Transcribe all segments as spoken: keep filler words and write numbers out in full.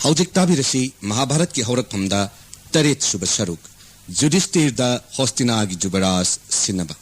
ꯍꯧꯖꯤꯛ ꯇꯥꯕꯤꯔꯁꯤ ꯃꯍꯥꯚꯥꯔꯠꯀꯤ ꯍꯧꯔꯛꯐꯝꯗ ꯇꯔꯦꯠ ꯁꯨꯕ ꯁꯔꯨꯛ, ꯖꯨꯙꯤꯁꯇꯤꯔꯗ ꯍꯣꯁꯇꯤꯅꯥꯒꯤ ꯖꯨꯕꯔꯥꯖ ꯁꯤꯟꯅꯕ꯫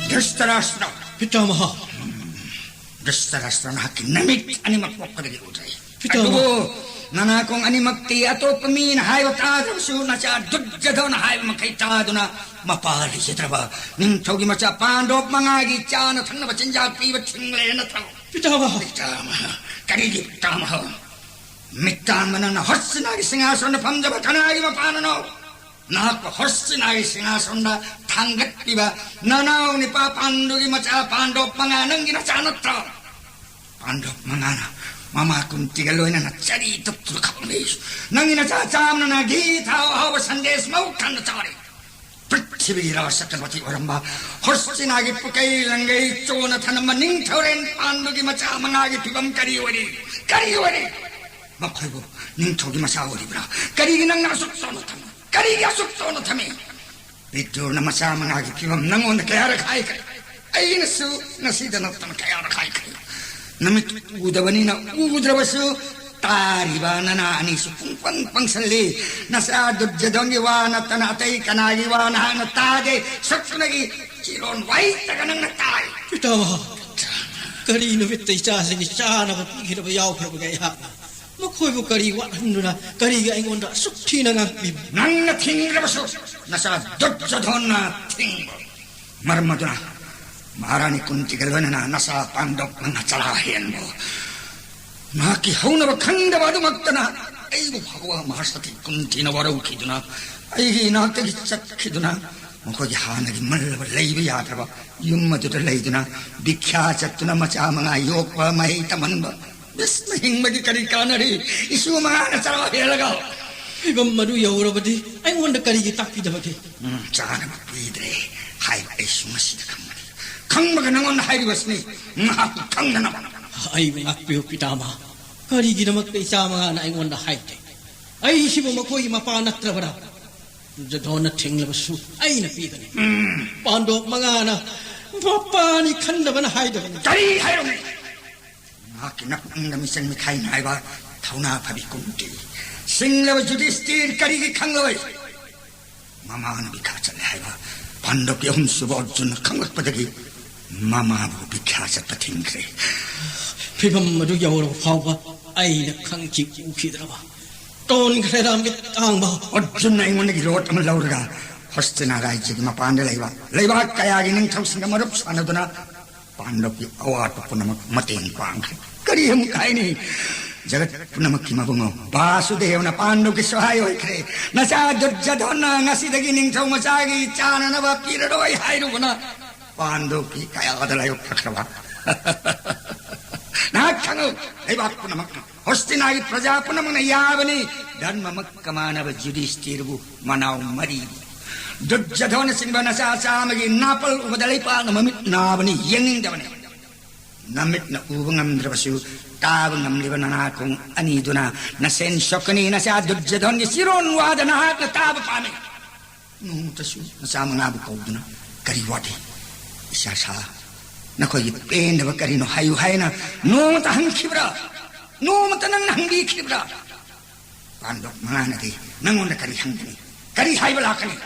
ꯙ꯭ꯔꯤꯇꯔꯥꯁ꯭ꯇ꯭ꯔ꯫ ꯄꯤꯇꯥꯃꯍ꯫ ꯙ꯭ꯔꯤꯇꯔꯥꯁ꯭ꯇ꯭ꯔ, ꯅꯍꯥꯛꯀꯤ ꯅꯃꯤꯠ ꯑꯅꯤꯃꯛ ꯄꯣꯛꯄꯗꯒꯤ ꯎꯗ꯭ꯔꯦ꯫ ꯄꯤꯇꯥꯃꯍ꯫ ꯑꯗꯨꯕꯨ ꯅꯅꯥꯀꯣꯡ ꯑꯅꯤꯃꯛꯇꯤ ꯑꯇꯣꯞꯄ ꯃꯤꯅ ꯍꯥꯏꯕ ꯇꯥꯗ꯭ꯔꯕꯁꯨ, ꯅꯆꯥ ꯗꯨꯔꯖꯣꯙꯅ ꯍꯥꯏꯕ ꯃꯈꯩ ꯇꯥꯗꯨꯅ, ꯃꯄꯥ ꯂꯩꯖꯗ꯭ꯔꯕ ꯅꯤꯡꯊꯧꯒꯤ ꯃꯆꯥ ꯄꯥꯟꯗꯣꯞ ꯃꯉꯥꯒꯤ ꯆꯥꯅ ꯊꯛꯅꯕ ꯆꯤꯟꯖꯥꯛ ꯄꯤꯕ ꯊꯤꯡꯂꯦ ꯅꯠꯇ꯭ꯔꯣ? ꯄꯤꯇꯥꯃꯍ꯫ ꯄꯤꯇꯥꯃꯍ꯫ ꯀꯔꯤꯒꯤ ꯄꯤꯇꯥꯃꯍ? ꯃꯤꯠ ꯇꯥꯡꯕ ꯅꯪꯅ ꯍꯣꯁꯇꯤꯅꯥꯒꯤ ꯁꯤꯡꯍꯥꯁꯅꯗ ꯐꯝꯖꯕ ꯀꯅꯥꯒꯤ ꯃꯄꯥꯅꯅꯣ? ꯅꯍꯥꯛꯄꯨ ꯍꯣꯁꯇꯤꯅꯥꯒꯤ ꯁꯤꯡꯍꯥꯁꯅꯗ ꯊꯥꯡꯒꯠꯄꯤꯕ ꯅꯅꯥꯎ ꯅꯤꯄꯥ ꯄꯥꯟꯗꯨꯒꯤ ꯃꯆꯥ ꯄꯥꯟꯗꯣꯞ ꯃꯉꯥ ꯅꯪꯒꯤ ꯅꯆꯥ ꯅꯠꯇ꯭ꯔꯣ? ꯄꯥꯟꯗꯣꯞ ꯃꯉꯥꯅ ꯃꯃꯥ ꯀꯨꯟꯇꯤꯒ ꯂꯣꯏꯅꯅ ꯆꯔꯤ ꯇꯠꯇꯨꯅ ꯈꯞꯂꯦ꯫ ꯅꯪꯒꯤ ꯅꯆꯥ ꯆꯥꯝꯅꯅ ꯘꯤ ꯊꯥꯎ ꯑꯍꯥꯎꯕ ꯁꯟꯗꯦꯁ ꯃꯧ ꯊꯟꯅ ꯆꯥꯔꯦ꯫ ꯄ꯭ꯔꯤꯊꯤꯕꯤꯒꯤ ꯔꯥꯖ ꯆꯀ꯭ꯔꯕꯔꯇꯤ ꯑꯣꯏꯔꯝꯕ ꯍꯣꯁꯇꯤꯅꯥꯒꯤ ꯄꯨꯀꯩ ꯂꯪꯒꯩ ꯆꯣꯅ ꯊꯅꯝꯕ ꯅꯤꯡꯊꯧꯔꯦꯟ ꯄꯥꯟꯗꯨꯒꯤ ꯃꯆꯥ ꯃꯉꯥꯒꯤ ꯐꯤꯕꯝ ꯀꯔꯤ ꯑꯣꯏꯔꯤ? ꯀꯔꯤ ꯑꯣꯏꯔꯤ? ꯃꯈꯣꯏꯕꯨ ꯅꯤꯡꯊꯧꯒꯤ ꯃꯆꯥ ꯑꯣꯏꯔꯤꯕ꯭ꯔꯥ? ꯀꯔꯤꯒꯤ ꯅꯪꯅ ꯑꯁꯨꯛ ꯆꯥꯎꯅ ꯊꯝꯃꯤ? ꯀꯔꯤꯒꯤ ꯑꯁꯨꯛ ꯆꯥꯎꯅ ꯊꯝꯃꯤ? ꯕꯤꯗꯨꯔꯅ ꯃꯆꯥ ꯃꯉꯥꯒꯤ ꯐꯤꯕꯝ ꯅꯪꯉꯣꯟꯗ ꯀꯌꯥꯔꯛ ꯍꯥꯏꯈ꯭ꯔꯦ? ꯑꯩꯅꯁꯨ ꯉꯁꯤꯗ ꯅꯠꯇꯅ ꯀꯌꯥꯔꯛ ꯍꯥꯏꯈ꯭ꯔꯦ? ꯅꯃꯤꯠ ꯎꯗꯕꯅꯤꯅ ꯎꯗ꯭ꯔꯕꯁꯨ ꯇꯥꯔꯤꯕ ꯅꯅꯥ ꯑꯅꯤꯁꯨ ꯄꯨꯡꯄꯪ ꯄꯪꯁꯜꯂꯤ꯫ ꯅꯆꯥ ꯗꯨꯔꯖꯣꯙꯟꯒꯤ ꯋꯥ ꯅꯠꯇꯅ ꯑꯇꯩ ꯀꯅꯥꯒꯤ ꯋꯥ ꯅꯍꯥꯛꯅ ꯇꯥꯗꯦ꯫ ꯁꯛꯇꯨꯅꯒꯤ ꯆꯤꯔꯣꯟ ꯋꯥꯏꯇꯒ ꯅꯪꯅ ꯇꯥꯏ꯫ ꯄꯤꯇꯥꯃꯍ, ꯀꯔꯤ ꯅꯨꯃꯤꯠꯇ ꯏꯆꯥꯁꯤꯡꯒꯤ ꯆꯥꯅꯕ ꯄꯤꯈꯤꯗꯕ ꯌꯥꯎꯈ꯭ꯔꯕꯒꯦ ꯑꯩꯍꯥꯛꯅ? ꯃꯈꯣꯏꯕꯨ ꯀꯔꯤ ꯋꯥꯠꯍꯟꯗꯨꯅ ꯀꯔꯤꯒꯤ ꯑꯩꯉꯣꯟꯗ ꯑꯁꯨꯛ ꯊꯤꯅ ꯉꯥꯡꯕꯤꯕ? ꯅꯪꯅ ꯊꯤꯡꯗ꯭ꯔꯕꯁꯨ ꯅꯆꯥ ꯗꯨꯔꯖꯣꯙꯟꯅ ꯊꯤꯡꯕ꯫ ꯃꯔꯝ ꯑꯗꯨꯅ ꯃꯍꯥꯔꯥꯅꯤ ꯀꯨꯟꯇꯤꯒ ꯂꯣꯏꯅꯅ ꯅꯆꯥ ꯄꯥꯟꯗꯣꯞ ꯃꯉꯥ ꯆꯔꯥ ꯍꯦꯟꯕ ꯃꯍꯥꯛꯀꯤ ꯍꯧꯅꯕ ꯈꯪꯗꯕ ꯑꯗꯨꯃꯛꯇꯅ ꯑꯩꯕꯨ ꯐꯥꯎꯕ ꯃꯍꯥꯁꯇꯤ ꯀꯨꯟꯇꯤꯅ ꯋꯥꯔꯧꯈꯤꯗꯨꯅ ꯑꯩꯒꯤ ꯏꯅꯥꯛꯇꯒꯤ ꯆꯠꯈꯤꯗꯨꯅ ꯃꯈꯣꯏꯒꯤ ꯍꯥꯟꯅꯒꯤ ꯃꯜꯂꯕ ꯂꯩꯕ ꯌꯥꯗ꯭ꯔꯕ ꯌꯨꯝ ꯑꯗꯨꯗ ꯂꯩꯗꯨꯅ ꯚꯤꯈ꯭ꯌꯥ ꯆꯠꯇꯨꯅ ꯃꯆꯥ ꯃꯉꯥ ꯌꯣꯛꯄ, ꯃꯍꯩ ꯇꯝꯍꯟꯕ, ꯕꯤꯁꯅ ꯍꯤꯡꯕꯒꯤ ꯀꯔꯤ ꯀꯥꯟꯅꯔꯤ? ꯏꯁꯨ ꯃꯉꯥꯅ ꯆꯔꯥ ꯍꯦꯜꯂꯒ꯫ ꯐꯤꯕꯝ ꯑꯗꯨ ꯌꯧꯔꯕꯗꯤ ꯑꯩꯉꯣꯟꯗ ꯀꯔꯤꯒꯤ ꯇꯥꯛꯄꯤꯗꯕꯒꯦ? ꯎꯝ, ꯆꯥꯅꯕ ꯄꯤꯗ꯭ꯔꯦ ꯍꯥꯏꯕ ꯑꯩꯁꯨ ꯉꯁꯤꯗ ꯈꯪꯕꯅꯤ꯫ ꯈꯪꯕꯒ ꯅꯉꯣꯟꯗ ꯍꯥꯏꯔꯤꯕꯁꯤꯅꯤ, ꯉꯥꯏꯍꯥꯛ ꯈꯪꯅꯅꯕ꯫ ꯑꯩꯕꯨ ꯉꯥꯛꯄꯤꯌꯨ ꯄꯤꯇꯥꯃꯍ꯫ ꯀꯔꯤꯒꯤꯗꯃꯛꯇ ꯏꯆꯥ ꯃꯉꯥꯅ ꯑꯩꯉꯣꯟꯗ ꯍꯥꯏꯗꯦ? ꯑꯩꯁꯤꯕꯨ ꯃꯈꯣꯏꯒꯤ ꯃꯄꯥ ꯅꯠꯇ꯭ꯔꯕ꯭ꯔꯥ? ꯗꯨꯔꯖꯣꯙꯅ ꯊꯤꯡꯂꯕꯁꯨ ꯑꯩꯅ ꯄꯤꯒꯅꯤ꯫ ꯎꯝ꯫ ꯄꯥꯟꯗꯣꯞ ꯃꯉꯥꯅ ꯃꯄꯥꯅꯤ ꯈꯟꯗꯕꯅ ꯍꯥꯏꯗꯕꯅꯤ꯫ ꯀꯔꯤ ꯍꯥꯏꯔꯝꯃꯤ? ꯃꯍꯥꯛꯀꯤ ꯅꯄꯨꯛꯅꯤꯡꯗ ꯃꯤꯆꯪ ꯃꯤꯈꯥꯏ ꯅꯥꯏꯕ ꯊꯧꯅꯥ ꯐꯕꯤ ꯀꯨꯟꯇꯤ꯫ ꯁꯤꯡꯂꯕ ꯌꯨꯙꯤꯁꯇꯤꯔ ꯀꯔꯤꯒꯤ ꯈꯪꯂꯣꯏ? ꯃꯃꯥꯅ ꯕꯤꯈꯥ ꯆꯠꯂꯦ ꯍꯥꯏꯕ ꯄꯥꯟꯗꯕꯀꯤ ꯑꯍꯨꯝꯁꯨꯕ ꯑꯔꯖꯨꯟꯅ ꯈꯪꯂꯛꯄꯗꯒꯤ ꯃꯃꯥꯕꯨ ꯕꯤꯈꯥ ꯆꯠꯄ ꯊꯤꯡꯈ꯭ꯔꯦ꯫ ꯐꯤꯕꯝ ꯑꯗꯨ ꯌꯧꯔꯕ ꯐꯥꯎꯕ ꯑꯩꯅ ꯈꯪꯈꯤ ꯎꯈꯤꯗ꯭ꯔꯕ? ꯇꯣꯟꯈ꯭ꯔꯦ ꯔꯥꯝꯒꯤ ꯇꯥꯡꯕ꯫ ꯑꯔꯖꯨꯟꯅ ꯑꯩꯉꯣꯟꯗꯒꯤ ꯔꯣꯠ ꯑꯃ ꯂꯧꯔꯒ ꯍꯣꯁꯇꯤꯅꯥ ꯔꯥꯖ꯭ꯌꯒꯤ ꯃꯄꯥꯟꯗ ꯂꯩꯕ ꯂꯩꯕꯥꯛ ꯀꯌꯥꯒꯤ ꯅꯤꯡꯊꯧꯁꯤꯡꯒ ꯃꯔꯨꯞ ꯁꯥꯟꯅꯗꯨꯅ ꯄꯥꯟꯗꯕꯀꯤ ꯑꯋꯥꯠꯄ ꯄꯨꯝꯅꯃꯛ ꯃꯇꯦꯡ ꯄꯥꯡꯈ꯭ꯔꯦ꯫ ꯀꯔꯤ ꯑꯃꯨꯛ ꯍꯥꯏꯅꯤ? ꯖꯒꯠ ꯄꯨꯝꯅꯃꯛꯀꯤ ꯃꯕꯨꯡꯉꯣ ꯕꯥꯁꯨꯗꯦꯕꯅ ꯄꯥꯟꯗꯕꯀꯤ ꯁꯍꯥꯏ ꯑꯣꯏꯈ꯭ꯔꯦ꯫ ꯅꯆꯥ ꯗꯨꯔꯖꯣꯙꯅ ꯉꯁꯤꯗꯒꯤ ꯅꯤꯡꯊꯧ ꯃꯆꯥꯒꯤ ꯆꯥꯅꯅꯕ ꯄꯤꯔꯔꯣꯏ ꯍꯥꯏꯔꯨꯕꯅ ꯄꯥꯟꯗꯕꯀꯤ ꯀꯌꯥꯗ ꯂꯥꯏꯕꯛ ꯐꯈ꯭ꯔꯕ꯫ ꯅꯍꯥꯛ ꯈꯪꯉꯨ, ꯂꯩꯕꯥꯛ ꯄꯨꯝꯅꯃꯛꯅ, ꯍꯣꯁꯇꯤꯅꯥꯒꯤ ꯄ꯭ꯔꯖꯥ ꯄꯨꯝꯅꯃꯛꯅ ꯌꯥꯕꯅꯤ, ꯙꯔꯃꯃꯛꯀ ꯃꯥꯟꯅꯕ ꯌꯨꯙꯤꯁꯇꯤꯔꯕꯨ ꯃꯅꯥꯎ ꯃꯔꯤ꯫ ꯗꯨꯔꯖꯣꯙꯅꯆꯤꯡꯕ ꯅꯆꯥ ꯆꯥꯝꯃꯒꯤ ꯅꯥꯄꯜ ꯎꯕꯗ ꯂꯩꯄꯥꯛꯅ ꯃꯃꯤꯠ ꯅꯥꯕꯅꯤ, ꯌꯦꯡꯅꯤꯡꯗꯕꯅꯤ꯫ ꯅꯃꯤꯠꯅ ꯎꯕ ꯉꯝꯗ꯭ꯔꯕꯁꯨ ꯇꯥꯕ ꯉꯝꯂꯤꯕ ꯅꯅꯥꯀꯣꯡ ꯑꯅꯤꯗꯨꯅ ꯅꯁꯦꯟ ꯁꯣꯛꯀꯅꯤ꯫ ꯅꯆꯥ ꯗꯨꯔꯖꯣꯙꯟꯒꯤ ꯆꯤꯔꯣꯟ ꯋꯥꯗ ꯅꯍꯥꯛꯅ ꯇꯥꯕ ꯄꯥꯝꯃꯤ꯫ ꯅꯣꯡꯃꯇꯁꯨ ꯅꯆꯥ ꯃꯉꯥꯕꯨ ꯀꯧꯗꯨꯅ, "ꯀꯔꯤ ꯋꯥꯠꯂꯤ? ꯏꯆꯥ ꯁꯥ, ꯅꯈꯣꯏꯒꯤ ꯄꯦꯟꯗꯕ ꯀꯔꯤꯅꯣ ꯍꯥꯏꯌꯨ" ꯍꯥꯏꯅ ꯅꯣꯡꯃꯇ ꯍꯪꯈꯤꯕ꯭ꯔꯥ? ꯅꯣꯡꯃꯇ ꯅꯪꯅ ꯍꯪꯕꯤꯈꯤꯕ꯭ꯔꯥ? ꯄꯥꯟꯗꯣꯞ ꯃꯉꯥꯅꯗꯤ ꯅꯪꯉꯣꯟꯗ ꯀꯔꯤ ꯍꯪꯒꯅꯤ? ꯀꯔꯤ ꯍꯥꯏꯕ ꯂꯥꯛꯀꯅꯤ?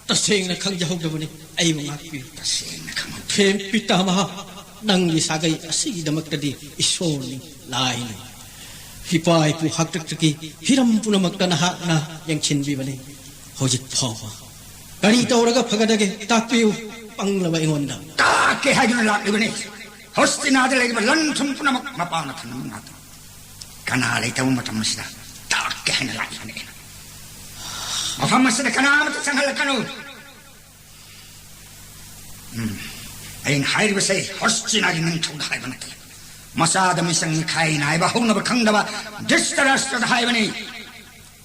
ꯇꯁꯦꯡꯅ ꯈꯪꯖꯍꯧꯗꯕꯅꯤ꯫ ꯑꯩꯕꯨ ꯉꯥꯛꯄꯤꯌꯨ꯫ ꯇꯁꯦꯡꯅ ꯈꯪꯍꯧꯗꯦ꯫ ꯍꯦ ꯄꯤꯇꯥꯃꯍ, ꯅꯪꯒꯤ ꯁꯥꯒꯩ ꯑꯁꯤꯒꯤꯗꯃꯛꯇꯗꯤ ꯏꯁꯣꯔꯅꯤ, ꯂꯥꯏꯅꯤ꯫ ꯏꯄꯥ ꯏꯄꯨ ꯍꯥꯛꯇꯛꯇꯒꯤ ꯍꯤꯔꯝ ꯄꯨꯝꯅꯃꯛꯇ ꯅꯍꯥꯛꯅ ꯌꯦꯡꯁꯤꯟꯕꯤꯕꯅꯤ꯫ ꯍꯧꯖꯤꯛ ꯐꯥꯎꯕ ꯀꯔꯤ ꯇꯧꯔꯒ ꯐꯒꯗꯒꯦ? ꯇꯥꯛꯄꯤꯌꯨ, ꯄꯪꯂꯕ ꯑꯩꯉꯣꯟꯗ꯫ ꯇꯥꯛꯀꯦ ꯍꯥꯏꯗꯨꯅ ꯂꯥꯛꯂꯤꯕꯅꯤ꯫ ꯍꯣꯁꯇꯤꯅꯥꯗ ꯂꯩꯔꯤꯕ ꯂꯟ ꯊꯨꯝ ꯄꯨꯝꯅꯃꯛ ꯃꯄꯥꯅ ꯊꯝꯂꯝꯕ ꯉꯥꯛꯇꯅꯤ꯫ ꯀꯅꯥ ꯂꯩꯇꯕ ꯃꯇꯝ ꯑꯁꯤꯗ ꯇꯥꯛꯀꯦ ꯍꯥꯏꯅ ꯂꯥꯛꯂꯤꯕꯅꯤ ꯑꯩꯅ꯫ ꯃꯐꯝ ꯑꯁꯤꯗ ꯀꯅꯥ ꯑꯃꯠꯇ ꯆꯪꯍꯜꯂꯛꯀꯅꯨ꯫ ꯎꯝ, ꯑꯩꯅ ꯍꯥꯏꯔꯤꯕꯁꯦ ꯍꯣꯁꯇꯤꯅꯥꯒꯤ ꯅꯤꯡꯊꯧꯗ ꯍꯥꯏꯕ ꯅꯠꯇꯦ꯫ ꯃꯆꯥꯗ ꯃꯤꯆꯪ ꯃꯤꯈꯥꯏ ꯅꯥꯏꯕ ꯍꯧꯅꯕ ꯈꯪꯗꯕ ꯙ꯭ꯔꯤꯇꯔꯥꯁꯇ꯭ꯔꯗ ꯍꯥꯏꯕꯅꯤ꯫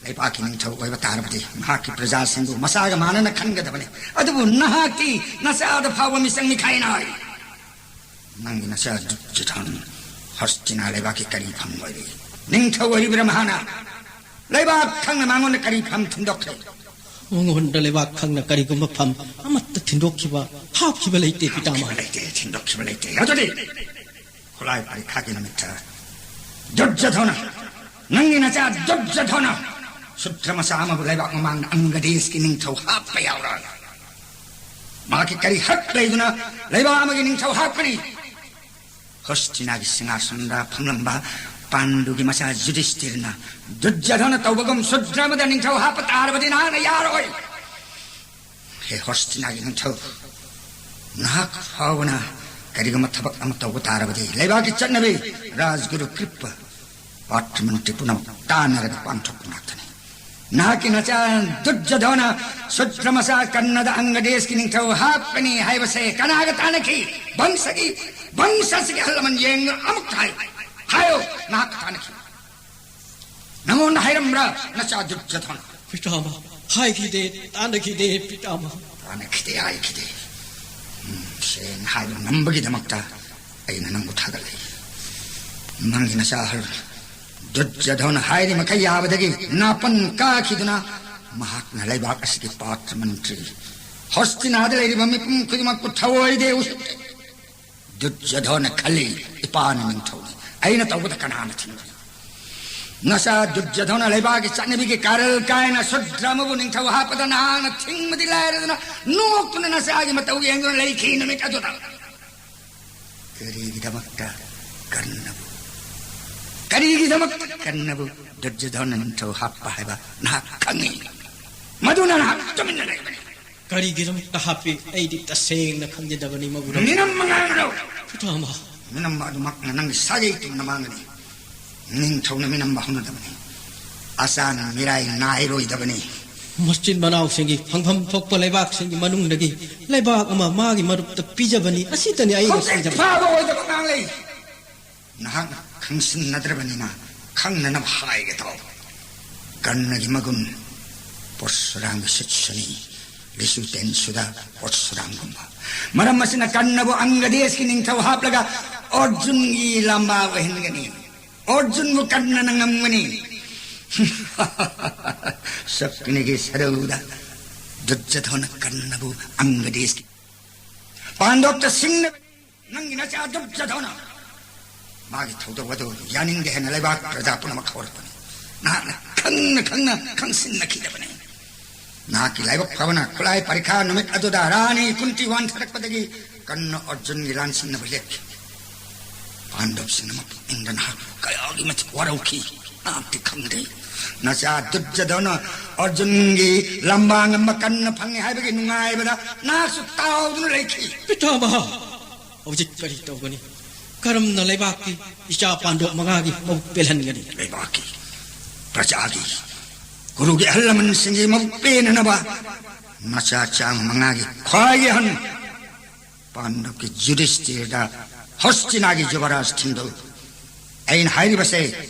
ꯂꯩꯕꯥꯛꯀꯤ ꯅꯤꯡꯊꯧ ꯑꯣꯏꯕ ꯇꯥꯔꯕꯗꯤ ꯃꯍꯥꯛꯀꯤ ꯄ꯭ꯔꯖꯥꯁꯤꯡꯕꯨ ꯃꯆꯥꯒ ꯃꯥꯟꯅꯅ ꯈꯟꯒꯗꯕꯅꯤ꯫ ꯑꯗꯨꯕꯨ ꯅꯍꯥꯛꯇꯤ ꯅꯆꯥꯗ ꯐꯥꯎꯕ ꯃꯤꯆꯪ ꯃꯤꯈꯥꯏ ꯅꯥꯏ꯫ ꯅꯪꯒꯤ ꯅꯆꯥ ꯗꯨꯔꯖꯣꯙꯟ ꯍꯣꯁꯇꯤꯅꯥ ꯂꯩꯕꯥꯛꯀꯤ ꯀꯔꯤ ꯐꯝ ꯑꯣꯏꯔꯤ? ꯅꯤꯡꯊꯧ ꯑꯣꯏꯔꯤꯕ꯭ꯔꯥ ꯃꯍꯥꯛꯅ? ꯂꯩꯕꯥꯛ ꯈꯪꯅ ꯃꯉꯣꯟꯗ ꯀꯔꯤ ꯐꯝ ꯊꯤꯟꯗꯣꯛꯈ꯭ꯔꯦ? ꯃꯉꯣꯟꯗ ꯂꯩꯕꯥꯛ ꯈꯪꯅ ꯀꯔꯤꯒꯨꯝꯕ ꯐꯝ ꯑꯃꯠꯇ ꯊꯤꯟꯗꯣꯛꯈꯤꯕ, ꯍꯥꯞꯈꯤꯕ ꯂꯩꯇꯦ, ꯄꯤꯇꯥꯃꯍ꯫ ꯂꯩꯇꯦ, ꯊꯤꯟꯗꯣꯛꯈꯤꯕ ꯂꯩꯇꯦ꯫ ꯑꯗꯨꯗꯤ ꯈꯨꯠꯂꯥꯏ ꯄꯔꯤꯈꯥꯒꯤ ꯅꯨꯃꯤꯠꯇ ꯗꯨꯔꯖꯣꯙꯅ, ꯅꯪꯒꯤ ꯅꯆꯥ ꯗꯨꯔꯖꯣꯙꯅ ꯁꯨꯗ꯭ꯔ ꯃꯆꯥ ꯑꯃꯕꯨ ꯂꯩꯕꯥꯛ ꯃꯃꯥꯡꯗ ꯑꯪꯒꯗꯦꯁꯀꯤ ꯅꯤꯡꯊꯧ ꯍꯥꯞꯄ ꯌꯥꯎꯔꯣꯏ꯫ ꯃꯍꯥꯛꯀꯤ ꯀꯔꯤ ꯍꯛ ꯂꯩꯗꯨꯅ ꯂꯩꯕꯥꯛ ꯑꯃꯒꯤ ꯅꯤꯡꯊꯧ ꯍꯥꯞꯀꯅꯤ? ꯍꯣꯁꯇꯤꯅꯥꯒꯤ ꯁꯤꯡꯍꯥꯁꯅꯗ ꯐꯝꯂꯝꯕ ꯄꯥꯟꯗꯨꯒꯤ ꯃꯆꯥ ꯌꯨꯙꯤꯁꯇꯤꯔꯅ ꯗꯨꯔꯖꯣꯙꯅ ꯇꯧꯕꯒꯨꯝ ꯁꯨꯗ꯭ꯔ ꯑꯃꯗ ꯅꯤꯡꯊꯧ ꯍꯥꯞꯄ ꯇꯥꯔꯕꯗꯤ ꯅꯍꯥꯛꯅ ꯌꯥꯔꯣꯏ꯫ ꯍꯦ ꯍꯣꯁꯇꯤꯅꯥꯒꯤ ꯅꯤꯡꯊꯧ, ꯅꯍꯥꯛ ꯐꯥꯎꯕꯅ ꯀꯔꯤꯒꯨꯝꯕ ꯊꯕꯛ ꯑꯃ ꯇꯧꯕ ꯇꯥꯔꯕꯗꯤ ꯂꯩꯕꯥꯛꯀꯤ ꯆꯠꯅꯕꯤ, ꯔꯥꯖꯒꯨꯔꯨ ꯀ꯭ꯔꯤꯞꯄ, ꯄꯥꯇ꯭ꯔ ꯃꯟꯇ꯭ꯔꯤ ꯄꯨꯝꯅꯃꯛ ꯇꯥꯟꯅꯔꯒ ꯄꯥꯡꯊꯣꯛꯄ ꯉꯥꯛꯇꯅꯤ꯫ ꯅꯍꯥꯛꯀꯤ ꯅꯆꯥ ꯗꯨꯔꯖꯣꯙꯅ ꯁꯨꯗ꯭ꯔ ꯃꯆꯥ ꯀꯔꯅꯗ ꯑꯪꯒꯗꯦꯁꯀꯤ ꯅꯤꯡꯊꯧ ꯍꯥꯞꯀꯅꯤ ꯍꯥꯏꯕꯁꯦ ꯀꯅꯥꯒ ꯇꯥꯟꯅꯈꯤ? ꯚꯪꯁꯒꯤ, ꯚꯪꯁꯁꯤꯒꯤ ꯑꯍꯜ ꯂꯃꯟ ꯌꯦꯡꯗꯨꯅ ꯑꯃꯨꯛꯇ ꯍꯥꯏꯌꯨ꯫ ꯍꯥꯏꯌꯨ, ꯅꯍꯥꯛꯀ ꯇꯥꯟꯅꯈꯤ꯫ ꯅꯉꯣꯟꯗ ꯍꯥꯏꯔꯝꯕ꯭ꯔꯥ ꯅꯆꯥ ꯗꯨꯔꯖꯣꯙꯅ? ꯄꯤꯇꯥꯃꯍ, ꯍꯥꯏꯈꯤꯗꯦ, ꯇꯥꯟꯅꯈꯤꯗꯦ, ꯄꯤꯇꯥꯃꯍ꯫ ꯇꯥꯟꯅꯈꯤꯗꯦ, ꯍꯥꯏꯈꯤꯗꯦ꯫ ꯎꯝ, ꯁꯦꯡꯅ ꯍꯥꯏꯕ ꯉꯝꯕꯒꯤꯗꯃꯛꯇ ꯑꯩꯅ ꯅꯪꯕꯨ ꯊꯥꯒꯠꯂꯤ꯫ ꯅꯪꯒꯤ ꯅꯆꯥ ꯑꯍꯜ ꯗꯨꯔꯖꯣꯙꯅ ꯍꯥꯏꯔꯤ ꯃꯈꯩ ꯌꯥꯕꯗꯒꯤ ꯅꯥꯄꯟ ꯀꯥꯈꯤꯗꯨꯅ ꯃꯍꯥꯛꯅ ꯂꯩꯕꯥꯛ ꯑꯁꯤꯒꯤ ꯄꯥꯇ꯭ꯔ ꯃꯟꯇ꯭ꯔꯤ ꯍꯣꯁꯇꯤꯅꯥꯗ ꯂꯩꯔꯤꯕ ꯃꯤꯄꯨꯝ ꯈꯨꯗꯤꯡꯃꯛꯄꯨ ꯊꯑꯣꯏꯗꯦ ꯎꯁꯤꯠꯇꯦ꯫ ꯗꯨꯔꯖꯣꯙꯅ ꯈꯜꯂꯤ, ꯏꯄꯥꯅ ꯅꯤꯡꯊꯧꯅꯤ, ꯑꯩꯅ ꯇꯧꯕꯗ ꯀꯅꯥꯅ ꯊꯤꯡꯒꯅꯤ? ꯅꯆꯥ ꯗꯨꯔꯖꯣꯙꯅ ꯂꯩꯕꯥꯛꯀꯤ ꯆꯠꯅꯕꯤꯒꯤ ꯀꯥꯔꯜ ꯀꯥꯏꯅ ꯁꯨꯗ꯭ꯔ ꯑꯃꯕꯨ ꯅꯤꯡꯊꯧ ꯍꯥꯞꯄꯗ ꯅꯍꯥꯛꯅ ꯊꯤꯡꯕꯗꯤ ꯂꯥꯏꯔꯗꯅ ꯅꯣꯛꯇꯨꯅ ꯅꯆꯥꯒꯤ ꯃꯇꯧ ꯌꯦꯡꯗꯨꯅ ꯂꯩꯈꯤ ꯅꯨꯃꯤꯠ ꯑꯗꯨꯗ꯫ ꯀꯔꯤꯒꯤꯗꯃꯛꯇ ꯀꯔꯅꯕꯨ, ꯀꯔꯤꯒꯤꯗꯃꯛꯇ ꯀꯔꯅꯕꯨ ꯗꯨꯔꯖꯣꯙꯅ ꯅꯤꯡꯊꯧ ꯍꯥꯞꯄ ꯍꯥꯏꯕ ꯅꯍꯥꯛ ꯈꯪꯉꯤ? ꯃꯗꯨꯅ ꯅꯍꯥꯛ ꯇꯨꯃꯤꯟꯅ ꯂꯩꯕꯅꯤ꯫ ꯀꯔꯤꯒꯤꯗꯃꯛꯇ ꯍꯥꯞꯄꯤ? ꯑꯩꯗꯤ ꯇꯁꯦꯡꯅ ꯈꯪꯖꯗꯕꯅꯤ, ꯃꯕꯨꯔꯧ꯫ ꯃꯤꯅꯝ ꯃꯉꯥꯡꯔꯧ! ꯄꯤꯇꯥꯃꯍ꯫ ꯃꯤꯅꯝꯕ ꯑꯗꯨꯃꯛꯅ ꯅꯪꯒꯤ ꯁꯥꯒꯩ ꯇꯨꯡꯅ ꯃꯥꯡꯒꯅꯤ꯫ ꯅꯤꯡꯊꯧꯅ ꯃꯤꯅꯝꯕ ꯍꯧꯅꯗꯕꯅꯤ꯫ ꯑꯆꯥꯟ ꯃꯤꯔꯥꯏ ꯅꯥꯏꯔꯣꯏꯗꯕꯅꯤ꯫ ꯃꯆꯤꯟ ꯃꯅꯥꯎꯁꯤꯡꯒꯤ ꯐꯪꯐꯝ ꯊꯣꯛꯄ ꯂꯩꯕꯥꯛꯁꯤꯡꯒꯤ ꯃꯅꯨꯡꯗꯒꯤ ꯂꯩꯕꯥꯛ ꯑꯃ ꯃꯥꯒꯤ ꯃꯔꯨꯞꯇ ꯄꯤꯖꯕꯅꯤ꯫ ꯑꯁꯤꯇꯅꯤ ꯑꯩꯅ ꯍꯧꯖꯤꯛ ꯈꯪꯖꯕ꯫ ꯐꯥꯕ ꯑꯣꯏꯗꯕ ꯉꯥꯡꯂꯩ꯫ ꯅꯍꯥꯛꯅ ꯈꯪꯁꯤꯟꯅꯗ꯭ꯔꯕꯅꯤꯅ ꯈꯪꯅꯅꯕ ꯍꯥꯏꯒꯦ ꯇꯧ꯫ ꯀꯔꯅꯒꯤ ꯃꯒꯨꯟ ꯄꯔꯁꯨꯔꯥꯝꯒꯤ ꯁꯤꯠꯁꯨꯅꯤ, ꯂꯤꯁꯨ ꯇꯦꯟꯁꯨꯗ ꯄꯔꯁꯨꯔꯥꯝꯒꯨꯝꯕ꯫ ꯃꯔꯝ ꯑꯁꯤꯅ ꯀꯔꯅꯕꯨ ꯑꯪꯒꯗꯦꯁꯀꯤ ꯅꯤꯡꯊꯧ ꯍꯥꯞꯂꯒ ꯑꯔꯖꯨꯟꯒꯤ ꯂꯝꯕꯥ ꯑꯣꯏꯍꯟꯒꯅꯤ꯫ ꯑꯔꯖꯨꯟꯕꯨ ꯀꯔꯅꯅ ꯉꯝꯒꯅꯤ꯫ ꯁꯛꯅꯤꯒꯤ ꯁꯔꯧꯗ ꯗꯨꯔꯖꯣꯙꯅ ꯀꯔꯅꯕꯨ ꯑꯪꯒꯗꯦꯁꯀꯤ ꯄꯥꯟꯗꯣꯞꯇ ꯁꯤꯡꯅꯕꯅꯤ꯫ ꯅꯪꯒꯤ ꯅꯆꯥ ꯗꯨꯔꯖꯣꯙꯅ ꯃꯥꯒꯤ ꯊꯧꯗꯣꯛ ꯑꯗꯨ ꯌꯥꯅꯤꯡꯗꯦ ꯍꯥꯏꯅ ꯂꯩꯕꯥꯛ ꯄ꯭ꯔꯖꯥ ꯄꯨꯝꯅꯃꯛ ꯍꯧꯔꯛꯄꯅꯤ꯫ ꯅꯍꯥꯛꯅ ꯈꯪꯅ ꯈꯪꯅ ꯈꯪꯁꯤꯟꯅꯈꯤꯗꯕꯅꯤ꯫ ꯅꯍꯥꯛꯀꯤ ꯂꯥꯏꯕꯛ ꯐꯕꯅ ꯈꯨꯠꯂꯥꯏ ꯄꯔꯤꯈꯥ ꯅꯨꯃꯤꯠ ꯑꯗꯨꯗ ꯔꯥꯅꯤ ꯀꯨꯟꯇꯤ ꯋꯥꯟꯊꯔꯛꯄꯗꯒꯤ ꯀꯔꯅ ꯑꯔꯖꯨꯟꯒꯤ ꯂꯥꯟꯁꯤꯟꯅꯕ ꯂꯦꯞꯈꯤ꯫ ꯄꯥꯟꯗꯕꯁꯤꯡꯅ ꯃꯄꯨꯛꯅꯤꯡꯗ ꯅꯍꯥꯛꯄꯨ ꯀꯌꯥꯒꯤ ꯃꯇꯤꯛ ꯋꯥꯔꯧꯈꯤ, ꯅꯍꯥꯛꯇꯤ ꯈꯪꯗꯦ꯫ ꯅꯆꯥ ꯗꯨꯔꯖꯣꯙꯅ ꯑꯔꯖꯨꯟꯒꯤ ꯂꯝꯕꯥ ꯉꯝꯕ ꯀꯔꯅ ꯐꯪꯉꯤ ꯍꯥꯏꯕꯒꯤ ꯅꯨꯡꯉꯥꯏꯕꯗ ꯅꯍꯥꯛꯁꯨ ꯇꯥꯎꯗꯨꯅ ꯂꯩꯈꯤ꯫ ꯄꯤꯇꯥꯃꯍ, ꯍꯧꯖꯤꯛ ꯀꯔꯤ ꯇꯧꯒꯅꯤ? ꯀꯔꯝꯅ ꯂꯩꯕꯥꯛꯀꯤ ꯏꯆꯥ ꯄꯥꯟꯗꯣꯞ ꯃꯉꯥꯒꯤ ꯃꯕꯨꯛ ꯄꯦꯜꯍꯟꯒꯅꯤ? ꯂꯩꯕꯥꯛꯀꯤ, ꯄ꯭ꯔꯖꯥꯒꯤ, ꯒꯨꯔꯨꯒꯤ ꯑꯍꯜ ꯂꯃꯟꯁꯤꯡꯒꯤ ꯃꯕꯨꯛ ꯄꯦꯟꯅꯅꯕ ꯅꯆꯥ ꯆꯥꯝꯃ ꯃꯉꯥꯒꯤ ꯈ꯭ꯋꯥꯏꯒꯤ ꯑꯍꯟ ꯄꯥꯟꯗꯕꯀꯤ ꯌꯨꯙꯤꯁꯇꯤꯔꯗ ꯍꯁꯇꯤꯅꯥꯒꯤ ꯌꯨꯕꯔꯥꯖ ꯊꯤꯟꯗꯣꯛꯎ꯫ ꯑꯩꯅ ꯍꯥꯏꯔꯤꯕꯁꯦ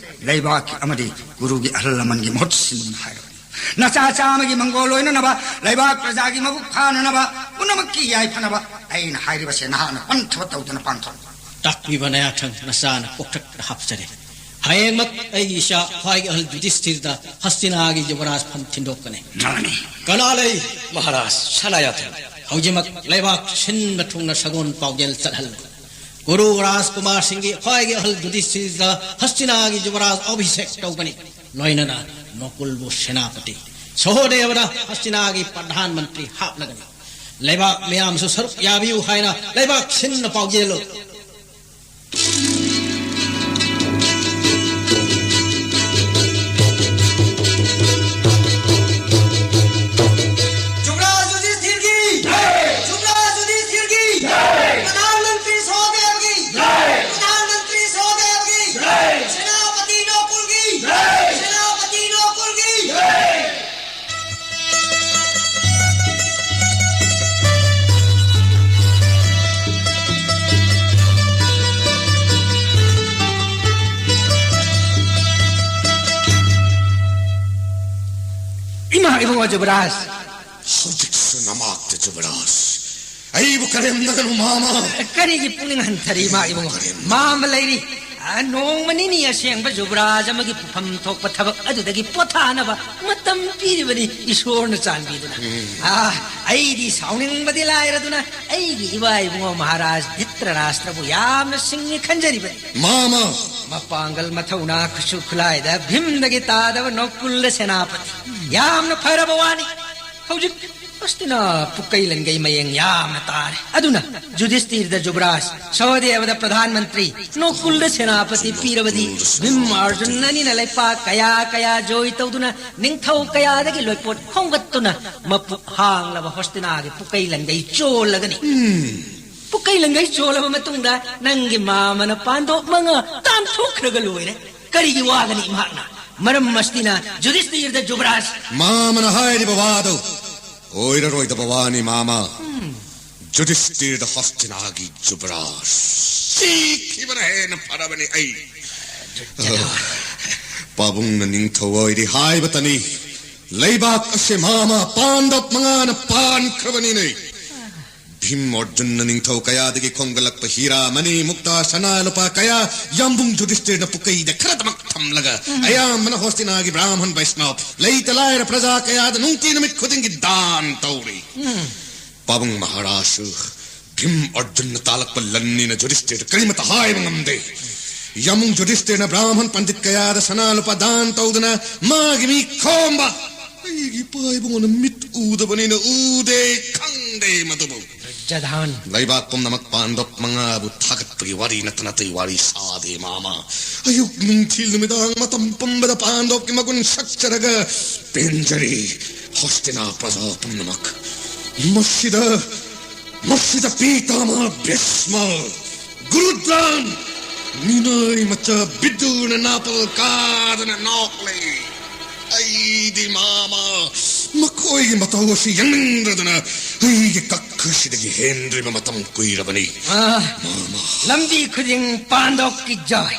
ꯂꯩꯕꯥꯛꯀꯤ ꯑꯃꯗꯤ ꯒꯨꯔꯨꯒꯤ ꯑꯍꯜ ꯂꯃꯟꯒꯤ ꯃꯍꯨꯠ ꯁꯤꯟꯗꯨꯅ ꯍꯥꯏꯔꯕꯅꯤ꯫ ꯅꯆꯥ ꯆꯥꯝꯃꯒꯤ ꯃꯪꯒꯣꯜ ꯑꯣꯏꯅꯅꯕ, ꯂꯩꯕꯥꯛ ꯄ꯭ꯔꯖꯥꯒꯤ ꯃꯕꯨꯛ ꯐꯥꯅꯅꯕ, ꯄꯨꯝꯅꯃꯛꯀꯤ ꯌꯥꯏꯐꯅꯕ ꯑꯩꯅ ꯍꯥꯏꯔꯤꯕꯁꯦ ꯅꯍꯥꯛꯅ ꯄꯟꯊꯕ ꯇꯧꯗꯅ ꯄꯥꯡꯊꯣꯛꯎ꯫ ꯇꯥꯛꯄꯤꯕ ꯅꯌꯥꯊꯪ ꯅꯆꯥꯅ ꯀꯣꯛꯊꯛꯇ ꯍꯥꯞꯆꯔꯦ꯫ ꯍꯌꯦꯡꯃꯛ ꯑꯩꯒꯤ ꯏꯆꯥ ꯈ꯭ꯋꯥꯏꯒꯤ ꯑꯍꯜ ꯌꯨꯙꯤꯁꯇꯤꯔꯗ ꯍꯁꯇꯤꯅꯥꯒꯤ ꯌꯨꯕꯔꯥꯖ ꯐꯝ ꯊꯤꯟꯗꯣꯛꯀꯅꯤ꯫ ꯃꯥꯅꯤ꯫ ꯀꯅꯥ ꯂꯩ? ꯃꯍꯥꯔꯥꯖ ꯁꯅꯥꯌꯥꯊꯪ꯫ ꯍꯧꯖꯤꯛꯃꯛ ꯂꯩꯕꯥꯛ ꯁꯤꯟꯕ ꯊꯨꯡꯅ ꯁꯒꯣꯜ ꯄꯥꯎꯖꯦꯜ ꯆꯠꯍꯜꯂꯨ꯫ ꯒꯨꯔꯨ ꯔꯥꯖꯀꯨꯃꯥꯔꯁꯤꯡꯒꯤ ꯈ꯭ꯋꯥꯏꯒꯤ ꯑꯍꯜ ꯌꯨꯙꯤꯁꯇꯤꯔꯗ ꯍꯁꯇꯤꯅꯥꯒꯤ ꯌꯨꯕꯔꯥꯖ ꯑꯚꯤꯁꯦꯛ ꯇꯧꯒꯅꯤ꯫ ꯂꯣꯏꯅꯅ ꯅꯣꯀꯨꯜꯕꯨ ꯁꯦꯅꯥꯄꯇꯤ, ꯁꯍꯣꯗꯦꯕꯗ ꯍꯁꯇꯤꯅꯥꯒꯤ ꯄ꯭ꯔꯙꯥꯟ ꯃꯟꯇ꯭ꯔꯤ ꯍꯥꯞꯂꯒꯅꯤ꯫ ꯂꯩꯕꯥꯛ ꯃꯤꯌꯥꯝꯁꯨ ꯁꯔꯨꯛ ꯌꯥꯕꯤꯌꯨ ꯍꯥꯏꯅ ꯂꯩꯕꯥꯛ ꯁꯤꯟꯅ ꯄꯥꯎꯖꯦꯜꯂꯨ꯫ ꯌꯨꯕꯔꯥꯖ ꯌꯨꯙꯤꯁꯊꯤꯔꯒꯤ! ꯌꯨꯕꯔꯥꯖ ꯌꯨꯙꯤꯁꯊꯤꯔꯒꯤ! ꯄ꯭ꯔꯙꯥꯟ ꯃꯟꯇ꯭ꯔꯤ ꯁꯍꯗꯦꯕꯒꯤ! ꯄ꯭ꯔꯙꯥꯟ ꯃꯟꯇ꯭ꯔꯤ ꯁꯍꯗꯦꯕꯒꯤ! ꯁꯦꯅꯥꯄꯇꯤ ꯅꯣꯀꯨꯜꯒꯤ! ꯁꯦꯅꯥꯄꯇꯤ ꯅꯣꯀꯨꯜꯒꯤ! ꯖꯨꯕꯔꯥꯖ꯫ ꯍꯧꯖꯤꯛꯁꯨ ꯅꯃꯥꯛꯇ ꯖꯨꯕꯔꯥꯖ꯫ ꯑꯩꯕꯨ ꯀꯔꯦꯝꯅꯒꯅꯨ, ꯃꯥꯃ꯫ ꯀꯔꯤꯒꯤ ꯄꯨꯛꯅꯤꯡ ꯍꯟꯊꯔꯤ, ꯏꯃꯥ ꯏꯕꯨꯡꯉꯣ? ꯀꯔꯦꯝꯅꯒꯅꯨ꯫ ꯃꯥꯃ ꯂꯩꯔꯤ꯫ ꯑ, ꯅꯣꯡꯃ ꯅꯤꯅꯤ ꯑꯁꯦꯡꯕ ꯖꯨꯕꯔꯥꯖ ꯑꯃꯒꯤ ꯄꯨꯐꯝ ꯊꯣꯛꯄ ꯊꯕꯛ ꯑꯗꯨꯗꯒꯤ ꯄꯣꯊꯥꯅꯕ ꯃꯇꯝ ꯄꯤꯔꯤꯕꯅꯤ ꯏꯁꯣꯔꯅ ꯆꯥꯟꯕꯤꯗꯨꯅ꯫ ꯎꯝ꯫ ꯑ, ꯑꯩꯗꯤ ꯁꯥꯎꯅꯤꯡꯕꯗꯤ ꯂꯥꯏꯔꯗꯨꯅ ꯑꯩꯒꯤ ꯏꯃꯥ ꯏꯕꯨꯡꯉꯣ ꯃꯍꯥꯔꯥꯖ ꯙꯤꯇ꯭ꯔꯔꯥꯁꯇ꯭ꯔꯕꯨ ꯌꯥꯝꯅ ꯁꯤꯡꯉꯤ ꯈꯟꯖꯔꯤꯕꯅꯤ꯫ ꯃꯥꯃ! ꯃꯄꯥꯡꯒꯜ ꯃꯊꯧꯅꯥ ꯈꯨꯠꯁꯨ ꯈꯨꯠꯂꯥꯏꯗ ꯚꯤꯝꯗꯒꯤ ꯇꯥꯗꯕ ꯅꯣꯀꯨꯜꯗ ꯁꯦꯅꯥꯄꯇꯤ꯫ ꯌꯥꯝꯅ ꯐꯔꯕ ꯋꯥꯅꯤ꯫ ꯍꯧꯖꯤꯛ ꯍꯁꯇꯤꯅꯥ ꯄꯨꯀꯩ ꯂꯟꯒꯩ ꯃꯌꯦꯡ ꯌꯥꯝꯅ ꯇꯥꯔꯦ꯫ ꯑꯗꯨꯅ ꯖꯨꯙꯤꯁꯇꯤꯔꯗ ꯖꯨꯕꯔꯥꯖ, ꯁꯍꯗꯦꯕꯗ ꯄ꯭ꯔꯙꯥꯟ ꯃꯟꯇ꯭ꯔꯤ, ꯅꯣꯀꯨꯜꯗ ꯁꯦꯅꯥꯄꯇꯤ ꯄꯤꯔꯕꯗꯤ ꯚꯤꯝ ꯑꯔꯖꯨꯟ ꯑꯅꯤꯅ ꯂꯩꯄꯥꯛ ꯀꯌꯥ ꯀꯌꯥ ꯖꯣꯏ ꯇꯧꯗꯨꯅ ꯅꯤꯡꯊꯧ ꯀꯌꯥꯗꯒꯤ ꯂꯣꯏꯄꯣꯠ ꯈꯣꯝꯒꯠꯇꯨꯅ ꯃꯄꯨꯛ ꯍꯥꯡꯂꯕ ꯍꯣꯁꯇꯤꯅꯥꯒꯤ ꯄꯨꯀꯩ ꯂꯟꯒꯩ ꯆꯣꯜꯂꯒꯅꯤ꯫ ꯎꯝ꯫ ꯄꯨꯀꯩ ꯂꯟꯒꯩ ꯆꯣꯜꯂꯕ ꯃꯇꯨꯡꯗ ꯅꯪꯒꯤ ꯃꯥꯃꯅ ꯄꯥꯟꯗꯣꯞ ꯃꯉꯥ ꯇꯥꯟꯊꯣꯛꯈ꯭ꯔꯒ ꯂꯣꯏꯔꯦ꯫ ꯀꯔꯤꯒꯤ ꯋꯥꯒꯅꯤ ꯃꯍꯥꯛꯅ? ꯃꯔꯝ ꯑꯁꯤꯅ ꯖꯨꯙꯤꯁꯇꯤꯔꯗ ꯖꯨꯕꯔꯥꯖ꯫ ꯃꯥꯃꯅ ꯍꯥꯏꯔꯤꯕ ꯋꯥꯗꯨ ꯑꯣꯏꯔꯔꯣꯏꯗꯕ ꯋꯥꯅꯤ, ꯃꯥꯃ꯫ ꯎꯝ꯫ ꯖꯨꯙꯤꯁꯇꯤꯔꯗ ꯍꯣꯁꯇꯤꯅꯥꯒꯤ ꯖꯨꯕꯔꯥꯖ ꯁꯤꯈꯤꯕꯅ ꯍꯦꯟꯅ ꯐꯔꯕꯅꯤ ꯑꯩ꯫ ꯄꯥꯕꯨꯡꯅ ꯅꯤꯡꯊꯧ ꯑꯣꯏꯔꯤ ꯍꯥꯏꯕꯇꯅꯤ꯫ ꯂꯩꯕꯥꯛ ꯑꯁꯦ ꯃꯥꯃ ꯄꯥꯟꯗꯞ ꯃꯉꯥꯅ ꯄꯥꯟꯈ꯭ꯔꯕꯅꯤꯅꯦ꯫ ꯚꯤꯝ ꯑꯔꯖꯨꯟꯅ ꯅꯤꯡꯊꯧ ꯀꯌꯥꯗꯒꯤ ꯈꯣꯝꯒꯠꯂꯛꯄ ꯍꯤꯔꯥ, ꯃꯅꯤ, ꯃꯨꯛꯇꯥ, ꯁꯅꯥ, ꯂꯨꯄꯥ ꯀꯌꯥ ꯌꯥꯝꯕꯨꯡ ꯖꯨꯙꯤꯁꯇꯤꯔꯅ ꯄꯨꯀꯩꯗ ꯈꯔꯗꯃꯛ ꯊꯝꯂꯒ, ꯎꯝ꯫ ꯑꯌꯥꯝꯕꯅ ꯍꯣꯁꯇꯤꯅꯥꯒꯤ ꯕ꯭ꯔꯥꯍꯃꯟ ꯕꯩꯁꯅꯕ, ꯂꯩꯇ ꯂꯥꯏꯔ ꯄ꯭ꯔꯖꯥ ꯀꯌꯥꯗ ꯅꯨꯡꯇꯤ ꯅꯨꯃꯤꯠ ꯈꯨꯗꯤꯡꯒꯤ ꯗꯥꯟ ꯇꯧꯔꯤ꯫ ꯎꯝ꯫ ꯄꯥꯕꯨꯡ ꯃꯍꯥꯔꯥꯖꯁꯨ ꯚꯤꯝ ꯑꯔꯖꯨꯟꯅ ꯇꯥꯜꯂꯛꯄ ꯂꯟꯅꯤꯅ ꯖꯨꯙꯤꯁꯇꯤꯔꯗ ꯀꯔꯤꯃꯠꯇ ꯍꯥꯏꯕ ꯉꯝꯗꯦ꯫ ꯌꯥꯝꯕꯨꯡ ꯖꯨꯙꯤꯁꯇꯤꯔꯅ ꯕ꯭ꯔꯥꯍꯃꯟ ꯄꯟꯗꯤꯠ ꯀꯌꯥꯗ ꯁꯅꯥ ꯂꯨꯄꯥ ꯗꯥꯟ ꯇꯧꯗꯨꯅ ꯃꯥꯒꯤ ꯃꯤ ꯈꯣꯝꯕ꯫ ꯑꯩꯒꯤ ꯏꯄꯥ ꯏꯕꯨꯡꯉꯣꯅ ꯃꯤꯠ ꯎꯗꯕꯅꯤꯅ ꯎꯗꯦ, ꯈꯪꯗꯦ ꯃꯗꯨꯕꯨ꯫ ꯖꯗꯥꯟ꯫ ꯂꯩꯕꯥꯛ ꯄꯨꯝꯅꯃꯛ ꯄꯥꯟꯗꯣꯞ ꯃꯉꯥꯕꯨ ꯊꯥꯒꯠꯄꯒꯤ ꯋꯥꯔꯤ ꯅꯠꯇꯅ ꯑꯇꯩ ꯋꯥꯔꯤ ꯁꯥꯗꯦ, ꯃꯥꯃ꯫ ꯑꯌꯨꯛ, ꯅꯨꯡꯊꯤꯜ, ꯅꯨꯃꯤꯗꯥꯡ ꯃꯇꯝ ꯄꯨꯝꯕꯗ ꯄꯥꯟꯗꯣꯞꯀꯤ ꯃꯒꯨꯟ ꯁꯛꯆꯔꯒ ꯄꯦꯟꯖꯔꯤ꯫ ꯍꯣꯁꯇꯤꯅꯥ ꯄ꯭ꯔꯖꯥ ꯄꯨꯝꯅꯃꯛ꯫ ꯃꯁꯤꯗ, ꯃꯁꯤꯗ ꯄꯤꯇꯥꯃꯍ ꯚꯤꯁꯃ, ꯒꯨꯔꯨ ꯗ꯭ꯔꯣꯟ, ꯃꯤꯅꯥꯏ ꯃꯆꯥ ꯕꯤꯗꯨꯔꯅ ꯅꯥꯄꯜ ꯀꯥꯗꯅ ꯅꯣꯛꯂꯤ꯫ ꯑꯩꯗꯤ, ꯃꯥꯃ, ꯃꯈꯣꯏꯒꯤ ꯃꯇꯧ ꯑꯁꯤ ꯌꯦꯡꯅꯤꯡꯗ꯭ꯔꯗꯅ ꯑꯩꯒꯤ ꯀꯛꯈꯁꯤꯗꯒꯤ ꯍꯦꯟꯗ꯭ꯔꯤꯕ ꯃꯇꯝ ꯀꯨꯏꯔꯕꯅꯤ꯫ ꯑꯥ, ꯃꯥꯃ꯫ ꯂꯝꯕꯤ ꯈꯨꯗꯤꯡ ꯄꯥꯟꯗꯣꯞꯀꯤ ꯖꯣꯏ꯫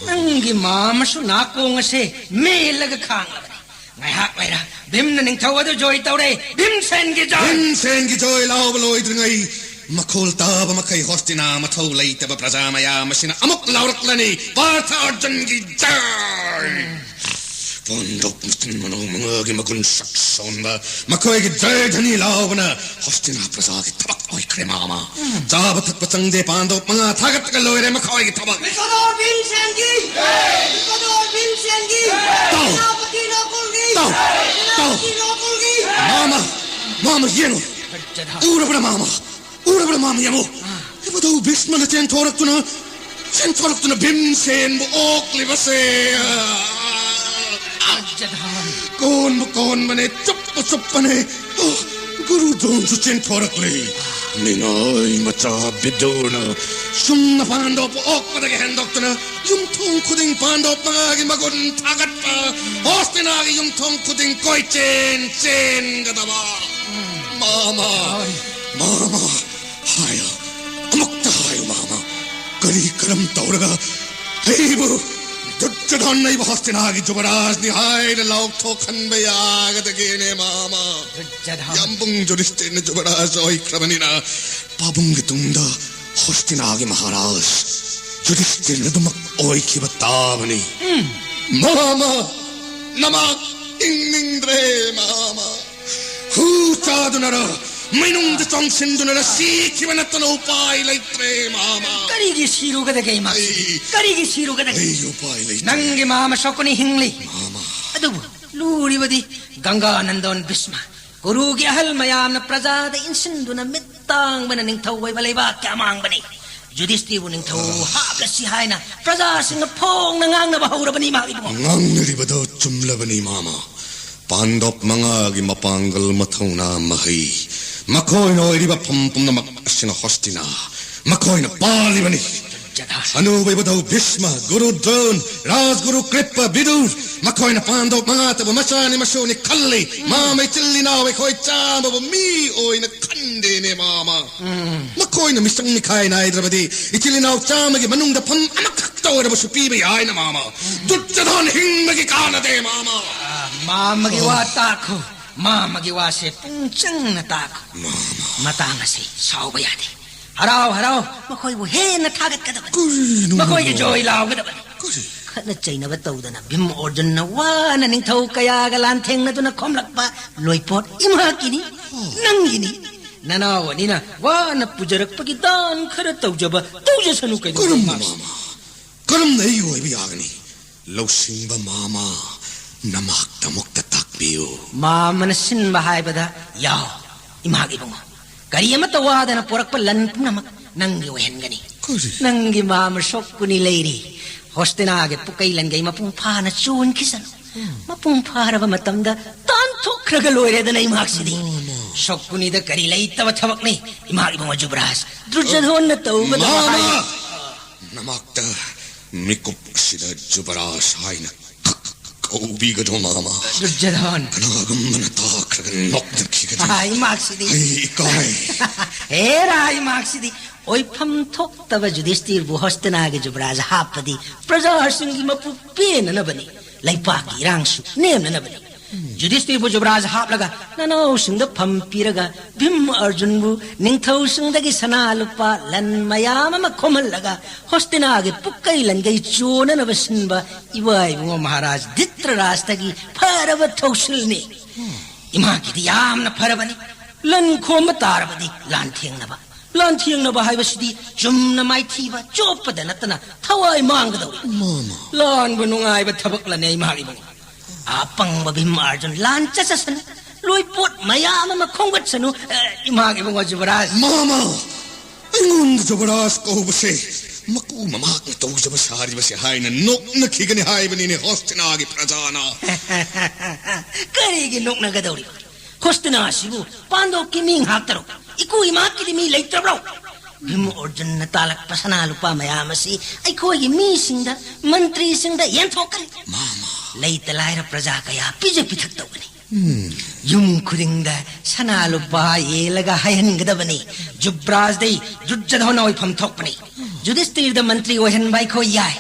ꯅꯪꯒꯤ ꯃꯥꯃꯁꯨ ꯅꯥꯀꯣꯡ ꯑꯁꯦ ꯃꯦꯜꯂꯒ ꯈꯥꯡꯂꯕꯅꯤ꯫ ꯉꯥꯏꯍꯥꯛ ꯂꯩꯔ ꯚꯤꯝꯅ ꯅꯤꯡꯊꯧ ꯑꯗꯨ ꯖꯣꯏ ꯇꯧꯔꯦ꯫ ꯚꯤꯝꯁꯦꯟꯒꯤ ꯖꯣꯏ! ꯚꯤꯝꯁꯦꯟꯒꯤ ꯖꯣꯏ ꯂꯥꯎꯕ ꯂꯣꯏꯗ꯭ꯔꯤꯉꯩ, ꯃꯈꯣꯜ ꯇꯥꯕ ꯃꯈꯩ ꯍꯣꯁꯇꯤꯅꯥ ꯃꯊꯧ ꯂꯩꯇꯕ ꯄ꯭ꯔꯖꯥ ꯃꯌꯥꯝ ꯑꯁꯤꯅ ꯑꯃꯨꯛ ꯂꯥꯎꯔꯛꯂꯅꯤ, "ꯄꯥꯔꯊ ꯑꯔꯖꯨꯟꯒꯤ ꯖꯣꯏ!" ꯄꯥꯟꯗꯕ ꯃꯆꯤꯟ ꯃꯅꯥꯎ ꯃꯉꯥꯒꯤ ꯃꯒꯨꯟ ꯁꯛ ꯁꯣꯟꯕ, ꯃꯈꯣꯏꯒꯤ ꯖꯣꯏ ꯙ꯭ꯋꯅꯤ ꯂꯥꯎꯕꯅ ꯍꯣꯁꯇꯤꯅꯥ ꯄ꯭ꯔꯖꯥꯒꯤ ꯊꯕꯛ ꯑꯣꯏꯈ꯭ꯔꯦ, ꯃꯥꯃ꯫ ꯆꯥꯕ ꯊꯛꯄ ꯆꯪꯗꯦ, ꯄꯥꯟꯗꯕ ꯃꯉꯥ ꯊꯥꯒꯠꯂꯒ ꯂꯣꯏꯔꯦ ꯃꯈꯣꯏꯒꯤ ꯊꯕꯛ꯫ ꯕꯤꯁꯣꯗꯣꯔ ꯚꯤꯝꯁꯦꯟꯒꯤ! ꯕꯤꯁꯣꯗꯣꯔ ꯚꯤꯝꯁꯦꯟꯒꯤ! ꯇꯥꯎ! ꯁꯦꯅꯥꯄꯇꯤ ꯅꯣꯡꯄꯣꯛꯒꯤ! ꯇꯥꯎ! ꯇꯥꯎ! ꯁꯦꯅꯥꯄꯇꯤ ꯅꯣꯡꯄꯣꯛꯒꯤ! ꯃꯥꯃ! ꯃꯥꯃ, ꯌꯦꯡꯉꯨ! ꯎꯔꯕ꯭ꯔꯥ, ꯃꯥꯃ? ꯎꯔꯕ꯭ꯔꯥ, ꯃꯥꯃ, ꯌꯦꯡꯉꯨ! ꯏꯕꯨꯙꯧ ꯚꯤꯁꯃꯅ ꯆꯦꯟꯊꯣꯔꯛꯇꯨꯅ, ꯆꯦꯟꯊꯣꯔꯛꯇꯨꯅ ꯚꯤꯝꯁꯦꯟꯕꯨ ꯑꯣꯛꯂꯤꯕꯁꯦ! ꯀꯣꯟꯕꯨ ꯀꯣꯟꯕꯅꯦ, ꯆꯨꯞꯄꯨ ꯆꯨꯞꯄꯅꯦ꯫ ꯑꯣ, ꯒꯨꯔꯨ ꯗ꯭ꯔꯣꯟꯁꯨ ꯆꯦꯟꯊꯣꯔꯛꯂꯦ꯫ ꯃꯤꯅꯥꯏ ꯃꯆꯥ ꯕꯤꯗꯨꯔꯅ ꯁꯨꯝꯅ ꯄꯥꯟꯗꯣꯞꯄꯨ ꯑꯣꯛꯄꯗꯒꯤ ꯍꯦꯟꯗꯣꯛꯇꯨꯅ ꯌꯨꯝꯊꯣꯡ ꯈꯨꯗꯤꯡ ꯄꯥꯟꯗꯣꯞ ꯃꯉꯥꯒꯤ ꯃꯒꯨꯟ ꯊꯥꯒꯠꯄ, ꯍꯣꯁꯇꯤꯅꯥꯒꯤ ꯌꯨꯝꯊꯣꯡ ꯈꯨꯗꯤꯡ ꯀꯣꯏꯆꯦꯟ ꯆꯦꯟꯒꯗꯕ꯫ ꯃꯥꯃ, ꯃꯥꯃ, ꯍꯥꯏꯌꯨ, ꯑꯃꯨꯛꯇ ꯍꯥꯏꯌꯨ, ꯃꯥꯃ꯫ ꯀꯔꯤ ꯀꯔꯝ ꯇꯧꯔꯒ ꯑꯩꯕꯨ, ꯗꯨꯔꯖꯣꯙꯟ ꯑꯩꯕꯨ ꯍꯣꯁꯇꯤꯅꯥꯒꯤ ꯖꯨꯕꯔꯥꯖꯅꯤ ꯍꯥꯏꯅ ꯂꯥꯎꯊꯣꯛꯍꯟꯕ ꯌꯥꯒꯗꯒꯦꯅꯦ, ꯃꯥꯃ? ꯗꯨꯔꯖꯣꯙꯟ! ꯌꯥꯝꯕꯨꯡ ꯖꯨꯙꯤꯁꯇꯤꯔꯅ ꯖꯨꯕꯔꯥꯖ ꯑꯣꯏꯈ꯭ꯔꯕꯅꯤꯅ, ꯄꯥꯕꯨꯡꯒꯤ ꯇꯨꯡꯗ ꯍꯣꯁꯇꯤꯅꯥꯒꯤ ꯃꯍꯥꯔꯥꯖ ꯖꯨꯙꯤꯁꯇꯤꯔꯅ ꯑꯗꯨꯃꯛ ꯑꯣꯏꯈꯤꯕ ꯇꯥꯕꯅꯤ꯫ ꯃꯥꯃ, ꯅꯃꯥꯛ ꯍꯤꯡꯅꯤꯡꯗ꯭ꯔꯦ, ꯃꯥꯃ꯫ ꯍꯨ ꯆꯥꯗꯨꯅꯔ, ꯃꯩꯅꯨꯡꯗ ꯆꯣꯡꯁꯤꯟꯗꯨꯅꯔ ꯁꯤꯈꯤꯕ ꯅꯠꯇꯅ ꯎꯄꯥꯏ ꯂꯩꯇ꯭ꯔꯦ, ꯃꯥꯃ꯫ ꯀꯔꯤꯒꯤ ꯁꯤꯔꯨꯒꯗꯒꯦ ꯏꯃꯥ? ꯑꯩ, ꯀꯔꯤꯒꯤ ꯁꯤꯔꯨꯒꯗꯒꯦ? ꯑꯩ ꯎꯄꯥꯏ ꯂꯩꯇ꯭ꯔꯦ꯫ ꯅꯪꯒꯤ ꯃꯥꯃ ꯁꯀꯨꯅꯤ ꯍꯤꯡꯂꯤ꯫ ꯃꯥꯃ꯫ ꯑꯗꯨꯕꯨ ꯂꯨꯔꯤꯕꯗꯤ ꯒꯪꯒꯥ ꯅꯟꯗꯣꯟ ꯚꯤꯁꯃ, ꯀꯨꯔꯨꯒꯤ ꯑꯍꯜ ꯃꯌꯥꯝꯅ ꯄ꯭ꯔꯖꯥꯗ ꯏꯟꯁꯤꯟꯗꯨꯅ ꯃꯤꯠꯇꯥꯡꯕꯅ ꯅꯤꯡꯊꯧ ꯑꯣꯏꯕ ꯂꯩꯕꯥꯛ ꯀꯌꯥ ꯃꯥꯡꯕꯅꯤ꯫ ꯌꯨꯙꯤꯁꯇꯤꯕꯨ ꯅꯤꯡꯊꯧ ꯍꯥꯞꯂꯁꯤ ꯍꯥꯏꯅ ꯄ꯭ꯔꯖꯥꯁꯤꯡꯅ ꯐꯣꯡꯅ ꯉꯥꯡꯅꯕ ꯍꯧꯔꯕꯅꯤ, ꯏꯃꯥ ꯏꯕꯨꯡꯉꯣ꯫ ꯉꯥꯡꯅꯔꯤꯕꯗꯣ ꯆꯨꯝꯂꯕꯅꯤ, ꯃꯥꯃ꯫ ꯄꯥꯟꯗꯣꯞ ꯃꯉꯥꯒꯤ ꯃꯄꯥꯡꯒꯜ, ꯃꯊꯧꯅꯥ, ꯃꯍꯩ, ꯃꯈꯣꯏꯅ ꯑꯣꯏꯔꯤꯕ ꯐꯝ ꯄꯨꯝꯅꯃꯛ ꯑꯁꯤꯅ ꯍꯣꯁꯇꯤꯅꯥ ꯃꯈꯣꯏꯅ ꯄꯥꯜꯂꯤꯕꯅꯤ꯫ ꯖꯒꯥ꯫ ꯑꯅꯧꯕ ꯏꯕꯨꯙꯧ ꯚꯤꯁꯃ, ꯒꯨꯔꯨ ꯗ꯭ꯔꯣꯟ, ꯔꯥꯖꯒꯨꯔꯨ ꯀ꯭ꯔꯤꯄ, ꯕꯤꯗꯨꯔ, ꯃꯈꯣꯏꯅ ꯄꯥꯟꯗꯣꯞ ꯃꯉꯥꯇꯕꯨ ꯃꯆꯥꯅꯤ ꯃꯁꯨꯅꯤ ꯈꯜꯂꯤ꯫ ꯃꯥꯃ, ꯏꯆꯤꯜ ꯏꯅꯥꯎ ꯑꯩꯈꯣꯏ ꯆꯥꯝꯃꯕꯨ ꯃꯤ ꯑꯣꯏꯅ ꯈꯟꯗꯦꯅꯦ, ꯃꯥꯃ꯫ ꯃꯈꯣꯏꯅ ꯃꯤꯆꯪ ꯃꯤꯈꯥꯏ ꯅꯥꯏꯗ꯭ꯔꯕꯗꯤ ꯏꯆꯤꯜ ꯏꯅꯥꯎ ꯆꯥꯝꯃꯒꯤ ꯃꯅꯨꯡꯗ ꯐꯝ ꯑꯃꯈꯛꯇ ꯑꯣꯏꯔꯕꯁꯨ ꯄꯤꯕ ꯌꯥꯏꯅ, ꯃꯥꯃ꯫ ꯗꯨꯔꯖꯣꯙꯟ ꯍꯤꯡꯕꯒꯤ ꯀꯥꯟꯅꯗꯦ, ꯃꯥꯃ꯫ ꯃꯥꯃꯒꯤ ꯋꯥ ꯇꯥꯈꯣ꯫ ꯃꯥꯃꯒꯤ ꯋꯥꯁꯦ ꯄꯨꯡ ꯆꯪꯅ ꯇꯥꯈꯣ꯫ ꯃꯇꯥꯡ ꯑꯁꯤ ꯁꯥꯎꯕ ꯌꯥꯗꯦ꯫ ꯍꯔꯥꯎ ꯍꯔꯥꯎ ꯃꯈꯣꯏꯕꯨ ꯍꯦꯟꯅ ꯊꯥꯒꯠꯀꯗꯕꯅꯤ꯫ ꯀꯔꯤꯅꯣ ꯃꯈꯣꯏꯒꯤ ꯃꯥꯃ? ꯖꯣꯏ ꯂꯥꯎꯒꯗꯕꯅꯤ꯫ ꯀꯔꯤ? ꯈꯠꯅ ꯆꯩꯅꯕ ꯇꯧꯗꯅ ꯚꯤꯝ ꯑꯣꯔꯖꯨꯟꯅ ꯋꯥꯅ ꯅꯤꯡꯊꯧ ꯀꯌꯥꯒ ꯂꯥꯟꯊꯦꯡꯅꯗꯨꯅ ꯈꯣꯝꯂꯛꯄ ꯂꯣꯏꯄꯣꯠ ꯏꯃꯥꯀꯤꯅꯤ, ꯅꯪꯒꯤꯅꯤ꯫ ꯅꯅꯥꯎ ꯑꯅꯤꯅ ꯋꯥꯅ ꯄꯨꯖꯔꯛꯄꯒꯤ ꯗꯥꯟ ꯈꯔ ꯇꯧꯖꯕ ꯇꯧꯖꯁꯅꯨ ꯀꯩꯗꯧꯕ ꯀꯔꯝꯕ ꯃꯥꯃ? ꯃꯥꯃ? ꯀꯔꯝꯅ ꯑꯩꯒꯤ ꯑꯣꯏꯕ ꯌꯥꯒꯅꯤ? ꯂꯧꯁꯤꯡꯕ ꯃꯥꯃ, ꯅꯃꯥꯛꯇꯃꯛꯇ ꯇꯥꯛꯄꯤꯌꯨ꯫ ꯃꯥꯃꯅ ꯁꯤꯟꯕ ꯍꯥꯏꯕꯗ ꯌꯥꯎ, ꯏꯃꯥꯒꯤ ꯏꯕꯨꯡꯉꯣ꯫ ꯀꯔꯤ ꯑꯃꯠꯇ ꯋꯥꯗꯅ ꯄꯣꯔꯛꯄ ꯂꯟ ꯄꯨꯝꯅꯃꯛ ꯅꯪꯒꯤ ꯑꯣꯏꯍꯟꯒꯅꯤ꯫ ꯀꯔꯤ? ꯅꯪꯒꯤ ꯃꯥꯃ ꯁꯣꯛꯀꯨꯅꯤ ꯂꯩꯔꯤ꯫ ꯍꯣꯁꯇꯤꯅꯥꯒꯤ ꯄꯨꯀꯩ ꯂꯟꯒꯩ ꯃꯄꯨꯡ ꯐꯥꯅ ꯆꯣꯟꯈꯤꯁꯅꯨ꯫ ꯃꯄꯨꯡ ꯐꯥꯔꯕ ꯃꯇꯝꯗ ꯇꯥꯟꯊꯣꯛꯈ꯭ꯔꯒ ꯂꯣꯏꯔꯦꯗꯅ ꯏꯃꯥꯛꯁꯤꯗꯤ꯫ ꯃꯥꯃ꯫ ꯁꯣꯛꯀꯨꯅꯤꯗ ꯀꯔꯤ ꯂꯩꯇꯕ ꯊꯕꯛꯅꯤ꯫ ꯏꯃꯥ ꯏꯕꯨꯡꯉꯣ ꯖꯨꯕꯔꯥꯖ, ꯗꯨꯔꯖꯣꯙꯣꯟꯅ ꯇꯧꯒꯗꯕ ꯃꯥꯃ! ꯍꯥꯏ- ꯅꯃꯥꯛꯇ ꯃꯤꯀꯨꯞ ꯑꯁꯤꯗ ꯖꯨꯕꯔꯥꯖ ꯍꯥꯏꯅ ꯀꯧꯕꯤꯒꯅꯨ ꯃꯥꯃ꯫ ꯗꯨꯔꯖꯣꯙꯣꯟ꯫ ꯀꯅꯥꯒꯨꯝꯕꯅ ꯇꯥꯈ꯭ꯔꯒ ꯅꯣꯛꯅꯈꯤꯒꯅꯤ꯫ ꯑꯥ, ꯏꯃꯥꯛꯁꯤꯗꯤ꯫ ꯑꯩ ꯏꯀꯥꯏ꯫ ꯍꯦꯔꯥ, ꯏꯃꯥꯛꯁꯤꯗꯤ꯫ ꯑꯣꯏꯐꯝ ꯊꯣꯛꯇꯕ ꯖꯨꯗꯤꯁꯇꯤꯔꯕꯨ ꯍꯣꯁꯇꯤꯅꯥꯒꯤ ꯖꯨꯕꯔꯥꯖ ꯍꯥꯞꯄꯗꯤ ꯄ꯭ꯔꯖꯥꯁꯤꯡꯒꯤ ꯃꯄꯨ ꯄꯦꯟꯅꯅꯕꯅꯤ, ꯂꯩꯄꯥꯛꯀꯤ ꯏꯔꯥꯡꯁꯨ ꯅꯦꯝꯅꯅꯕꯅꯤ꯫ ꯖꯨꯗꯤꯁꯇꯤꯔꯕꯨ ꯖꯨꯕꯔꯥꯖ ꯍꯥꯞꯂꯒ ꯅꯅꯥꯎꯁꯤꯡꯗ ꯐꯝ ꯄꯤꯔꯒ ꯚꯤꯝ ꯑꯔꯖꯨꯟꯕꯨ ꯅꯤꯡꯊꯧꯁꯤꯡꯗꯒꯤ ꯁꯅꯥ ꯂꯨꯄꯥ ꯂꯟ ꯃꯌꯥꯝ ꯑꯃ ꯈꯣꯝꯍꯜꯂꯒ ꯍꯣꯁꯇꯤꯅꯥꯒꯤ ꯄꯨꯛꯀꯩ ꯂꯟꯒꯩ ꯆꯣꯟꯅꯅꯕ ꯁꯤꯟꯕ ꯏꯕꯥ ꯏꯕꯨꯡꯉꯣ ꯃꯍꯥꯔꯥꯖ ꯙꯤꯇ꯭ꯔꯔꯥꯖꯇꯒꯤ ꯐꯔꯕ ꯊꯧꯁꯤꯜꯅꯤ꯫ ꯏꯃꯥꯒꯤꯗꯤ ꯌꯥꯝꯅ ꯐꯔꯕꯅꯤ꯫ ꯂꯟ ꯈꯣꯝꯕ ꯇꯥꯔꯕꯗꯤ ꯂꯥꯟꯊꯦꯡꯅꯕ꯫ ꯂꯥꯟꯊꯦꯡꯅꯕ ꯍꯥꯏꯕꯁꯤꯗꯤ ꯆꯨꯝꯅ ꯃꯥꯏꯊꯤꯕ ꯆꯣꯞꯄꯗ ꯅꯠꯇꯅ ꯊꯋꯥꯏ ꯃꯥꯡꯒꯗꯧꯔꯤ꯫ ꯃꯥꯃ꯫ ꯂꯥꯟꯕꯨ ꯅꯨꯡꯉꯥꯏꯕ ꯊꯕꯛꯂꯅꯦ ꯏꯃꯥꯒꯤ ꯏꯕꯨꯡꯉꯣ? ꯑꯄꯪꯕ ꯚꯤꯝ ꯑꯥꯔꯖꯨꯟ ꯂꯥꯟ ꯆꯠꯆꯁꯅꯨ, ꯂꯣꯏꯄꯣꯠ ꯃꯌꯥꯝ ꯑꯃ ꯈꯣꯝꯒꯠꯁꯅꯨ꯫ ꯑꯦ, ꯏꯃꯥꯒꯤ ꯏꯕꯨꯡꯉꯣ ꯖꯨꯕꯔꯥꯖ꯫ ꯃꯥꯃ! ꯑꯩꯉꯣꯟꯗ ꯖꯨꯕꯔꯥꯖ ꯀꯧꯕꯁꯦ ꯃꯀꯨ ꯃꯃꯥꯛꯅ ꯇꯧꯖꯕ ꯁꯥꯔꯤꯕꯁꯦ ꯍꯥꯏꯅ ꯅꯣꯛꯅꯈꯤꯒꯅꯤ ꯍꯥꯏꯕꯅꯤꯅꯦ ꯍꯣꯁꯇꯤꯅꯥꯒꯤ ꯄ꯭ꯔꯖꯥꯅ꯫ ꯀꯔꯤꯒꯤ ꯅꯣꯛꯅꯒꯗꯧꯔꯤꯕ? ꯍꯣꯁꯇꯤꯅꯥ ꯑꯁꯤꯕꯨ ꯄꯥꯟꯗꯣꯞꯀꯤ ꯃꯤ ꯉꯥꯛꯇꯔꯣ? ꯏꯀꯨ ꯏꯃꯥꯀꯤꯗꯤ ꯃꯤ ꯂꯩꯇ꯭ꯔꯕ꯭ꯔꯣ? ꯚꯤꯝ ꯑꯣꯔꯖꯨꯟꯅ ꯇꯥꯜꯂꯛꯄ ꯁꯅꯥ ꯂꯨꯄꯥ ꯃꯌꯥꯝ ꯑꯁꯤ ꯑꯩꯈꯣꯏꯒꯤ ꯃꯤꯁꯤꯡꯗ, ꯃꯟꯇ꯭ꯔꯤꯁꯤꯡꯗ ꯌꯦꯟꯊꯣꯛꯀꯅꯤ꯫ ꯃꯥꯃ꯫ ꯂꯩꯇ ꯂꯥꯏꯔ ꯄ꯭ꯔꯖꯥ ꯀꯌꯥ ꯄꯤꯖ ꯄꯤꯊꯛ ꯇꯧꯒꯅꯤ꯫ ꯎꯝ꯫ ꯌꯨꯝ ꯈꯨꯗꯤꯡꯗ ꯁꯅꯥ ꯂꯨꯄꯥ ꯌꯦꯜꯂꯒ ꯍꯩꯍꯟꯒꯗꯕꯅꯤ꯫ ꯖꯨꯕ꯭ꯔꯥꯖꯗꯩ ꯖꯨꯠꯖꯙꯣꯟꯅ ꯑꯣꯏꯐꯝ ꯊꯣꯛꯄꯅꯤ꯫ ꯖꯨꯗꯤꯁꯇꯤꯔꯗ ꯃꯟꯇ꯭ꯔꯤ ꯑꯣꯏꯍꯟꯕ ꯑꯩꯈꯣꯏ ꯌꯥꯏ꯫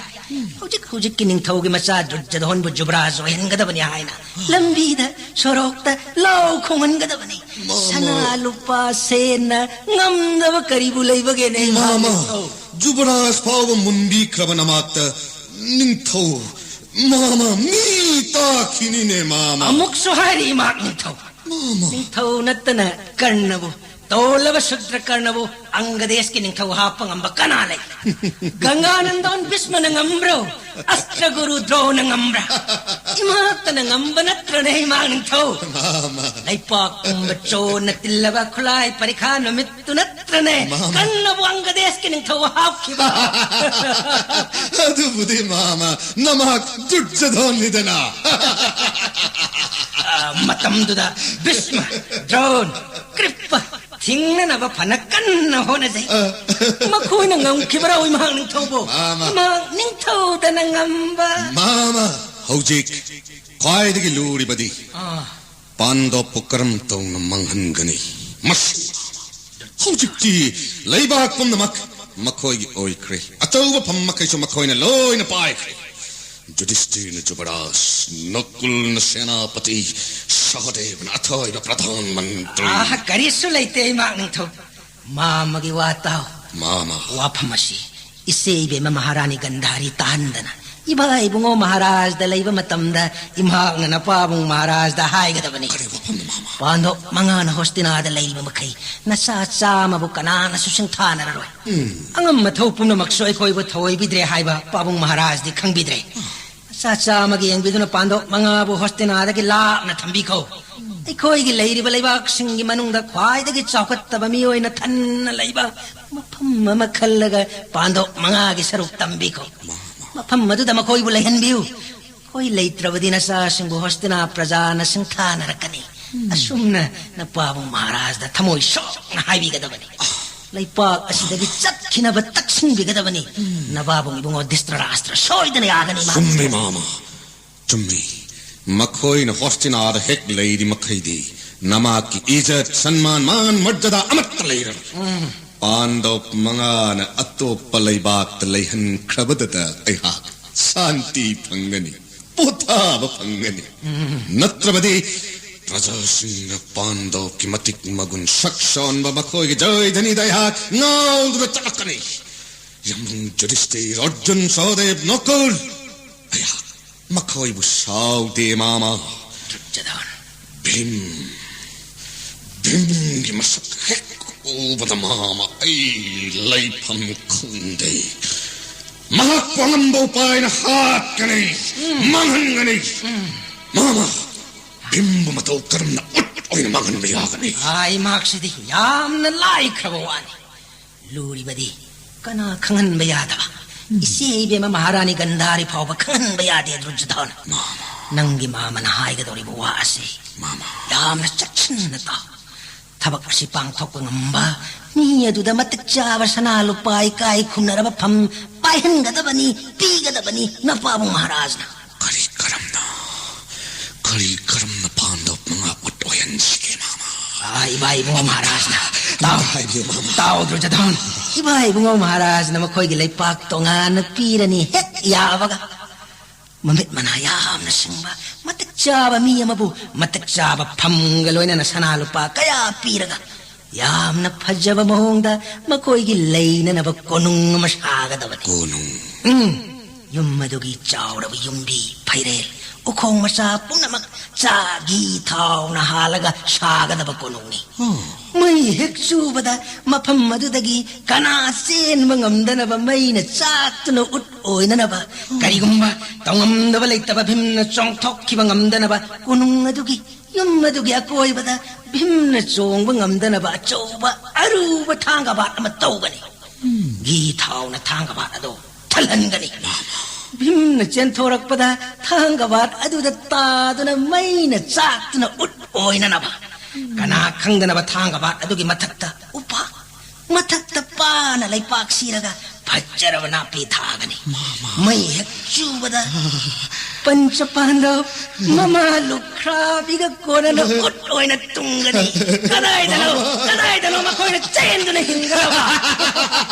ꯍꯧꯖꯤꯛ ꯍꯧꯖꯤꯛꯀꯤ ꯅꯤꯡꯊꯧꯒꯤ ꯃꯆꯥ ꯗꯨꯔꯖꯣꯙꯟꯕꯨ ꯖꯨꯕꯔꯥꯖ ꯑꯣꯏꯍꯟꯒꯗꯕꯅꯤ ꯍꯥꯏꯅ ꯂꯝꯕꯤꯗ, ꯁꯣꯔꯣꯛꯇ ꯂꯥꯎ ꯈꯣꯡꯍꯟꯒꯗꯕꯅꯤ꯫ ꯃꯥꯃ꯫ ꯁꯅꯥ ꯂꯨꯄꯥ ꯁꯦꯟꯅ ꯉꯝꯗꯕ ꯀꯔꯤꯕꯨ ꯂꯩꯕꯒꯦꯅꯦ, ꯏꯃꯥ ꯃꯥꯃ, ꯅꯤꯡꯊꯧ? ꯖꯨꯕꯔꯥꯖ ꯐꯥꯎꯕ ꯃꯨꯟꯕꯤꯈ꯭ꯔꯕ ꯅꯃꯥꯛꯇ ꯅꯤꯡꯊꯧ, ꯃꯥꯃ, ꯃꯤ ꯇꯥꯈꯤꯅꯤꯅꯦ, ꯃꯥꯃ꯫ ꯑꯃꯨꯛꯁꯨ ꯍꯥꯏꯔꯤ, ꯏꯃꯥ ꯅꯤꯡꯊꯧ꯫ ꯃꯥꯃ꯫ ꯅꯤꯡꯊꯧ ꯅꯠꯇꯅ ꯀꯔꯅꯕꯨ, ꯇꯣꯜꯂꯕ ꯁꯨꯗ꯭ꯔ ꯀꯔꯅꯕꯨ ꯑꯪꯒꯗꯦꯁꯀꯤ ꯅꯤꯡꯊꯧ ꯍꯥꯞꯄ ꯉꯝꯕ ꯀꯅꯥ ꯂꯩ? ꯒꯪꯒꯥꯅꯟꯗꯣꯟ ꯚꯤꯁꯃꯅ ꯉꯝꯕ꯭ꯔꯣ? ꯑꯁꯇ꯭ꯔꯒꯨꯔꯨ ꯗ꯭ꯔꯣꯅ ꯉꯝꯕ꯭ꯔꯥ? ꯏꯃꯥꯇꯅ ꯉꯝꯕ ꯅꯠꯇ꯭ꯔꯅꯦ, ꯏꯃꯥ ꯅꯤꯡꯊꯧ? ꯃꯥꯃ꯫ ꯂꯩꯄꯥꯛ ꯄꯨꯝꯕ ꯆꯣꯟꯅ ꯇꯤꯜꯂꯕ ꯈꯨꯠꯂꯥꯏ ꯄꯔꯤꯈꯥ ꯅꯨꯃꯤꯠꯇꯨ ꯅꯠꯇ꯭ꯔꯅꯦ ꯃꯥꯃ꯫ ꯀꯔꯅꯕꯨ ꯑꯪꯒꯗꯦꯁꯀꯤ ꯅꯤꯡꯊꯧ ꯍꯥꯞꯈꯤꯕ? ꯑꯗꯨꯕꯨꯗꯤ, ꯃꯥꯃ, ꯅꯃꯥꯛ ꯗꯨꯔꯖꯣꯙꯟꯅꯤꯗꯅ꯫ ꯑ, ꯃꯇꯝꯗꯨꯗ ꯚꯤꯁꯃ, ꯗ꯭ꯔꯣꯟ, ꯀ꯭ꯔꯤꯞꯄ ꯊꯤꯡꯅꯅꯕ ꯐꯅ ꯀꯟꯅ ꯍꯣꯠꯅꯖꯩ꯫ ꯑ꯫ ꯃꯈꯣꯏꯅ ꯉꯝꯈꯤꯕ꯭ꯔꯥ, ꯏꯃꯥ ꯅꯤꯡꯊꯧꯕꯨ? ꯃꯥꯃ꯫ ꯏꯃꯥ ꯅꯤꯡꯊꯧꯗꯅ ꯉꯝꯕ꯫ ꯃꯥꯃ, ꯍꯧꯖꯤꯛ ꯈ꯭ꯋꯥꯏꯗꯒꯤ ꯂꯨꯔꯤꯕꯗꯤ ꯑꯥ꯫ ꯄꯥꯟꯗꯣꯞꯄꯨ ꯀꯔꯝ ꯇꯧꯅ ꯃꯥꯡꯍꯟꯒꯅꯤ? ꯃꯁꯤ ꯍꯧꯖꯤꯛꯇꯤ ꯂꯩꯕꯥꯛ ꯄꯨꯝꯅꯃꯛ ꯃꯈꯣꯏꯒꯤ ꯑꯣꯏꯈ꯭ꯔꯦ꯫ ꯑꯆꯧꯕ ꯐꯝ ꯃꯈꯩꯁꯨ ꯃꯈꯣꯏꯅ ꯂꯣꯏꯅ ꯄꯥꯏꯈ꯭ꯔꯦ꯫ ꯌꯨꯙꯤꯁꯇꯤꯔꯅ ꯖꯨꯕꯔꯥꯖ, ꯅꯀꯨꯜꯅ ꯁꯦꯅꯥꯄꯇꯤ, ꯁꯍꯗꯦꯕꯅ ꯑꯊꯣꯏꯕ ꯄ꯭ꯔꯙꯥꯟ ꯃꯟꯇ꯭ꯔꯤ꯫ ꯑꯥ, ꯀꯔꯤꯁꯨ ꯂꯩꯇꯦ, ꯏꯃꯥ ꯅꯤꯡꯊꯧ꯫ ꯃꯥꯃꯒꯤ ꯋꯥ ꯇꯥꯎ꯫ ꯃꯥꯃ꯫ ꯋꯥꯐꯝ ꯑꯁꯤ ꯏꯆꯦ ꯏꯕꯦꯝꯃ ꯃꯍꯥꯔꯥꯅꯤ ꯒꯟꯙꯥꯔꯤ ꯇꯥꯍꯟꯗꯅ ꯏꯕꯥ ꯏꯕꯨꯡꯉꯣ ꯃꯍꯥꯔꯥꯖꯗ ꯂꯩꯕ ꯃꯇꯝꯗ ꯏꯃꯥꯅ ꯅꯄꯥꯕꯨꯡ ꯃꯍꯥꯔꯥꯖꯗ ꯍꯥꯏꯒꯗꯕꯅꯤ꯫ ꯀꯔꯤ ꯋꯥꯐꯝꯅꯣ, ꯃꯥꯃ? ꯄꯥꯟꯗꯣꯞ ꯃꯉꯥꯅ ꯍꯣꯁꯇꯤꯅꯥꯗ ꯂꯩꯔꯤꯕ ꯃꯈꯩ ꯅꯆꯥ ꯆꯥꯝꯃꯕꯨ ꯀꯅꯥꯅꯁꯨ ꯁꯤꯡꯊꯥꯅꯔꯔꯣꯏ꯫ ꯎꯝ꯫ ꯑꯉꯝ ꯑꯊꯧ ꯄꯨꯝꯅꯃꯛꯁꯨ ꯑꯩꯈꯣꯏꯕꯨ ꯊꯧꯑꯣꯏꯕꯤꯗ꯭ꯔꯦ ꯍꯥꯏꯕ ꯄꯥꯕꯨꯡ ꯃꯍꯥꯔꯥꯖꯗꯤ ꯈꯪꯕꯤꯗ꯭ꯔꯦ꯫ ꯅꯆꯥ ꯆꯥꯝꯃꯒꯤ ꯌꯦꯡꯕꯤꯗꯨꯅ ꯄꯥꯟꯗꯣꯞ ꯃꯉꯥꯕꯨ ꯍꯣꯁꯇꯤꯅꯥꯗꯒꯤ ꯂꯥꯞꯅ ꯊꯝꯕꯤꯈꯣ꯫ ꯑꯩꯈꯣꯏꯒꯤ ꯂꯩꯔꯤꯕ ꯂꯩꯕꯥꯛꯁꯤꯡꯒꯤ ꯃꯅꯨꯡꯗ ꯈ꯭ꯋꯥꯏꯗꯒꯤ ꯆꯥꯎꯈꯠꯇꯕ ꯃꯤꯑꯣꯏꯅ ꯊꯟꯅ ꯂꯩꯕ ꯃꯐꯝ ꯑꯃ ꯈꯜꯂꯒ ꯄꯥꯟꯗꯣꯞ ꯃꯉꯥꯒꯤ ꯁꯔꯨꯛ ꯇꯝꯕꯤꯈꯣ꯫ ꯃꯐꯝ ꯑꯗꯨꯗ ꯃꯈꯣꯏꯕꯨ ꯂꯩꯍꯟꯕꯤꯌꯨ꯫ ꯑꯩꯈꯣꯏ ꯂꯩꯇ꯭ꯔꯕꯗꯤ ꯅꯆꯥꯁꯤꯡꯕꯨ ꯍꯣꯁꯇꯤꯅꯥ ꯄ꯭ꯔꯖꯥꯅ ꯁꯤꯡꯊꯥꯅꯔꯛꯀꯅꯤ꯫ ꯑꯁꯨꯝꯅ ꯅꯄꯥꯕꯨꯡ ꯃꯍꯥꯔꯥꯖꯗ ꯊꯃꯣꯏ ꯁꯣꯛꯅ ꯍꯥꯏꯕꯤꯒꯗꯕꯅꯤ꯫ ꯂꯩꯄꯥꯛ ꯑꯁꯤꯗꯒꯤ ꯆꯠꯈꯤꯅꯕ ꯇꯛꯁꯤꯟꯕꯤꯒꯗꯕꯅꯤ꯫ ꯅꯕꯥꯕꯨꯡ ꯏꯕꯨꯡꯉꯣ ꯙ꯭ꯔꯤꯇꯔꯥꯁꯇ꯭ꯔ ꯁꯣꯏꯗꯅ ꯌꯥꯒꯅꯤ, ꯃꯥ꯫ ꯆꯨꯝꯃꯤ, ꯃꯥꯃ, ꯆꯨꯝꯃꯤ꯫ ꯃꯈꯣꯏꯅ ꯍꯣꯁꯇꯤꯅꯥꯗ ꯍꯦꯛ ꯂꯩꯔꯤ ꯃꯈꯩꯗꯤ ꯅꯃꯥꯛꯀꯤ ꯏꯖꯠ, ꯁꯟꯃꯥꯟ, ꯃꯥꯟ, ꯃꯔꯖꯗꯥ ꯑꯃꯠꯇ ꯂꯩꯔꯔꯣꯏ꯫ ꯎꯝ꯫ ꯄꯥꯟꯗꯧ ꯃꯉꯥꯅ ꯑꯇꯣꯞꯄ ꯂꯩꯕꯥꯛꯇ ꯂꯩꯍꯟꯈ꯭ꯔꯕꯗꯨꯗ ꯑꯩꯍꯥꯛ ꯁꯥꯟꯇꯤ ꯐꯪꯒꯅꯤ, ꯄꯣꯊꯥꯕ ꯐꯪꯒꯅꯤ꯫ ꯅꯠꯇ꯭ꯔꯕꯗꯤ ꯄ꯭ꯔꯖꯥꯁꯤꯡꯅ ꯄꯥꯟꯗꯧꯒꯤ ꯃꯇꯤꯛ ꯃꯒꯨꯟ ꯁꯛ ꯁꯣꯟꯕ ꯃꯈꯣꯏꯒꯤ ꯖꯣꯏꯙꯅꯤꯗ ꯑꯩꯍꯥꯛ ꯉꯥꯎꯗꯨꯅ ꯆꯠꯂꯛꯀꯅꯤ꯫ ꯌꯥꯝꯕꯨꯡ ꯌꯨꯙꯤꯁꯇꯤꯔ, ꯑꯔꯖꯨꯟ, ꯁꯍꯗꯦꯕ, ꯅꯀꯨꯜ, ꯑꯩꯍꯥꯛ ꯃꯈꯣꯏꯕꯨ ꯁꯥꯎꯗꯦ, ꯃꯥꯃ꯫ ꯗꯨꯔꯖꯣꯙꯟ꯫ ꯚꯤꯝ, ꯚꯤꯝꯒꯤ ꯃꯁꯛ ꯍꯦꯛ ꯎꯕꯗ, ꯃꯥꯃ, ꯑꯩ ꯂꯩꯐꯝ ꯈꯪꯗꯦ꯫ ꯃꯍꯥꯛꯄꯨ ꯑꯉꯝꯕ ꯎꯄꯥꯏꯅ ꯍꯥꯠꯀꯅꯤ, ꯃꯥꯡꯍꯟꯒꯅꯤ꯫ ꯃꯥꯃ, ꯚꯤꯝꯕꯨ ꯃꯇꯧ ꯀꯔꯝꯅ ꯎꯠ ꯑꯣꯏꯅ ꯃꯥꯡꯍꯟꯕ ꯌꯥꯒꯅꯤ? ꯑꯥꯏ, ꯃꯍꯥꯛꯁꯤꯗꯤ ꯌꯥꯝꯅ ꯂꯥꯏꯈ꯭ꯔꯕ ꯋꯥꯅꯤ꯫ ꯂꯨꯔꯤꯕꯗꯤ ꯀꯅꯥ ꯈꯪꯍꯟꯕ ꯌꯥꯗꯕ? ꯏꯆꯦ ꯏꯕꯦꯝꯃ ꯃꯍꯥꯔꯥꯅꯤ ꯒꯟꯙꯥꯔꯤ ꯐꯥꯎꯕ ꯈꯪꯍꯟꯕ ꯌꯥꯗꯦ, ꯗꯨꯔꯖꯣꯙꯟ꯫ ꯃꯥꯃ꯫ ꯅꯪꯒꯤ ꯃꯥꯃꯅ ꯍꯥꯏꯒꯗꯧꯔꯤꯕ ꯋꯥ ꯑꯁꯤ ꯃꯥꯃ꯫ ꯌꯥꯝꯅ ꯆꯦꯛꯁꯤꯟꯅ ꯇꯥꯎ꯫ ꯊꯕꯛ ꯑꯁꯤ ꯄꯥꯡꯊꯣꯛꯄ ꯉꯝꯕ ꯃꯤ ꯑꯗꯨꯗ ꯃꯇꯤꯛ ꯆꯥꯕ ꯁꯅꯥ ꯂꯨꯄꯥ ꯏꯀꯥꯏ ꯈꯨꯝꯅꯔꯕ ꯐꯝ ꯄꯥꯏꯍꯟꯒꯗꯕꯅꯤ, ꯄꯤꯒꯗꯕꯅꯤ, ꯅꯄꯥꯕꯨꯡ ꯃꯍꯥꯔꯥꯖꯅ꯫ ꯀꯔꯤ ꯀꯔꯝꯅ, ꯀꯔꯤ ꯀꯔꯝꯅ ꯄꯥꯟꯗꯧ ꯃꯉꯥ ꯎꯠ ꯑꯣꯏꯍꯟꯁꯤꯒꯦ, ꯃꯥꯃ? ꯑꯥ, ꯏꯃꯥ ꯏꯕꯨꯡꯉꯣ ꯃꯍꯥꯔꯥꯖꯅ꯫ ꯑꯃꯨꯛꯇ ꯇꯥꯎ꯫ ꯍꯥꯏꯕꯤꯌꯨ, ꯃꯥꯃ꯫ ꯇꯥꯎ, ꯗꯨꯔꯖꯣꯙꯟ꯫ ꯏꯃꯥ ꯏꯕꯨꯡꯉꯣ ꯃꯍꯥꯔꯥꯖꯅ ꯃꯈꯣꯏꯒꯤ ꯂꯩꯄꯥꯛ ꯇꯣꯉꯥꯟꯅ ꯄꯤꯔꯅꯤ ꯍꯦꯛ ꯌꯥꯕꯒ꯫ ꯃꯃꯤꯠ ꯃꯅꯥ ꯌꯥꯝꯅ ꯁꯤꯡꯕ, ꯃꯇꯤꯛ ꯆꯥꯕ ꯃꯤ ꯑꯃꯕꯨ ꯃꯇꯤꯛ ꯆꯥꯕ ꯐꯝꯒ ꯂꯣꯏꯅꯅ ꯁꯅꯥ ꯂꯨꯄꯥ ꯀꯌꯥ ꯄꯤꯔꯒ ꯌꯥꯝꯅ ꯐꯖꯕ ꯃꯑꯣꯡꯗ ꯃꯈꯣꯏꯒꯤ ꯂꯩꯅꯅꯕ ꯀꯣꯅꯨꯡ ꯑꯃ ꯁꯥꯒꯗꯕꯅꯤ꯫ ꯀꯣꯅꯨꯡ? ꯎꯝ, ꯌꯨꯝ ꯑꯗꯨꯒꯤ ꯆꯥꯎꯔꯕ ꯌꯨꯝꯕꯤ, ꯐꯩꯔꯦꯜ, ꯎꯈꯣꯡ ꯃꯆꯥ ꯄꯨꯝꯅꯃꯛ ꯆꯥ, ꯘꯤ, ꯊꯥꯎꯅ ꯍꯥꯜꯂꯒ ꯁꯥꯒꯗꯕ ꯀꯣꯅꯨꯡꯅꯤ꯫ ꯃꯩ ꯍꯦꯛ ꯆꯨꯕꯗ ꯃꯐꯝ ꯑꯗꯨꯗꯒꯤ ꯀꯅꯥ ꯆꯦꯟꯕ ꯉꯝꯗꯅꯕ ꯃꯩꯅ ꯆꯥꯛꯇꯨꯅ ꯎꯠ ꯑꯣꯏꯅꯅꯕ, ꯀꯔꯤꯒꯨꯝꯕ ꯇꯧꯉꯝꯗꯕ ꯂꯩꯇꯕ ꯚꯤꯝꯅ ꯆꯣꯡꯊꯣꯛꯈꯤꯕ ꯉꯝꯗꯅꯕ ꯀꯣꯅꯨꯡ ꯑꯗꯨꯒꯤ, ꯌꯨꯝ ꯑꯗꯨꯒꯤ ꯑꯀꯣꯏꯕꯗ ꯚꯤꯝꯅ ꯆꯣꯡꯕ ꯉꯝꯗꯅꯕ ꯑꯆꯧꯕ ꯑꯔꯨꯕ ꯊꯥꯡꯒꯕꯥꯠ ꯑꯃ ꯇꯧꯒꯅꯤ꯫ ꯘꯤ ꯊꯥꯎꯅ ꯊꯥꯡꯒꯕꯥꯠ ꯑꯗꯨ ꯊꯜꯍꯟꯒꯅꯤ꯫ ꯚꯤꯝꯅ ꯆꯦꯟꯊꯣꯔꯛꯄꯗ ꯊꯥꯡꯒꯕꯥꯠ ꯑꯗꯨꯗ ꯇꯥꯗꯨꯅ ꯃꯩꯅ ꯆꯥꯛꯇꯨꯅ ꯎꯠ ꯑꯣꯏꯅꯅꯕ, ꯀꯅꯥ ꯈꯪꯗꯅꯕ ꯊꯥꯡꯒꯕꯥꯠ ꯑꯗꯨꯒꯤ ꯃꯊꯛꯇ ꯎꯄꯥꯛ, ꯃꯊꯛꯇ ꯄꯥꯅ ꯂꯩꯄꯥꯛ ꯁꯤꯔꯒ ꯐꯖꯔꯕ ꯅꯥꯄꯤ ꯊꯥꯒꯅꯤ꯫ ꯃꯩ ꯍꯦꯛ ꯆꯨꯕꯗ ꯄꯟꯆ ꯄꯥꯟꯗꯕ ꯃꯃꯥ ꯂꯨꯈ꯭ꯔꯥꯕꯤꯒ ꯀꯣꯟꯅꯅ ꯎꯠ ꯑꯣꯏꯅ ꯇꯨꯡꯒꯅꯤ꯫ ꯀꯗꯥꯏꯗꯅꯣ? ꯀꯗꯥꯏꯗꯅꯣ? ꯃꯈꯣꯏꯅ ꯆꯦꯟꯗꯨꯅ ꯍꯤꯡꯒꯗꯕ꯫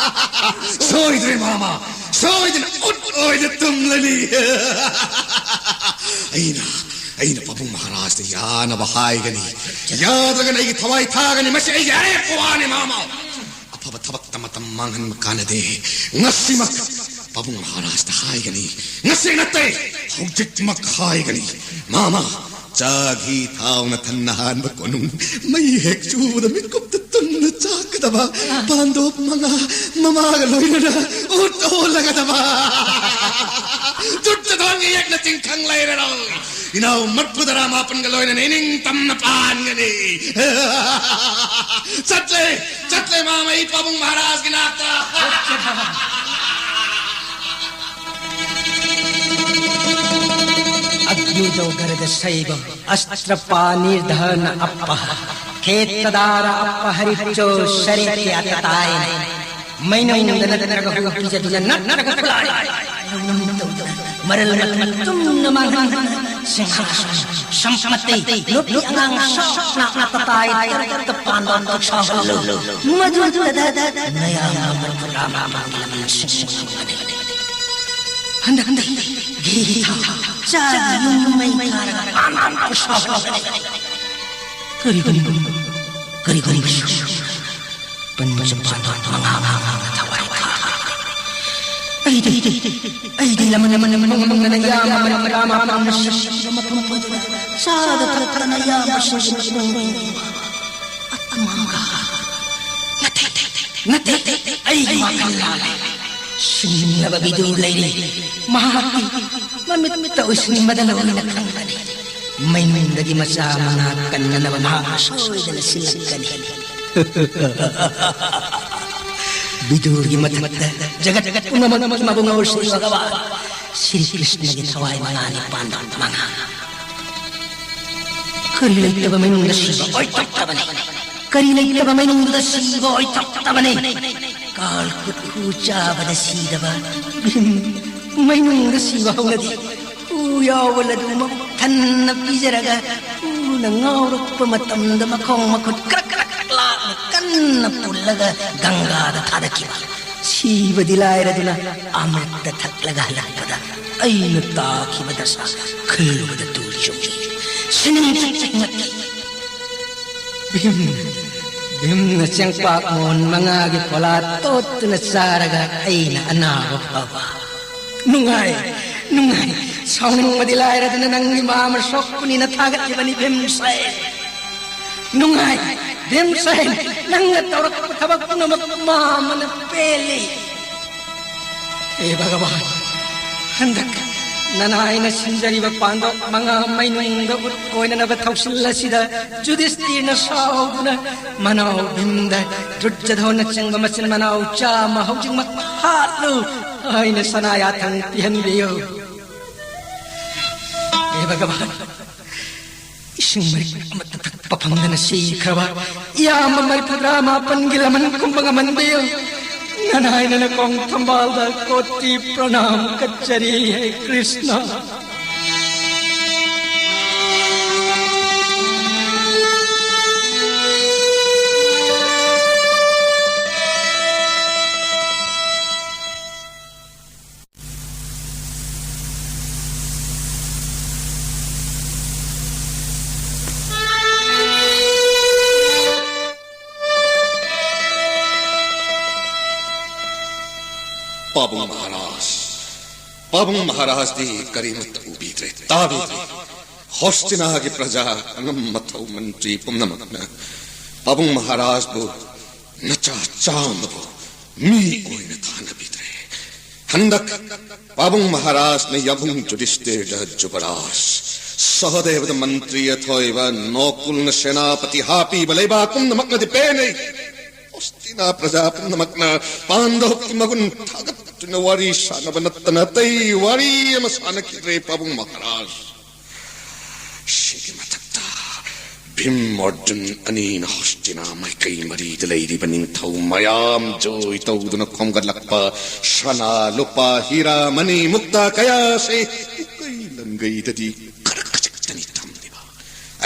ꯁꯣꯏꯗ꯭ꯔꯦ ꯃꯥꯃ, ꯁꯣꯏꯗꯅ ꯎꯠ ꯑꯣꯏꯅ ꯇꯨꯝꯂꯅꯤ꯫ ꯑꯩꯅ ꯑꯩꯅ ꯄꯥꯕꯨꯡ ꯃꯍꯥꯔꯥꯖꯇ ꯌꯥꯅꯕ ꯍꯥꯏꯒꯅꯤ꯫ ꯌꯥꯗ꯭ꯔꯒꯅ ꯑꯩꯒꯤ ꯊꯋꯥꯏ ꯊꯥꯒꯅꯤ꯫ ꯃꯁꯤ ꯑꯩꯒꯤ ꯑꯔꯦꯞꯄ ꯋꯥꯅꯤ ꯃꯥꯃ꯫ ꯑꯐꯕ ꯊꯕꯛꯇ ꯃꯇꯝ ꯃꯥꯡꯍꯟꯕ ꯀꯥꯟꯅꯗꯦ꯫ ꯉꯁꯤꯃꯛ ꯄꯥꯕꯨꯡ ꯃꯍꯥꯔꯥꯖꯇ ꯍꯥꯏꯒꯅꯤ꯫ ꯉꯁꯤ ꯅꯠꯇꯦ, ꯍꯧꯖꯤꯛꯃꯛ ꯍꯥꯏꯒꯅꯤ꯫ ꯃꯥꯃ, ꯆꯥ ꯘꯤ ꯊꯥꯎꯅ ꯊꯟꯅ ꯍꯥꯟꯕ ꯀꯣꯅꯨꯡ ꯃꯩ ꯍꯦꯛ ꯆꯨꯕꯗ ꯃꯤꯠꯀꯨꯞꯇ ꯇꯨꯝꯅ ꯆꯥꯛꯀꯗꯕ ꯄꯥꯟꯗꯣꯞ ꯃꯉꯥ ꯃꯃꯥꯒ ꯂꯣꯏꯅꯅ ꯎꯠ ꯑꯣꯜꯂꯒꯗꯕ꯫ ꯆꯨꯠꯇ ꯊꯣꯟꯒꯤ ꯌꯦꯛꯅ ꯇꯤꯡꯈꯪ ꯂꯩꯔꯔꯣꯏ꯫ ꯏꯅꯥꯎ ꯃꯔꯐꯨ ꯇꯔꯥ ꯃꯥꯄꯟꯒ ꯂꯣꯏꯅꯅ ꯏꯅꯤꯡ ꯇꯝꯅ ꯄꯥꯟꯒꯅꯤ꯫ ꯆꯠꯂꯦ, ꯆꯠꯂꯦ ꯃꯥꯃ, ꯑꯩ ꯄꯥꯕꯨꯡ ꯃꯍꯥꯔꯥꯖꯀꯤ ꯅꯥꯛꯇ꯫ अग्निजो गर्दशैवम् अस्त्रपाणिर्दहन अपः। खेत्तदार अपहरिचो शरेत्याततायिन। ꯃꯩꯅꯨꯡꯗ ꯅꯠꯇ꯭ꯔꯒ ꯍꯨ ꯄꯤꯖꯗꯨꯅ ꯅꯠꯇ꯭ꯔꯒ ꯈꯨꯠꯂꯥꯏ ꯂꯧꯅꯝ ꯇꯧꯗꯨꯅ ꯃꯔꯜ ꯃꯊꯨꯝ ꯇꯨꯝꯅ ꯃꯥꯡꯍꯟꯗꯨꯅ ꯁꯤꯡꯍꯥꯁꯟ ꯁꯝꯄꯇꯤ ꯅꯨꯄꯤ ꯑꯉꯥꯡ ꯁꯣꯛꯅ ꯇꯇꯥꯏ ꯇꯔꯨꯛꯇ ꯄꯥꯟꯗꯣꯟ ꯈꯨꯠꯁꯥꯍꯜꯂꯨ꯫ ꯃꯗꯨꯗ ꯅꯌꯥꯝꯕ ꯃꯔꯐꯨ ꯇꯔꯥ ꯃꯥꯄꯟꯒꯤ ꯂꯃꯟꯁꯤꯡ ꯉꯝꯒꯅꯤ꯫ ꯍꯟꯗꯛꯇꯤ ꯘꯤ ꯊꯥꯎ ꯆꯥꯒꯤ ꯌꯨꯝ ꯃꯩ ꯊꯥꯔꯒ ꯄꯥꯟꯗꯣꯟ ꯈꯨꯠꯁꯥꯍꯜꯂꯒꯅꯤ꯫ ꯀꯔꯤꯒꯨꯝꯕ ꯀꯔꯤꯒꯨꯝꯕꯁꯨ ꯄꯟꯆ ꯄꯥꯟꯗꯣꯟ ꯃꯉꯥ ꯃꯉꯥ ꯊꯋꯥꯏ ꯊꯥꯈꯤ꯫ ꯑꯩꯗꯤ ꯑꯩꯗꯤ ꯂꯃꯟ ꯂꯃꯟ ꯃꯪꯗꯅ ꯌꯥꯝ ꯑꯃꯅ ꯔꯥꯃ ꯄꯥꯝꯅ ꯁꯤꯕ ꯃꯐꯝ ꯑꯗꯨꯗ ꯆꯥꯗ ꯊꯛꯇꯅ ꯌꯥꯝꯕꯁꯤꯡꯒꯤ ꯃꯇꯨꯡ ꯏꯟꯕ ꯑꯇꯃꯪꯒ꯫ ꯅꯠꯇꯦ, ꯅꯠꯇꯦ, ꯑꯩꯒꯤ ꯋꯥꯈꯜ ꯂꯥꯜꯂꯦ꯫ ꯁꯤꯡꯅꯕ ꯕꯤꯗꯨ ꯂꯩꯔꯤ꯫ ꯃꯍꯥꯛꯀꯤ ꯃꯃꯤꯠꯇ ꯎꯁꯤꯟꯕꯗ ꯂꯣꯏꯅ ꯈꯪꯒꯅꯤ꯫ ꯃꯩꯅꯨꯡꯗꯒꯤ ꯃꯆꯥ ꯃꯉꯥ ꯀꯟꯅꯅꯕ ꯃꯍꯥꯛ ꯁꯣꯏꯗꯅ ꯁꯤꯜꯂꯛꯀꯅꯤ꯫ ꯕꯤꯗꯨꯔꯒꯤ ꯃꯊꯛꯇ ꯖꯒꯠ ꯄꯨꯝꯅꯃꯛ ꯃꯕꯨꯡ ꯉꯧꯔꯁꯤ ꯚꯒꯋꯥꯟ ꯁ꯭ꯔꯤ ꯀ꯭ꯔꯤꯁꯅꯒꯤ ꯊꯋꯥꯏ ꯃꯉꯥꯅꯤ ꯄꯥꯟꯗꯝ ꯃꯉꯥ꯫ ꯀꯔꯤ ꯂꯩꯇꯕ ꯃꯅꯨꯡꯗ ꯁꯤꯕ ꯑꯣꯏꯊꯣꯛꯇꯕꯅꯤ꯫ ꯀꯔꯤ ꯂꯩꯇꯕ ꯃꯅꯨꯡꯗ ꯁꯤꯕ ꯑꯣꯏꯊꯣꯛꯇꯕꯅꯤ꯫ ꯀꯥꯜ ꯈꯨꯠꯈꯨ ꯆꯥꯕꯗ ꯁꯤꯗꯕ ꯚꯤꯝ ꯃꯩꯅꯨꯡꯗ ꯁꯤꯕ ꯍꯧꯅꯗꯦ꯫ ꯎ ꯌꯥꯎꯕ ꯂꯗꯨ ꯃꯕꯨꯛ ꯊꯟꯅ ꯄꯤꯖꯔꯒ ꯎꯅ ꯉꯥꯎꯔꯛꯄ ꯃꯇꯝꯗ ꯃꯈꯣꯡ ꯃꯈꯨꯠ ꯀ꯭ꯔꯛ ꯀ꯭ꯔꯛ ꯀ꯭ꯔꯛ ꯀꯟꯅ ꯄꯨꯜꯂꯒ ꯒꯪꯒꯥꯗ ꯊꯥꯗꯈꯤꯕ꯫ ꯁꯤꯕꯗꯤ ꯂꯥꯏꯔꯗꯨꯅ ꯑꯃ꯭ꯔꯤꯠꯇ ꯊꯛꯂꯒ ꯍꯜꯂꯛꯄꯗ ꯑꯩꯅ ꯇꯥꯈꯤꯕ ꯗꯁꯥ ꯈꯜꯂꯨꯕꯗ ꯇꯨ ꯆꯨꯡꯏ꯫ ꯁꯤꯅꯤꯡ ꯆꯤꯡꯉꯛꯏ꯫ ꯚꯤꯝ, ꯚꯤꯝꯅ ꯆꯦꯡꯄꯥꯛ ꯃꯣꯟ ꯃꯉꯥꯒꯤ ꯐꯣꯂꯥ ꯇꯣꯠꯇꯨꯅ ꯆꯥꯔꯒ ꯑꯩꯅ ꯑꯅꯥꯕ ꯐꯕ꯫ ꯅꯨꯡꯉꯥꯏ, ꯅꯨꯡꯉꯥꯏ꯫ ꯁꯥꯎꯅꯤꯡꯕꯗꯤ ꯂꯥꯏꯔꯗꯅ ꯅꯪꯒꯤ ꯃꯥ ꯑꯃ ꯁꯣꯛꯄꯅꯤꯅ ꯊꯥꯒꯠꯂꯤꯕꯅꯤ ꯚꯤꯝꯁꯦꯟ꯫ ꯅꯨꯡꯉꯥꯏ, ꯚꯤꯝꯁꯦꯟ, ꯅꯪꯅ ꯇꯧꯔꯛꯄ ꯊꯕꯛ ꯄꯨꯝꯅꯃꯛ ꯃꯥ ꯑꯃꯅ ꯄꯦꯜꯂꯤ꯫ ꯍꯦ ꯚꯒꯕꯥꯟ, ꯍꯟꯗꯛ ꯅꯅꯥꯏꯅ ꯁꯤꯟꯖꯔꯤꯕ ꯄꯥꯟꯗꯣꯞ ꯃꯉꯥ ꯃꯩꯅꯨꯡꯗ ꯎꯠ ꯑꯣꯏꯅꯅꯕ ꯊꯧꯁꯤꯜ ꯑꯁꯤꯗ ꯌꯨꯙꯤꯁꯇꯤꯔꯅ ꯁꯥꯎꯗꯨꯅ ꯃꯅꯥꯎ ꯚꯤꯝꯗ ꯗꯨꯔꯖꯙꯣꯟꯅꯆꯤꯡꯕ ꯃꯆꯤꯟ ꯃꯅꯥꯎ ꯆꯥꯝꯃ ꯍꯧꯖꯤꯛꯃꯛ ꯍꯥꯠꯂꯨ ꯍꯥꯏꯅ ꯁꯅꯥ ꯌꯥꯊꯪ ꯄꯤꯍꯟꯕꯤꯌꯨ꯫ ꯍꯦ ꯚꯒꯕꯥꯟ, ꯏꯁꯤꯡ ꯃꯔꯤꯛ ꯑꯃꯠꯇ ꯊꯛꯄ ꯐꯪꯗꯅ ꯁꯤꯈ꯭ꯔꯕ ꯏꯌꯥꯝꯕ ꯃꯔꯤꯐꯨꯇꯔꯥ ꯃꯥꯄꯟꯒꯤ ꯂꯃꯟ ꯈꯨꯝꯕ ꯉꯝꯍꯟꯕꯤꯌꯨ꯫ ꯅꯅꯥꯏꯅ ꯅꯀꯣꯡ ꯊꯝꯕꯥꯜꯗ ꯀꯣꯇꯤ ꯄ꯭ꯔꯅꯥꯝ ꯀꯠꯆꯔꯤ, ꯍꯦ ꯀ꯭ꯔꯤꯁꯅ꯫ ꯄꯥꯕꯨꯡ ꯃꯍꯥꯔꯥꯖ, ꯄꯥꯕꯨꯡ ꯃꯍꯥꯔꯥꯖꯗꯤ ꯀꯔꯤꯃꯠꯇ ꯎꯕꯤꯗ꯭ꯔꯦ, ꯇꯥꯕꯤꯗ꯭ꯔꯦ꯫ ꯍꯣꯁꯇꯤꯅꯥꯒꯤ ꯄ꯭ꯔꯖꯥ, ꯑꯉꯝ ꯑꯊꯧ ꯃꯟꯇ꯭ꯔꯤ ꯄꯨꯝꯅꯃꯛꯅ ꯄꯥꯕꯨꯡ ꯃꯍꯥꯔꯥꯖꯕꯨ ꯅꯆꯥ ꯆꯥꯝꯃꯕꯨ ꯃꯤ ꯑꯣꯏꯅ ꯊꯥꯅꯕꯤꯗ꯭ꯔꯦ꯫ ꯍꯟꯗꯛ ꯄꯥꯕꯨꯡ ꯃꯍꯥꯔꯥꯖꯅ ꯌꯥꯝꯕꯨꯡ ꯌꯨꯙꯤꯁꯇꯤꯔꯗ ꯖꯨꯕꯔꯥꯖ, ꯁꯍꯗꯦꯕꯗ ꯃꯟꯇ꯭ꯔꯤ ꯑꯊꯣꯏꯕ, ꯅꯣꯀꯨꯜꯅ ꯁꯦꯅꯥꯄꯇꯤ ꯍꯥꯞꯄꯤꯕ ꯂꯩꯕꯥꯛ ꯄꯨꯝꯅꯃꯛꯅꯗꯤ ꯄꯦꯟꯅꯩ꯫ ꯍꯣꯁꯇꯤꯅꯥ ꯄ꯭ꯔꯖꯥ ꯄꯨꯝꯅꯃꯛꯅ ꯄꯥꯟꯗꯣꯞꯀꯤ ꯃꯒꯨꯟ ꯊꯥꯒꯠꯇꯨꯅ ꯋꯥꯔꯤ ꯁꯥꯟꯅꯕ ꯅꯠꯇꯅ ꯑꯇꯩ ꯋꯥꯔꯤ ꯑꯃ ꯁꯥꯟꯅꯈꯤꯗ꯭ꯔꯦ ꯄꯥꯕꯨꯡ ꯃꯍꯥꯔꯥꯖ꯫ ꯁꯤꯒꯤ ꯃꯊꯛꯇ ꯚꯤꯝ ꯑꯔꯖꯨꯟ ꯑꯅꯤꯅ ꯍꯣꯁꯇꯤꯅꯥ ꯃꯥꯏꯀꯩ ꯃꯔꯤꯗ ꯂꯩꯔꯤꯕ ꯅꯤꯡꯊꯧ ꯃꯌꯥꯝ ꯖꯣꯏ ꯇꯧꯗꯨꯅ ꯈꯣꯝꯒꯠꯂꯛꯄ ꯁꯅꯥ, ꯂꯨꯄꯥ, ꯍꯤꯔꯥ, ꯃꯅꯤ, ꯃꯨꯛꯇꯥ ꯀꯌꯥꯁꯦ ꯄꯨꯀꯩ ꯂꯪꯒꯩꯗꯗꯤ ꯈꯔ ꯈꯖꯤꯛꯇꯅꯤ ꯊꯝꯂꯤꯕ꯫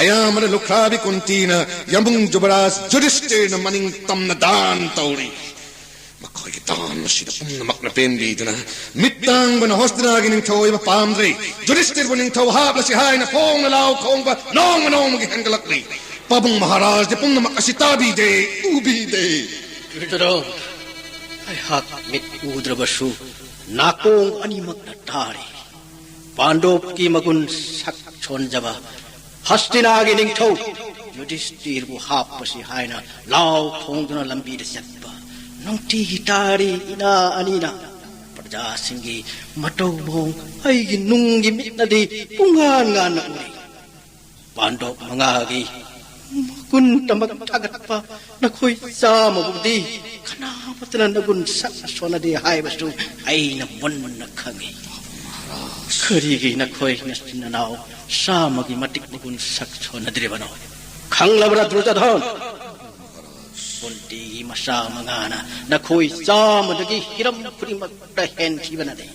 ꯑꯌꯥꯝꯕꯅ ꯂꯨꯈ꯭ꯔꯥꯕꯤ ꯀꯨꯟꯇꯤꯅ ꯌꯥꯝꯕꯨꯡ ꯖꯨꯕꯔꯥꯖ ꯖꯨꯗꯤꯁꯇꯤꯔꯅ ꯃꯅꯤꯡ ꯇꯝꯅ ꯗꯥꯟ ꯇꯧꯔꯤ꯫ ꯃꯈꯣꯏꯒꯤ ꯗꯥꯟ ꯑꯁꯤꯗ ꯄꯨꯝꯅꯃꯛꯅ ꯄꯦꯟꯕꯤꯗꯨꯅ, ꯃꯤꯠꯇꯥꯡꯕꯅ ꯍꯣꯁꯇꯤꯅꯥꯒꯤ ꯅꯤꯡꯊꯧ ꯑꯣꯏꯕ ꯄꯥꯝꯗ꯭ꯔꯦ, ꯖꯨꯗꯤꯁꯇꯤꯔꯕꯨ ꯅꯤꯡꯊꯧ ꯍꯥꯞꯂꯁꯤ ꯍꯥꯏꯅ ꯐꯣꯡꯅ ꯂꯥꯎ ꯈꯣꯡꯕ ꯅꯣꯡꯃ ꯅꯣꯡꯃꯒꯤ ꯍꯦꯟꯒꯠꯂꯛꯂꯤ꯫ ꯄꯥꯕꯨꯡ ꯃꯍꯥꯔꯥꯖꯗꯤ ꯄꯨꯝꯅꯃꯛ ꯑꯁꯤ ꯇꯥꯕꯤꯗꯦ, ꯎꯕꯤꯗꯦ꯫ ꯗꯨꯔꯖꯣꯙꯟ, ꯑꯩꯍꯥꯛ ꯃꯤꯠ ꯎꯗ꯭ꯔꯕꯁꯨ ꯅꯥꯀꯣꯡ ꯑꯅꯤꯃꯛꯅ ꯇꯥꯔꯤ꯫ ꯄꯥꯟꯗꯣꯞꯀꯤ ꯃꯒꯨꯟ ꯁꯛ ꯁꯣꯟꯖꯕ ꯍꯁꯇꯤꯅꯥꯒꯤ ꯅꯤꯡꯊꯧ ꯌꯨꯙꯤꯁꯇꯤꯔꯕꯨ ꯍꯥꯞꯄꯁꯤ ꯍꯥꯏꯅ ꯂꯥꯎ ꯈꯣꯡꯗꯨꯅ ꯂꯝꯕꯤꯗ ꯆꯠꯄ ꯅꯨꯡꯇꯤꯒꯤ ꯇꯥꯔꯤ ꯏꯅꯥ ꯑꯅꯤꯅ꯫ ꯄ꯭ꯔꯖꯥꯁꯤꯡꯒꯤ ꯃꯇꯧ ꯃꯑꯣꯡ ꯑꯩꯒꯤ ꯅꯨꯡꯒꯤ ꯃꯤꯠꯅꯗꯤ ꯄꯨꯡꯉꯥꯟ ꯉꯥꯟꯅ ꯎꯔꯤ꯫ ꯄꯥꯟꯗꯣꯞ ꯃꯉꯥꯒꯤ ꯃꯒꯨꯟꯇꯃꯛ ꯊꯥꯒꯠꯄ ꯅꯈꯣꯏ ꯆꯥꯝꯃꯕꯨꯗꯤ ꯀꯅꯥꯃꯠꯇꯅ ꯅꯒꯨꯟ ꯁꯛ ꯁꯣꯟꯅꯗꯦ ꯍꯥꯏꯕꯁꯨ ꯑꯩꯅ ꯃꯨꯟꯅ ꯈꯪꯏ꯫ ꯀꯔꯤꯒꯤ ꯅꯈꯣꯏ ꯅꯆꯤꯟ ꯅꯅꯥꯎ ꯆꯥꯝꯃꯒꯤ ꯃꯇꯤꯛ ꯃꯒꯨꯟ ꯁꯛ ꯁꯣꯟꯅꯗ꯭ꯔꯤꯕꯅꯣ? ꯈꯪꯂꯕ꯭ꯔꯥ ꯗꯨꯔꯖꯣꯙꯟ? ꯀꯨꯟꯇꯤꯒꯤ ꯃꯆꯥ ꯃꯉꯥꯅ ꯅꯈꯣꯏ ꯆꯥꯝꯃꯗꯒꯤ ꯍꯤꯔꯝ ꯈꯨꯗꯤꯡꯃꯛꯇ ꯍꯦꯟꯈꯤꯕꯅꯗꯤ꯫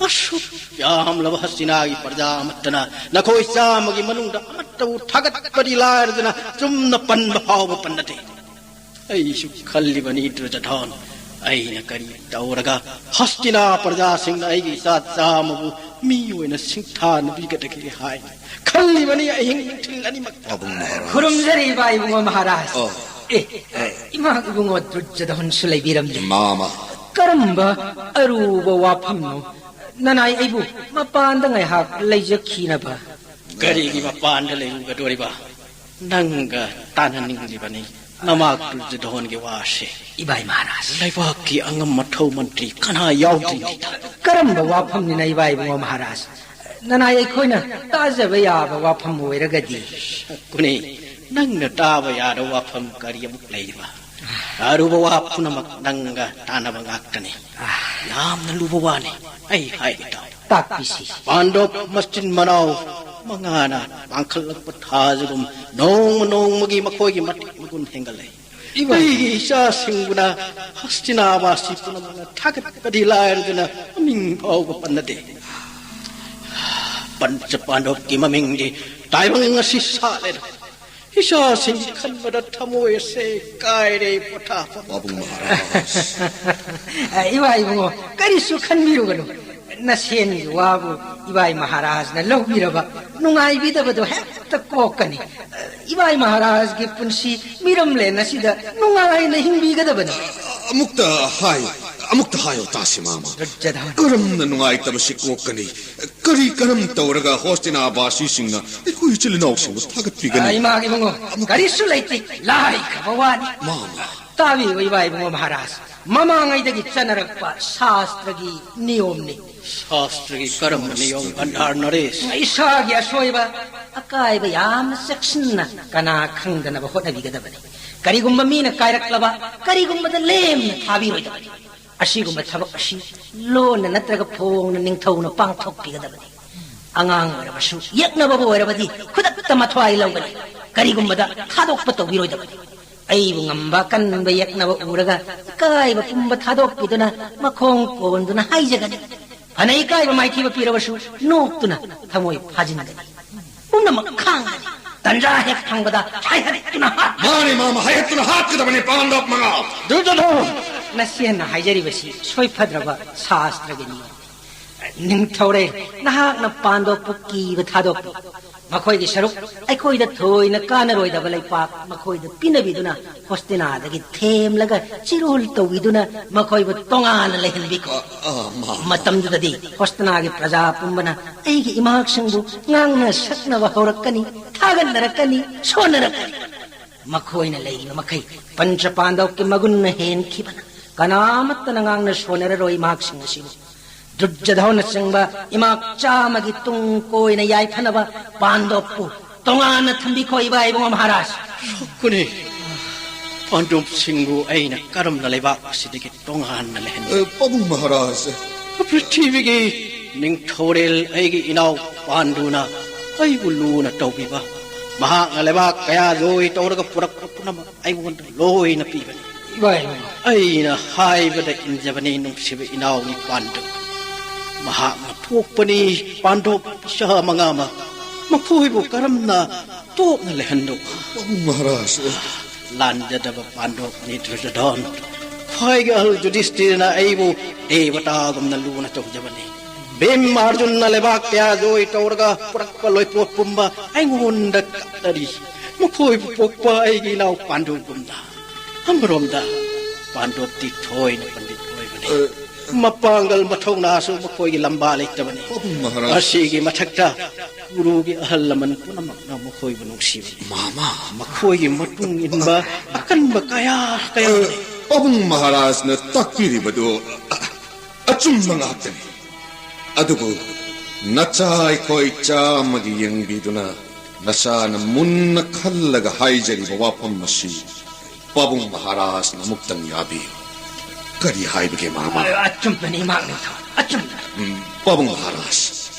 ꯑꯁꯨꯛ ꯌꯥꯝꯂꯕ ꯍꯁꯇꯤꯅꯥꯒꯤ ꯄ꯭ꯔꯖꯥ ꯑꯃꯠꯇꯅ ꯅꯈꯣꯏ ꯆꯥꯝꯃꯒꯤ ꯃꯅꯨꯡꯗ ꯑꯃꯠꯇꯕꯨ ꯊꯥꯒꯠꯄꯗꯤ ꯂꯥꯏꯔꯗꯅ ꯆꯨꯝꯅ ꯄꯟꯕ ꯐꯥꯎꯕ ꯄꯟꯅꯗꯦ꯫ ꯑꯩꯁꯨ ꯈꯜꯂꯤꯕꯅꯤ ꯗꯨꯔꯖꯣꯙꯟ, ꯑꯩꯅ ꯀꯔꯤ ꯇꯧꯔꯒ ꯍꯁꯇꯤꯅꯥ ꯄ꯭ꯔꯖꯥꯁꯤꯡꯅ ꯑꯩꯒꯤ ꯏꯆꯥ ꯆꯥꯝꯃꯕꯨ ꯃꯤ ꯑꯣꯏꯅ ꯁꯤꯡꯊꯥꯅꯕꯤꯒꯗꯒꯦ ꯍꯥꯏꯅ ꯈꯜꯂꯤꯕꯅꯤ ꯑꯍꯤꯡ ꯅꯨꯡꯊꯤꯜ ꯑꯅꯤꯃꯛ꯫ ꯄꯥꯕꯨꯡ ꯃꯍꯥꯔꯥꯖ꯫ ꯈꯨꯔꯨꯝꯖꯔꯤ ꯏꯕꯥ ꯏꯕꯨꯡꯉꯣ ꯃꯍꯥꯔꯥꯖ꯫ ꯑꯣ꯫ ꯑꯦ, ꯏꯃꯥ ꯏꯕꯨꯡꯉꯣ ꯗꯨꯔꯖꯣꯙꯟꯁꯨ ꯂꯩꯕꯤꯔꯝꯂꯦ꯫ ꯃꯥꯃ꯫ ꯀꯔꯝꯕ ꯑꯔꯨꯕ ꯋꯥꯐꯝꯅꯣ ꯅꯅꯥꯏ ꯑꯩꯕꯨ ꯃꯄꯥꯟꯗ ꯉꯥꯏꯍꯥꯛ ꯂꯩꯖꯈꯤꯅꯕ? ꯀꯔꯤꯒꯤ ꯃꯄꯥꯟꯗ ꯂꯩꯔꯨꯒꯗꯣꯔꯤꯕ? ꯅꯪꯒ ꯇꯥꯟꯅꯅꯤꯡꯂꯤꯕꯅꯤ ꯅꯃꯥ ꯗꯨꯔꯖꯣꯙꯟꯒꯤ ꯋꯥꯁꯦ꯫ ꯏꯕꯥꯏ ꯃꯍꯥꯔꯥꯖ꯫ ꯂꯩꯕꯥꯛꯀꯤ ꯑꯉꯝ ꯑꯊꯧ ꯃꯟꯇ꯭ꯔꯤ ꯀꯅꯥ ꯌꯥꯎꯗ꯭ꯔꯤꯉꯩꯗ꯫ ꯀꯔꯝꯕ ꯋꯥꯐꯝꯅꯤꯅ ꯏꯕꯥꯏ ꯏꯕꯨꯡꯉꯣ ꯃꯍꯥꯔꯥꯖ? ꯅꯅꯥꯏ ꯑꯩꯈꯣꯏꯅ ꯇꯥꯖꯕ ꯌꯥꯕ ꯋꯥꯐꯝ ꯑꯣꯏꯔꯒꯗꯤ꯫ ꯁꯛꯀꯨꯅꯤ, ꯅꯪꯅ ꯇꯥꯕ ꯌꯥꯗꯕ ꯋꯥꯐꯝ ꯀꯔꯤ ꯑꯃꯨꯛ ꯂꯩꯔꯤꯕ? ꯑꯔꯨꯕ ꯋꯥ ꯄꯨꯝꯅꯃꯛ ꯅꯪꯒ ꯇꯥꯟꯅꯕ ꯉꯥꯛꯇꯅꯤ꯫ ꯌꯥꯝꯅ ꯂꯨꯕ ꯋꯥꯅꯤ, ꯑꯩ ꯍꯥꯏꯒꯦ ꯇꯥꯎ꯫ ꯇꯥꯛꯄꯤꯁꯤ꯫ ꯄꯥꯟꯗꯣꯞ ꯃꯆꯤꯟ ꯃꯅꯥꯎ ꯃꯉꯥꯅ ꯄꯥꯡꯈꯠꯂꯛꯄ ꯊꯥꯖꯒꯨꯝ ꯅꯣꯡꯃ ꯅꯣꯡꯃꯒꯤ ꯃꯈꯣꯏꯒꯤ ꯃꯇꯤꯛ ꯃꯒꯨꯟ ꯍꯦꯟꯒꯠꯂꯦ꯫ ꯏꯕꯥꯏ꯫ ꯑꯩꯒꯤ ꯏꯆꯥꯁꯤꯡꯕꯨꯅ ꯍꯁꯇꯤꯅꯥꯕꯥꯁꯤ ꯄꯨꯝꯅꯃꯛꯅ ꯊꯥꯒꯠꯄꯗꯤ ꯂꯥꯏꯔꯗꯅ ꯃꯃꯤꯡ ꯐꯥꯎꯕ ꯄꯟꯅꯗꯦ꯫ ꯄꯟꯆ ꯄꯥꯟꯗꯣꯞꯀꯤ ꯃꯃꯤꯡꯗꯤ ꯇꯥꯏꯕꯪ ꯑꯁꯤ ꯁꯥꯠꯂꯦꯅ ꯏꯆꯥꯁꯤꯡꯒꯤ ꯈꯟꯕꯗ ꯊꯃꯣꯏ ꯑꯁꯦ ꯀꯥꯏꯔꯦ ꯄꯣꯊꯥꯐꯝ꯫ ꯄꯥꯕꯨꯡ ꯃꯍꯥꯔꯥꯖ꯫ ꯑ, ꯏꯃꯥ ꯏꯕꯨꯡꯉꯣ, ꯀꯔꯤꯁꯨ ꯈꯟꯕꯤꯔꯨꯒꯅꯨ꯫ ꯅꯁꯦꯟꯒꯤ ꯋꯥꯕꯨ ꯏꯕꯥꯏ ꯃꯍꯥꯔꯥꯖꯅ ꯂꯧꯕꯤꯔꯕ ꯅꯨꯡꯉꯥꯏꯕꯤꯗꯕꯗꯣ ꯍꯦꯛꯇ ꯀꯣꯛꯀꯅꯤ꯫ ꯑ, ꯏꯕꯥꯏ ꯃꯍꯥꯔꯥꯖꯒꯤ ꯄꯨꯟꯁꯤ ꯃꯤꯔꯝꯂꯦꯟ ꯑꯁꯤꯗ ꯅꯨꯡꯉꯥꯏꯅ ꯍꯤꯡꯕꯤꯒꯗꯕꯅꯤ꯫ ꯑꯃꯨꯛꯇ ꯍꯥꯏꯌꯨ, ꯑꯃꯨꯛꯇ ꯍꯥꯏꯌꯨ ꯇꯥꯁꯤ ꯃꯥꯃ꯫ ꯗꯨꯔꯖꯣꯙꯟ꯫ ꯀꯔꯝꯅ ꯅꯨꯡꯉꯥꯏꯇꯕꯁꯤ ꯀꯣꯛꯀꯅꯤ? ꯀꯔꯤ ꯀꯔꯝ ꯇꯧꯔꯒ ꯍꯣꯁꯇꯤꯅꯥꯕꯥꯁꯤꯁꯤꯡꯅ ꯑꯩꯈꯣꯏ ꯏꯆꯤꯜ ꯏꯅꯥꯎꯁꯤꯡꯕꯨ ꯊꯥꯒꯠꯄꯤꯒꯅꯤ? ꯑ, ꯏꯃꯥꯒꯤ ꯏꯕꯨꯡꯉꯣ, ꯑꯃꯨꯛ- ꯀꯔꯤꯁꯨ ꯂꯩꯇꯦ, ꯂꯥꯏꯈ꯭ꯔꯕ ꯋꯥꯅꯤ꯫ ꯃꯥꯃ꯫ ꯇꯥꯕꯤꯌꯨ ꯏꯕꯥ ꯏꯕꯨꯡꯉꯣ ꯃꯍꯥꯔꯥꯖ, ꯃꯃꯥꯡꯉꯩꯗꯒꯤ ꯆꯠꯅꯔꯛꯄ ꯁꯥꯁꯇ꯭ꯔꯒꯤ ꯅꯤꯌꯣꯝꯅꯤ꯫ ꯁꯥꯁꯇ꯭ꯔꯒꯤ ꯀꯔꯝꯕ ꯅꯤꯌꯣꯝ, ꯒꯟꯙꯥꯔ ꯅꯔꯦꯁ? ꯏꯁꯥꯒꯤ ꯑꯁꯣꯏꯕ, ꯑꯀꯥꯏꯕ ꯌꯥꯝꯅ ꯆꯦꯛꯁꯤꯟꯅ ꯀꯅꯥ ꯈꯪꯗꯅꯕ ꯍꯣꯠꯅꯕꯤꯒꯗꯕꯅꯤ꯫ ꯀꯔꯤꯒꯨꯝꯕ ꯃꯤꯅ ꯀꯥꯏꯔꯛꯂꯕ, ꯀꯔꯤꯒꯨꯝꯕꯗ ꯂꯦꯝꯅ ꯊꯥꯕꯤꯔꯣꯏꯗꯕꯅꯤ꯫ ꯑꯁꯤꯒꯨꯝꯕ ꯊꯕꯛ ꯑꯁꯤ ꯂꯣꯟꯅ ꯅꯠꯇ꯭ꯔꯒ ꯐꯣꯡꯅ ꯅꯤꯡꯊꯧꯅ ꯄꯥꯡꯊꯣꯛꯄꯤꯒꯗꯕꯅꯤ꯫ ꯑꯉꯥꯡ ꯑꯣꯏꯔꯕꯁꯨ, ꯌꯦꯛꯅꯕꯕꯨ ꯑꯣꯏꯔꯕꯗꯤ ꯈꯨꯗꯛꯇ ꯃꯊ꯭ꯋꯥꯏ ꯂꯧꯒꯅꯤ꯫ ꯀꯔꯤꯒꯨꯝꯕꯗ ꯊꯥꯗꯣꯛꯄ ꯇꯧꯕꯤꯔꯣꯏꯗꯕꯅꯤ꯫ ꯑꯩꯕꯨ ꯉꯝꯕ ꯀꯟꯕ ꯌꯦꯛꯅꯕ ꯎꯔꯒ ꯏꯀꯥꯏꯕ ꯄꯨꯝꯕ ꯊꯥꯗꯣꯛꯄꯤꯗꯨꯅ ꯃꯈꯣꯡ ꯀꯣꯟꯗꯨꯅ ꯍꯥꯏꯖꯒꯅꯤ꯫ ꯐꯅ ꯏꯀꯥꯏꯕ ꯃꯥꯏꯊꯤꯕ ꯄꯤꯔꯕꯁꯨ ꯅꯣꯛꯇꯨꯅ ꯊꯃꯣꯏ ꯐꯥꯖꯤꯟꯒꯅꯤ꯫ ꯄꯨꯝꯅꯃꯛ ꯈꯥꯡꯒꯅꯤ꯫ ꯇꯟꯖꯥ ꯍꯦꯛ ꯐꯪꯕꯗ ꯍꯥꯏꯍꯠꯇꯨꯅ ꯍꯥꯠ- ꯃꯥꯅꯤ ꯃꯥꯃ, ꯍꯥꯏꯍꯠꯇꯨꯅ ꯍꯥꯠꯀꯗꯕꯅꯤ ꯄꯥꯟꯗꯕ ꯃꯉꯥ꯫ ꯗꯨꯔꯖꯣꯙꯟ! ꯅꯆꯦꯅ ꯍꯥꯏꯖꯔꯤꯕꯁꯤ ꯁꯣꯏꯐꯗ꯭ꯔꯕ ꯁꯥꯁꯇ꯭ꯔꯒꯤ ꯅꯤꯌꯣꯝ꯫ ꯅꯤꯡꯊꯧꯔꯦꯜ, ꯅꯍꯥꯛꯅ ꯄꯥꯟꯗꯣꯞꯄꯨ ꯀꯤꯕ ꯊꯥꯗꯣꯛꯄꯤꯌꯨ꯫ ꯃꯈꯣꯏꯒꯤ ꯁꯔꯨꯛ ꯑꯩꯈꯣꯏꯗ ꯊꯣꯏꯅ ꯀꯥꯟꯅꯔꯣꯏꯗꯕ ꯂꯩꯄꯥꯛ ꯃꯈꯣꯏꯗ ꯄꯤꯅꯕꯤꯗꯨꯅ ꯍꯣꯁꯇꯤꯅꯥꯗꯒꯤ ꯊꯦꯝꯂꯒ ꯆꯤꯔꯣꯜ ꯇꯧꯕꯤꯗꯨꯅ ꯃꯈꯣꯏꯕꯨ ꯇꯣꯉꯥꯟꯅ ꯂꯩꯍꯟꯕꯤꯈꯣ꯫ ꯑ, ꯑ, ꯃꯥ- ꯃꯇꯝꯗꯨꯗꯗꯤ ꯍꯣꯁꯇꯤꯅꯥꯒꯤ ꯄ꯭ꯔꯖꯥ ꯄꯨꯝꯕꯅ ꯑꯩꯒꯤ ꯏꯃꯥꯛꯁꯤꯡꯕꯨ ꯉꯥꯡꯅ ꯁꯛꯅꯕ ꯍꯧꯔꯛꯀꯅꯤ, ꯊꯥꯒꯠꯅꯔꯛꯀꯅꯤ, ꯁꯣꯟꯅꯔꯛꯀꯅꯤ꯫ ꯃꯈꯣꯏꯅ ꯂꯩꯔꯤꯕ ꯃꯈꯩ ꯄꯟꯆ ꯄꯥꯟꯗꯕꯀꯤ ꯃꯒꯨꯟꯅ ꯍꯦꯟꯈꯤꯕꯅ ꯀꯅꯥꯃꯠꯇꯅ ꯉꯥꯡꯅ ꯁꯣꯟꯅꯔꯔꯣꯏ ꯏꯃꯥꯛꯁꯤꯡ ꯑꯁꯤꯕꯨ꯫ ꯗꯨꯔꯖꯣꯙꯟꯅꯆꯤꯡꯕ ꯏꯃꯥꯛ ꯆꯥꯝꯃꯒꯤ ꯇꯨꯡ ꯀꯣꯏꯅ ꯌꯥꯏꯐꯅꯕ ꯄꯥꯟꯗꯣꯞꯄꯨ ꯇꯣꯉꯥꯟꯅ ꯊꯝꯕꯤꯈꯣ ꯏꯕꯥ ꯏꯕꯨꯡꯉꯣ ꯃꯍꯥꯔꯥꯖ꯫ ꯁꯣꯛꯀꯅꯤ꯫ ꯄꯥꯟꯗꯣꯞꯁꯤꯡꯕꯨ ꯑꯩꯅ ꯀꯔꯝꯅ ꯂꯩꯕꯥꯛ ꯑꯁꯤꯗꯒꯤ ꯇꯣꯉꯥꯟꯅ ꯂꯩꯍꯟꯒꯅꯤ? ꯑ, ꯄꯥꯕꯨꯡ ꯃꯍꯥꯔꯥꯖ꯫ ꯄ꯭ꯔꯤꯊꯤꯕꯤꯒꯤ ꯅꯤꯡꯊꯧꯔꯦꯜ ꯑꯩꯒꯤ ꯏꯅꯥꯎ ꯄꯥꯟꯗꯨꯅ ꯑꯩꯕꯨ ꯂꯨꯅ ꯇꯧꯕꯤꯕ, ꯃꯍꯥꯛꯅ ꯂꯩꯕꯥꯛ ꯀꯌꯥ ꯖꯣꯏ ꯇꯧꯔꯒ ꯄꯨꯔꯛꯄ ꯄꯨꯝꯅꯃꯛ ꯑꯩꯉꯣꯟꯗ ꯂꯣꯏꯅ ꯄꯤꯕꯅꯤ꯫ ꯏꯃꯥ, ꯏꯃꯥ꯫ ꯑꯩꯅ ꯍꯥꯏꯕꯗ ꯏꯟꯖꯕꯅꯤ ꯅꯨꯡꯁꯤꯕ ꯏꯅꯥꯎꯅꯤ ꯄꯥꯟꯗꯨ꯫ ꯃꯍꯥꯛꯅ ꯄꯣꯛꯄꯅꯤ ꯄꯥꯟꯗꯣꯞ ꯏꯆꯥ ꯃꯉꯥꯃꯛ꯫ ꯃꯈꯣꯏꯕꯨ ꯀꯔꯝꯅ ꯇꯣꯛꯅ ꯂꯩꯍꯟꯗꯧꯕ? ꯄꯥꯕꯨꯡ ꯃꯍꯥꯔꯥꯖ꯫ ꯂꯥꯟꯖꯗꯕ ꯄꯥꯟꯗꯣꯞꯅꯤ ꯗꯨꯔꯖꯣꯙꯟ꯫ ꯈ꯭ꯋꯥꯏꯒꯤ ꯑꯍꯜ ꯌꯨꯙꯤꯁꯇꯤꯔꯅ ꯑꯩꯕꯨ ꯗꯦꯕꯇꯥꯒꯨꯝꯅ ꯂꯨꯅ ꯇꯧꯖꯕꯅꯤ꯫ ꯚꯤꯝ ꯑꯔꯖꯨꯟꯅ ꯂꯩꯕꯥꯛ ꯀꯌꯥ ꯖꯣꯏ ꯇꯧꯔꯒ ꯄꯨꯔꯛꯄ ꯂꯣꯏꯄꯣꯠ ꯄꯨꯝꯕ ꯑꯩꯉꯣꯟꯗ ꯀꯠꯂꯔꯤ꯫ ꯃꯈꯣꯏꯕꯨ ꯄꯣꯛꯄ ꯑꯩꯒꯤ ꯏꯅꯥꯎ ꯄꯥꯟꯗꯨꯒꯨꯝꯅ꯫ ꯑꯃꯔꯣꯝꯗ ꯄꯥꯟꯗꯣꯞꯇꯤ ꯊꯣꯏꯅ ꯄꯟꯗꯤꯠ ꯑꯣꯏꯕꯅꯤ꯫ ꯑ, ꯃꯄꯥꯡꯒꯜ ꯃꯊꯧꯅꯥꯁꯨ ꯃꯈꯣꯏꯒꯤ ꯂꯝꯕꯥ ꯂꯩꯇꯕꯅꯤ꯫ ꯄꯥꯕꯨꯡ ꯃꯍꯥꯔꯥꯖ꯫ ꯑꯁꯤꯒꯤ ꯃꯊꯛꯇ ꯀꯨꯔꯨꯒꯤ ꯑꯍꯜ ꯂꯃꯟ ꯄꯨꯝꯅꯃꯛꯅ ꯃꯈꯣꯏꯕꯨ ꯅꯨꯡꯁꯤꯕꯅꯤ꯫ ꯃꯥꯃ꯫ ꯃꯈꯣꯏꯒꯤ ꯃꯇꯨꯡ ꯏꯟꯕ ꯑꯀꯟꯕ ꯀꯌꯥ ꯀꯌꯥ ꯂꯩ꯫ ꯄꯥꯕꯨꯡ ꯃꯍꯥꯔꯥꯖꯅ ꯇꯥꯛꯄꯤꯔꯤꯕꯗꯨ ꯑꯆꯨꯝꯕ ꯉꯥꯛꯇꯅꯤ꯫ ꯑꯗꯨꯕꯨ ꯅꯆꯥ ꯑꯩꯈꯣꯏ ꯆꯥꯝꯃꯒꯤ ꯌꯦꯡꯕꯤꯗꯨꯅ ꯅꯆꯥꯅ ꯃꯨꯟꯅ ꯈꯜꯂꯒ ꯍꯥꯏꯖꯔꯤꯕ ꯋꯥꯐꯝ ꯑꯁꯤ ꯄꯥꯕꯨꯡ ꯃꯍꯥꯔꯥꯖꯅ ꯑꯃꯨꯛꯇꯪ ꯌꯥꯕꯤꯌꯨ꯫ ꯀꯔꯤ ꯍꯥꯏꯕꯒꯦ, ꯃꯥꯃ? ꯑ, ꯑꯆꯨꯝꯕꯅꯤ, ꯏꯃꯥ ꯅꯤꯡꯊꯧ, ꯑꯆꯨꯝꯕꯅꯤ꯫ ꯎꯝ, ꯄꯥꯕꯨꯡ ꯃꯍꯥꯔꯥꯖ,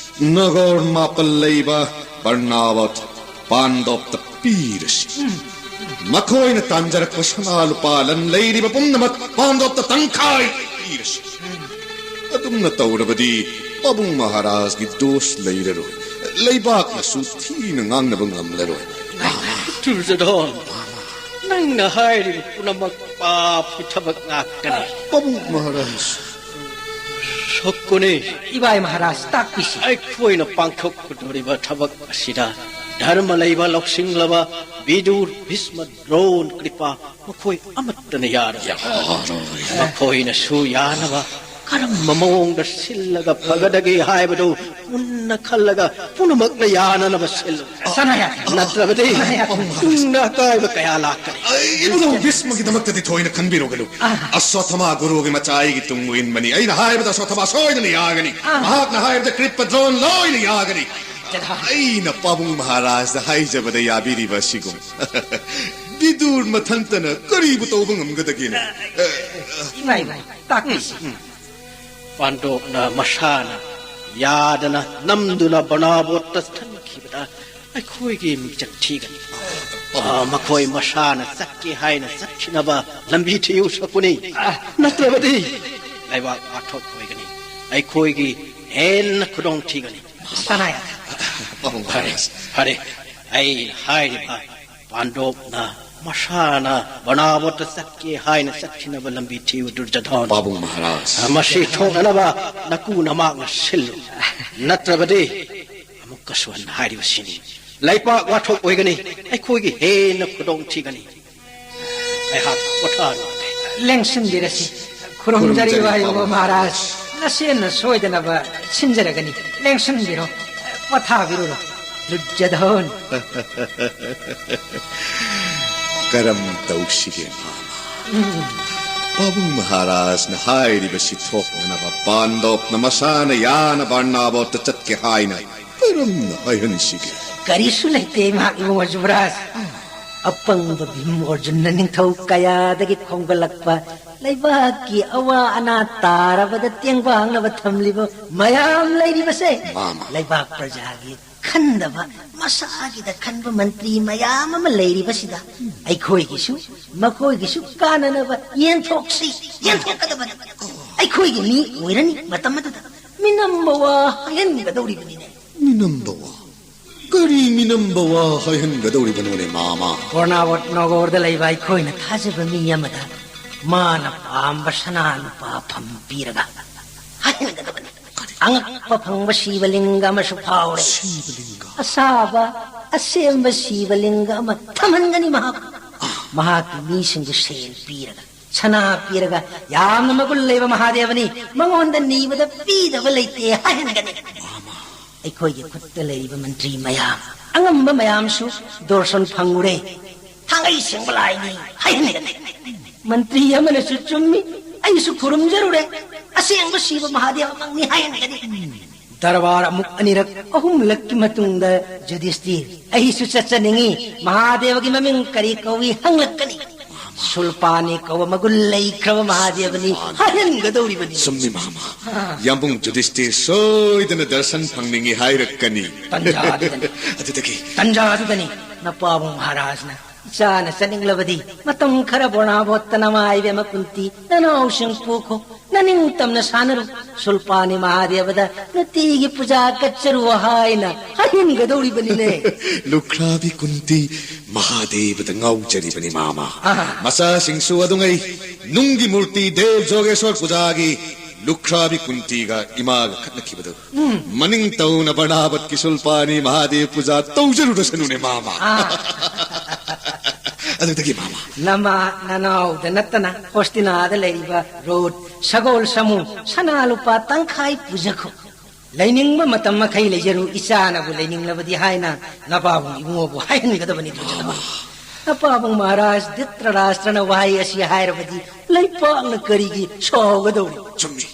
ꯅꯒꯔ ꯃꯥꯄꯜ ꯂꯩꯕ ꯕꯔꯅꯥꯋꯠ ꯄꯥꯟꯗꯣꯞꯇ ꯄꯤꯔꯁꯤ꯫ ꯎꯝ꯫ ꯃꯈꯣꯏꯅ ꯇꯥꯟꯖꯔꯛꯄ ꯁꯅꯥ ꯂꯨꯄꯥ ꯂꯟ ꯂꯩꯔꯤꯕ ꯄꯨꯝꯅꯃꯛ ꯄꯥꯟꯗꯣꯞꯇ ꯇꯪꯈꯥꯏ ꯄꯤꯔꯁꯤ꯫ ꯎꯝ꯫ ꯑꯗꯨꯝꯅ ꯇꯧꯔꯕꯗꯤ ꯄꯥꯕꯨꯡ ꯃꯍꯥꯔꯥꯖꯒꯤ ꯗꯣꯁ ꯂꯩꯔꯔꯣꯏ꯫ ꯂꯩꯕꯥꯛꯅꯁꯨ ꯊꯤꯅ ꯉꯥꯡꯅꯕ ꯉꯝꯂꯔꯣꯏ꯫ ꯗꯨꯔꯖꯣꯙꯟ, ꯅꯪꯅ ꯍꯥꯏꯔꯤꯕ ꯄꯨꯝꯅꯃꯛ ꯄꯥꯞꯀꯤ ꯊꯕꯛ ꯉꯥꯛꯇꯅꯤ꯫ ꯄꯥꯕꯨꯡ ꯃꯍꯥꯔꯥꯖ꯫ ꯁꯀꯨꯅꯤ꯫ ꯏꯕꯥꯏ ꯃꯍꯥꯔꯥꯖ, ꯇꯥꯛꯄꯤꯁꯤ꯫ ꯑꯩꯈꯣꯏꯅ ꯄꯥꯡꯊꯣꯛꯀꯗꯧꯔꯤꯕ ꯊꯕꯛ ꯑꯁꯤꯗ ꯙꯔꯃ ꯂꯩꯕ, ꯂꯧꯁꯤꯡꯂꯕ ꯕꯤꯗꯨꯔ, ꯚꯤꯁꯃ, ꯗ꯭ꯔꯣꯟ, ꯀ꯭ꯔꯤꯄꯥ ꯃꯈꯣꯏ ꯑꯃꯠꯇꯅ ꯌꯥꯔꯣꯏ꯫ ꯌꯥꯔꯣꯏ꯫ ꯃꯈꯣꯏꯅꯁꯨ ꯌꯥꯅꯕ ꯀꯔꯝꯕ ꯃꯑꯣꯡꯗ ꯁꯤꯜꯂꯒ ꯐꯒꯗꯒꯦ ꯍꯥꯏꯕꯗꯨ ꯃꯨꯟꯅ ꯈꯜꯂꯒ ꯄꯨꯝꯅꯃꯛꯅ ꯌꯥꯅꯅꯕ ꯁꯤꯜꯂꯨ꯫ ꯁꯅꯥ ꯌꯥꯗꯦ꯫ ꯅꯠꯇ꯭ꯔꯕꯗꯤ ꯁꯅꯥ ꯌꯥꯗꯦ꯫ ꯇꯨꯡꯗ ꯑꯀꯥꯏꯕ ꯀꯌꯥ ꯂꯥꯛꯀꯅꯤ꯫ ꯑꯩ, ꯏꯕꯨꯙꯧ ꯚꯤꯁꯃꯒꯤꯗꯃꯛꯇꯗꯤ ꯊꯣꯏꯅ ꯈꯟꯕꯤꯔꯨꯒꯅꯨ꯫ ꯑꯥ꯫ ꯑꯁ꯭ꯋꯠꯊꯥꯃꯥ ꯒꯨꯔꯨꯒꯤ ꯃꯆꯥ ꯑꯩꯒꯤ ꯇꯨꯡ ꯏꯟꯕꯅꯤ꯫ ꯑꯩꯅ ꯍꯥꯏꯕꯗ ꯑꯁ꯭ꯋꯠꯊꯥꯃꯥ ꯁꯣꯏꯗꯅ ꯌꯥꯒꯅꯤ꯫ ꯑꯥ꯫ ꯃꯍꯥꯛꯅ ꯍꯥꯏꯕꯗ ꯀ꯭ꯔꯤꯄ ꯗ꯭ꯔꯣꯟ ꯂꯣꯏꯅ ꯌꯥꯒꯅꯤ꯫ ꯗꯨꯔꯖꯣꯙꯟ꯫ ꯑꯩꯅ ꯄꯥꯕꯨꯡ ꯃꯍꯥꯔꯥꯖꯗ ꯍꯥꯏꯖꯕꯗ ꯌꯥꯕꯤꯔꯤꯕ ꯑꯁꯤꯒꯨꯝ꯫ ꯕꯤꯗꯨꯔ ꯃꯊꯟꯇꯅ ꯀꯔꯤꯕꯨ ꯇꯧꯕ ꯉꯝꯒꯗꯒꯦꯅꯦ? ꯏꯃꯥ, ꯏꯃꯥ, ꯇꯥꯛꯄꯤꯁꯤ꯫ ꯄꯥꯟꯗꯣꯞꯅ ꯃꯁꯥꯅ ꯌꯥꯗꯅ ꯅꯝꯗꯨꯅ ꯕꯔꯅꯥꯕꯣꯠꯇ ꯊꯟꯈꯤꯕꯗ ꯑꯩꯈꯣꯏꯒꯤ ꯃꯤꯡꯆꯠ ꯊꯤꯒꯅꯤ꯫ ꯑ, ꯃꯈꯣꯏ ꯃꯁꯥꯅ ꯆꯠꯀꯦ ꯍꯥꯏꯅ ꯆꯠꯈꯤꯅꯕ ꯂꯝꯕꯤ ꯊꯤꯌꯨ, ꯁꯀꯨꯅꯤ꯫ ꯅꯠꯇ꯭ꯔꯕꯗꯤ ꯂꯩꯕꯥꯛ ꯋꯥꯊꯣꯛ ꯑꯣꯏꯒꯅꯤ꯫ ꯑꯩꯈꯣꯏꯒꯤ ꯍꯦꯟꯅ ꯈꯨꯗꯣꯡ ꯊꯤꯒꯅꯤ꯫ ꯁꯅꯥ ꯌꯥꯗꯦ꯫ ꯄꯥꯕꯨꯡ ꯐꯔꯦ, ꯃꯍꯥꯔꯥꯖ꯫ ꯐꯔꯦ꯫ ꯑꯩ ꯍꯥꯏꯔꯤꯕ ꯄꯥꯟꯗꯣꯞꯅ ꯃꯁꯥꯅ ꯕꯅꯥꯕꯣꯠꯇ ꯆꯠꯀꯦ ꯍꯥꯏꯅ ꯆꯠꯈꯤꯅꯕ ꯂꯝꯕꯤ ꯊꯤꯌꯨ, ꯗꯨꯔꯖꯙꯣꯟ꯫ ꯄꯥꯕꯨꯡ ꯃꯍꯥꯔꯥꯖ꯫ ꯃꯁꯤ ꯊꯣꯛꯅꯅꯕ ꯅꯀꯨ ꯅꯃꯥꯛꯅ ꯁꯤꯜꯂꯨ꯫ ꯅꯠꯇ꯭ꯔꯕꯗꯤ ꯑꯃꯨꯛꯀꯁꯨ ꯍꯟꯅ ꯍꯥꯏꯔꯤꯕꯁꯤꯅꯤ, ꯂꯩꯄꯥꯛ ꯋꯥꯊꯣꯛ ꯑꯣꯏꯒꯅꯤ, ꯑꯩꯈꯣꯏꯒꯤ ꯍꯦꯟꯅ ꯈꯨꯗꯣꯡ ꯊꯤꯒꯅꯤ꯫ ꯑꯩꯍꯥꯛ ꯄꯣꯊꯥꯔꯨꯔꯒꯦ꯫ ꯂꯦꯡꯁꯤꯟꯕꯤꯔꯁꯤ꯫ ꯈꯨꯔꯨꯝꯖꯔꯤ, ꯈꯨꯔꯨꯝꯖꯔꯤ, ꯋꯥꯌꯣꯕ ꯄꯥꯕꯨꯡ ꯃꯍꯥꯔꯥꯖ꯫ ꯅꯁꯦꯟꯅ ꯁꯣꯏꯗꯅꯕ ꯁꯤꯟꯖꯔꯒꯅꯤ꯫ ꯂꯦꯡꯁꯤꯟꯕꯤꯔꯣ꯫ ꯄꯣꯊꯥꯕꯤꯔꯨꯔꯣ꯫ ꯗꯨꯔꯖꯙꯣꯟ꯫ ꯀꯔꯝ ꯇꯧꯁꯤꯒꯦ, ꯃꯥꯃ? ꯎꯝ꯫ ꯄꯥꯕꯨꯡ ꯃꯍꯥꯔꯥꯖꯅ ꯍꯥꯏꯔꯤꯕꯁꯤ ꯊꯣꯛꯅꯅꯕ ꯄꯥꯟꯗꯣꯞꯅ ꯃꯁꯥꯅ ꯌꯥꯅ ꯕꯔꯅꯥꯕꯣꯠꯇ ꯆꯠꯀꯦ ꯍꯥꯏꯅ ꯀꯔꯝꯅ ꯍꯥꯏꯍꯟꯁꯤꯒꯦ? ꯀꯔꯤꯁꯨ ꯂꯩꯇꯦ, ꯏꯃꯥ ꯏꯕꯨꯡꯉꯣ ꯖꯨꯕꯔꯥꯖ꯫ ꯑꯄꯪꯕ ꯚꯤꯝ ꯑꯔꯖꯨꯟꯅ ꯅꯤꯡꯊꯧ ꯀꯌꯥꯗꯒꯤ ꯈꯣꯝꯒꯠꯂꯛꯄ ꯂꯩꯕꯥꯛꯀꯤ ꯑꯋꯥ ꯑꯅꯥ ꯇꯥꯔꯕꯗ ꯇꯦꯡꯕꯥꯡꯅꯕ ꯊꯝꯂꯤꯕ ꯃꯌꯥꯝ ꯂꯩꯔꯤꯕꯁꯦ, ꯃꯥꯃ꯫ ꯂꯩꯕꯥꯛ ꯄ꯭ꯔꯖꯥꯒꯤ ꯈꯟꯗꯕ, ꯃꯁꯥꯒꯤꯗ ꯈꯟꯕ ꯃꯟꯇ꯭ꯔꯤ ꯃꯌꯥꯝ ꯑꯃ ꯂꯩꯔꯤꯕꯁꯤꯗ ꯑꯩꯈꯣꯏꯒꯤꯁꯨ ꯃꯈꯣꯏꯒꯤꯁꯨ ꯀꯥꯟꯅꯅꯕ ꯌꯦꯟꯊꯣꯛꯁꯤ, ꯌꯦꯟꯊꯣꯛꯀꯗꯕꯅꯤ꯫ ꯑꯩꯈꯣꯏꯒꯤ ꯃꯤ ꯑꯣꯏꯔꯅꯤ ꯃꯇꯝ ꯑꯗꯨꯗ꯫ ꯃꯤꯅꯝꯕ ꯋꯥ ꯍꯥꯏꯍꯟꯒꯗꯧꯔꯤꯕꯅꯤꯅꯦ꯫ ꯃꯤꯅꯝꯕ ꯋꯥ? ꯀꯔꯤ ꯃꯤꯅꯝꯕ ꯋꯥ ꯍꯥꯏꯍꯟꯒꯗꯧꯔꯤꯕꯅꯣꯅꯦ, ꯃꯥꯃ? ꯕꯔꯅꯥꯕꯣꯠ ꯅꯣꯒꯣꯔꯗ ꯂꯩꯕ ꯑꯩꯈꯣꯏꯅ ꯊꯥꯖꯕ ꯃꯤ ꯑꯃꯗ ꯃꯥꯅ ꯄꯥꯝꯕ ꯁꯅꯥ ꯂꯨꯄꯥ ꯐꯝ ꯄꯤꯔꯒ ꯍꯥꯏꯍꯟꯒꯗꯕꯅꯤ꯫ ꯑꯉꯛꯄ ꯐꯪꯕ ꯁꯤꯕꯂꯤꯡꯒ ꯑꯃꯁꯨ ꯐꯥꯎꯔꯦ꯫ ꯁꯤꯕꯂꯤꯡꯒ? ꯑꯁꯥꯕ, ꯑꯁꯦꯡꯕ ꯁꯤꯕꯂꯤꯡꯒ ꯑꯃ ꯊꯝꯍꯟꯒꯅꯤ ꯃꯍꯥꯛ꯫ ꯃꯍꯥꯛꯀꯤ ꯃꯤꯁꯤꯡꯕꯨ ꯁꯦꯜ ꯄꯤꯔꯒ, ꯁꯅꯥ ꯄꯤꯔꯒ, ꯌꯥꯝꯅ ꯃꯒꯨꯟ ꯂꯩꯕ ꯃꯍꯥꯗꯦꯕꯅꯤ, ꯃꯉꯣꯟꯗ ꯅꯤꯕꯗ ꯄꯤꯗꯕ ꯂꯩꯇꯦ ꯍꯥꯏꯍꯟꯒꯅꯤ꯫ ꯑꯩꯈꯣꯏꯒꯤ ꯈꯨꯠꯇ ꯂꯩꯔꯤꯕ ꯃꯟꯇ꯭ꯔꯤ ꯃꯌꯥꯝ, ꯑꯉꯝꯕ ꯃꯌꯥꯝꯁꯨ ꯗꯣꯔꯁꯟ ꯐꯪꯉꯨꯔꯦ꯫ ꯊꯥꯡꯒꯩ ꯁꯦꯡꯕ ꯂꯥꯏꯅꯤ ꯍꯥꯏꯍꯟꯒꯅꯤ꯫ ꯃꯟꯇ꯭ꯔꯤ ꯑꯃꯅꯁꯨ ꯆꯨꯝꯃꯤ, ꯑꯩꯁꯨ ꯈꯨꯔꯨꯝꯖꯔꯨꯔꯦ, ꯑꯁꯦꯡꯕ ꯁꯤꯕ ꯃꯍꯥꯗꯦꯕꯃꯛꯅꯤ ꯍꯥꯏꯍꯟꯒꯅꯤ꯫ ꯗꯔꯕꯥꯔ ꯑꯃꯨꯛ ꯑꯅꯤꯔꯛ ꯑꯍꯨꯝꯂꯛꯀꯤ ꯃꯇꯨꯡꯗ ꯌꯨꯙꯤꯁꯇꯤꯔ, ꯑꯩꯁꯨ ꯆꯠꯆꯅꯤꯡꯉꯤ, ꯃꯍꯥꯗꯦꯕꯒꯤ ꯃꯃꯤꯡ ꯀꯔꯤ ꯀꯧꯏ ꯍꯪꯂꯛꯀꯅꯤ꯫ ꯁꯨꯜꯄꯥꯅꯤ ꯀꯧꯕ ꯃꯒꯨꯟ ꯂꯩꯈ꯭ꯔꯕ ꯃꯍꯥꯗꯦꯕꯅꯤ ꯍꯥꯏꯍꯟꯒꯗꯧꯔꯤꯕꯅꯤ꯫ ꯆꯨꯝꯃꯤ, ꯃꯥꯃ꯫ ꯌꯥꯝꯕꯨꯡ ꯌꯨꯙꯤꯁꯇꯤꯔ ꯁꯣꯏꯗꯅ ꯗꯔꯁꯟ ꯐꯪꯅꯤꯡꯉꯤ ꯍꯥꯏꯔꯛꯀꯅꯤ꯫ ꯇꯟꯖꯥ ꯑꯗꯨꯗꯅꯤ꯫ ꯑꯗꯨꯗꯒꯤ? ꯇꯟꯖꯥ ꯑꯗꯨꯗꯅꯤ ꯅꯄꯥꯕꯨꯡ ꯃꯍꯥꯔꯥꯖꯅ ꯏꯆꯥꯅ ꯆꯠꯅꯤꯡꯂꯕꯗꯤ ꯃꯇꯝ ꯈꯔ ꯕꯣꯔꯅꯥꯕꯣꯠꯇ ꯅꯃꯥ ꯏꯕꯦꯝꯃ ꯀꯨꯟꯇꯤ ꯅꯅꯥꯎꯁꯤꯡ ꯄꯨꯈꯣ꯫ ꯅꯅꯤꯡꯇꯝꯅ ꯁꯥꯟꯅꯔꯨ꯫ ꯁꯨꯜꯄꯥꯅꯤ ꯃꯍꯥꯗꯦꯕꯗ ꯅꯨꯡꯇꯤꯒꯤ ꯄꯨꯖꯥ ꯀꯠꯆꯔꯨ ꯍꯥꯏꯅ ꯍꯥꯏꯍꯟꯒꯗꯧꯔꯤꯕꯅꯤꯅꯦ꯫ ꯂꯨꯈ꯭ꯔꯥꯕꯤ ꯀꯨꯟꯇꯤ ꯃꯍꯥꯗꯦꯕꯗ ꯉꯥꯎꯖꯔꯤꯕꯅꯤ, ꯃꯥꯃ꯫ ꯑꯥ꯫ ꯃꯆꯥꯁꯤꯡꯁꯨ ꯑꯗꯨꯉꯩ ꯅꯨꯡꯒꯤ ꯃꯨꯔꯇꯤ ꯗꯦꯕ ꯖꯣꯒꯦꯁꯣꯔ ꯄꯨꯖꯥꯒꯤ ꯂꯨꯈ꯭ꯔꯥꯕꯤ ꯀꯨꯟꯇꯤꯒ ꯏꯃꯥꯒ ꯈꯠꯅꯈꯤꯕꯗꯨ ꯎꯝ꯫ ꯃꯅꯤꯡ ꯇꯧꯅ ꯕꯔꯅꯥꯕꯠꯀꯤ ꯁꯨꯜꯄꯥꯅꯤ ꯃꯍꯥꯗꯦꯕ ꯄꯨꯖꯥ ꯇꯧꯖꯔꯨꯔꯁꯅꯨꯅꯦ, ꯃꯥꯃ꯫ ꯑꯥ꯫ ꯑꯗꯨꯗꯒꯤ, ꯃꯥꯃ꯫ ꯅꯃꯥ ꯅꯅꯥꯎꯗ ꯅꯠꯇꯅ ꯍꯣꯁꯇꯤꯅꯥꯗ ꯂꯩꯔꯤꯕ ꯔꯨꯠ, ꯁꯒꯣꯜ, ꯁꯃꯨ, ꯁꯅꯥ ꯂꯨꯄꯥ ꯇꯪꯈꯥꯏ ꯄꯨꯖꯈꯣ꯫ ꯂꯩꯅꯤꯡꯕ ꯃꯇꯝ ꯃꯈꯩ ꯂꯩꯖꯔꯨ, ꯏꯆꯥꯅꯕꯨ ꯂꯩꯅꯤꯡꯂꯕꯗꯤ ꯍꯥꯏꯅ ꯅꯄꯥꯕꯨꯡ ꯏꯕꯨꯡꯉꯣꯕꯨ ꯍꯥꯏꯍꯟꯒꯗꯕꯅꯤ, ꯃꯥꯃ꯫ ꯅꯄꯥꯕꯨꯡ ꯃꯍꯥꯔꯥꯖ ꯙ꯭ꯔꯤꯇꯔꯥꯁꯇ꯭ꯔꯅ ꯋꯥꯍꯩ ꯑꯁꯤ ꯍꯥꯏꯔꯕꯗꯤ ꯂꯩꯄꯥꯛꯅ ꯀꯔꯤꯒꯤ ꯁꯥꯎꯒꯗꯧꯔꯤ? ꯆꯨꯝꯃꯤ,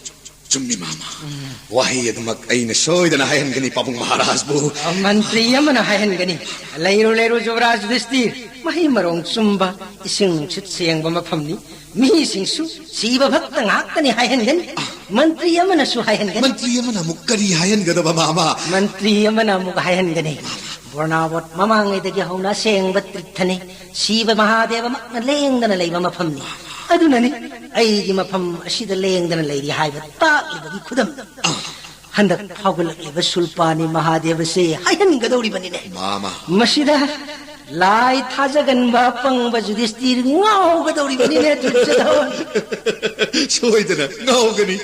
ꯆꯨꯝꯃꯤ, ꯃꯥꯃ꯫ ꯎꯝ꯫ ꯋꯥꯍꯩ ꯑꯗꯨꯃꯛ ꯑꯩꯅ ꯁꯣꯏꯗꯅ ꯍꯥꯏꯍꯟꯒꯅꯤ, ꯄꯥꯕꯨꯡ ꯃꯍꯥꯔꯥꯖꯕꯨ꯫ ꯃꯟꯇ꯭ꯔꯤ ꯑꯃꯅ ꯍꯥꯏꯍꯟꯒꯅꯤ꯫ ꯂꯩꯔꯨ, ꯂꯩꯔꯨ, ꯖꯨꯕꯔꯥꯖ ꯌꯨꯙꯤꯁꯇꯤꯔ, ꯃꯍꯩ ꯃꯔꯣꯡ ꯆꯨꯝꯕ, ꯏꯁꯤꯡ ꯅꯨꯡꯁꯤꯠ ꯁꯦꯡꯕ ꯃꯐꯝꯅꯤ꯫ ꯃꯤꯁꯤꯡꯁꯨ ꯁꯤꯕ ꯚꯛꯇ ꯉꯥꯛꯇꯅꯤ ꯍꯥꯏꯍꯟꯒꯅꯤ꯫ ꯃꯟꯇ꯭ꯔꯤ ꯑꯃꯅꯁꯨ ꯍꯥꯏꯍꯟꯒꯅꯤ꯫ ꯃꯟꯇ꯭ꯔꯤ ꯑꯃꯅ ꯑꯃꯨꯛ ꯀꯔꯤ ꯍꯥꯏꯍꯟꯒꯗꯕ, ꯃꯥꯃ? ꯃꯟꯇ꯭ꯔꯤ ꯑꯃꯅ ꯑꯃꯨꯛ ꯍꯥꯏꯍꯟꯒꯅꯤ, ꯕꯣꯔꯅꯥꯕꯣꯠ ꯃꯃꯥꯡꯉꯩꯗꯒꯤ ꯍꯧꯅ ꯑꯁꯦꯡꯕ ꯇꯤꯔꯊꯅꯤ꯫ ꯁꯤꯕ ꯃꯍꯥꯗꯦꯕꯃꯛꯅ ꯂꯦꯡꯗꯅ ꯂꯩꯕ ꯃꯐꯝꯅꯤ꯫ ꯑꯗꯨꯅꯅꯤ ꯑꯩꯒꯤ ꯃꯐꯝ ꯑꯁꯤꯗ ꯂꯦꯡꯗꯅ ꯂꯩꯔꯤ ꯍꯥꯏꯕ ꯇꯥꯛꯂꯤꯕꯒꯤ ꯈꯨꯗꯝ꯫ ꯍꯟꯗꯛ ꯐꯥꯎꯒꯠꯂꯛꯂꯤꯕ ꯁꯨꯜꯄꯥꯅꯤ ꯃꯍꯥꯗꯦꯕꯁꯦ ꯍꯥꯏꯍꯟꯒꯗꯧꯔꯤꯕꯅꯤꯅꯦ꯫ ꯃꯥꯃ꯫ ꯃꯁꯤꯗ ꯂꯥꯏ ꯊꯥꯖꯒꯟꯕ ꯑꯄꯪꯕ ꯌꯨꯙꯤꯁꯇꯤꯔ ꯉꯥꯎꯒꯗꯧꯔꯤꯕꯅꯤꯅꯦ, ꯗꯨꯔꯖꯣꯙꯟ꯫ ꯁꯣꯏꯗꯅ ꯉꯥꯎꯒꯅꯤ꯫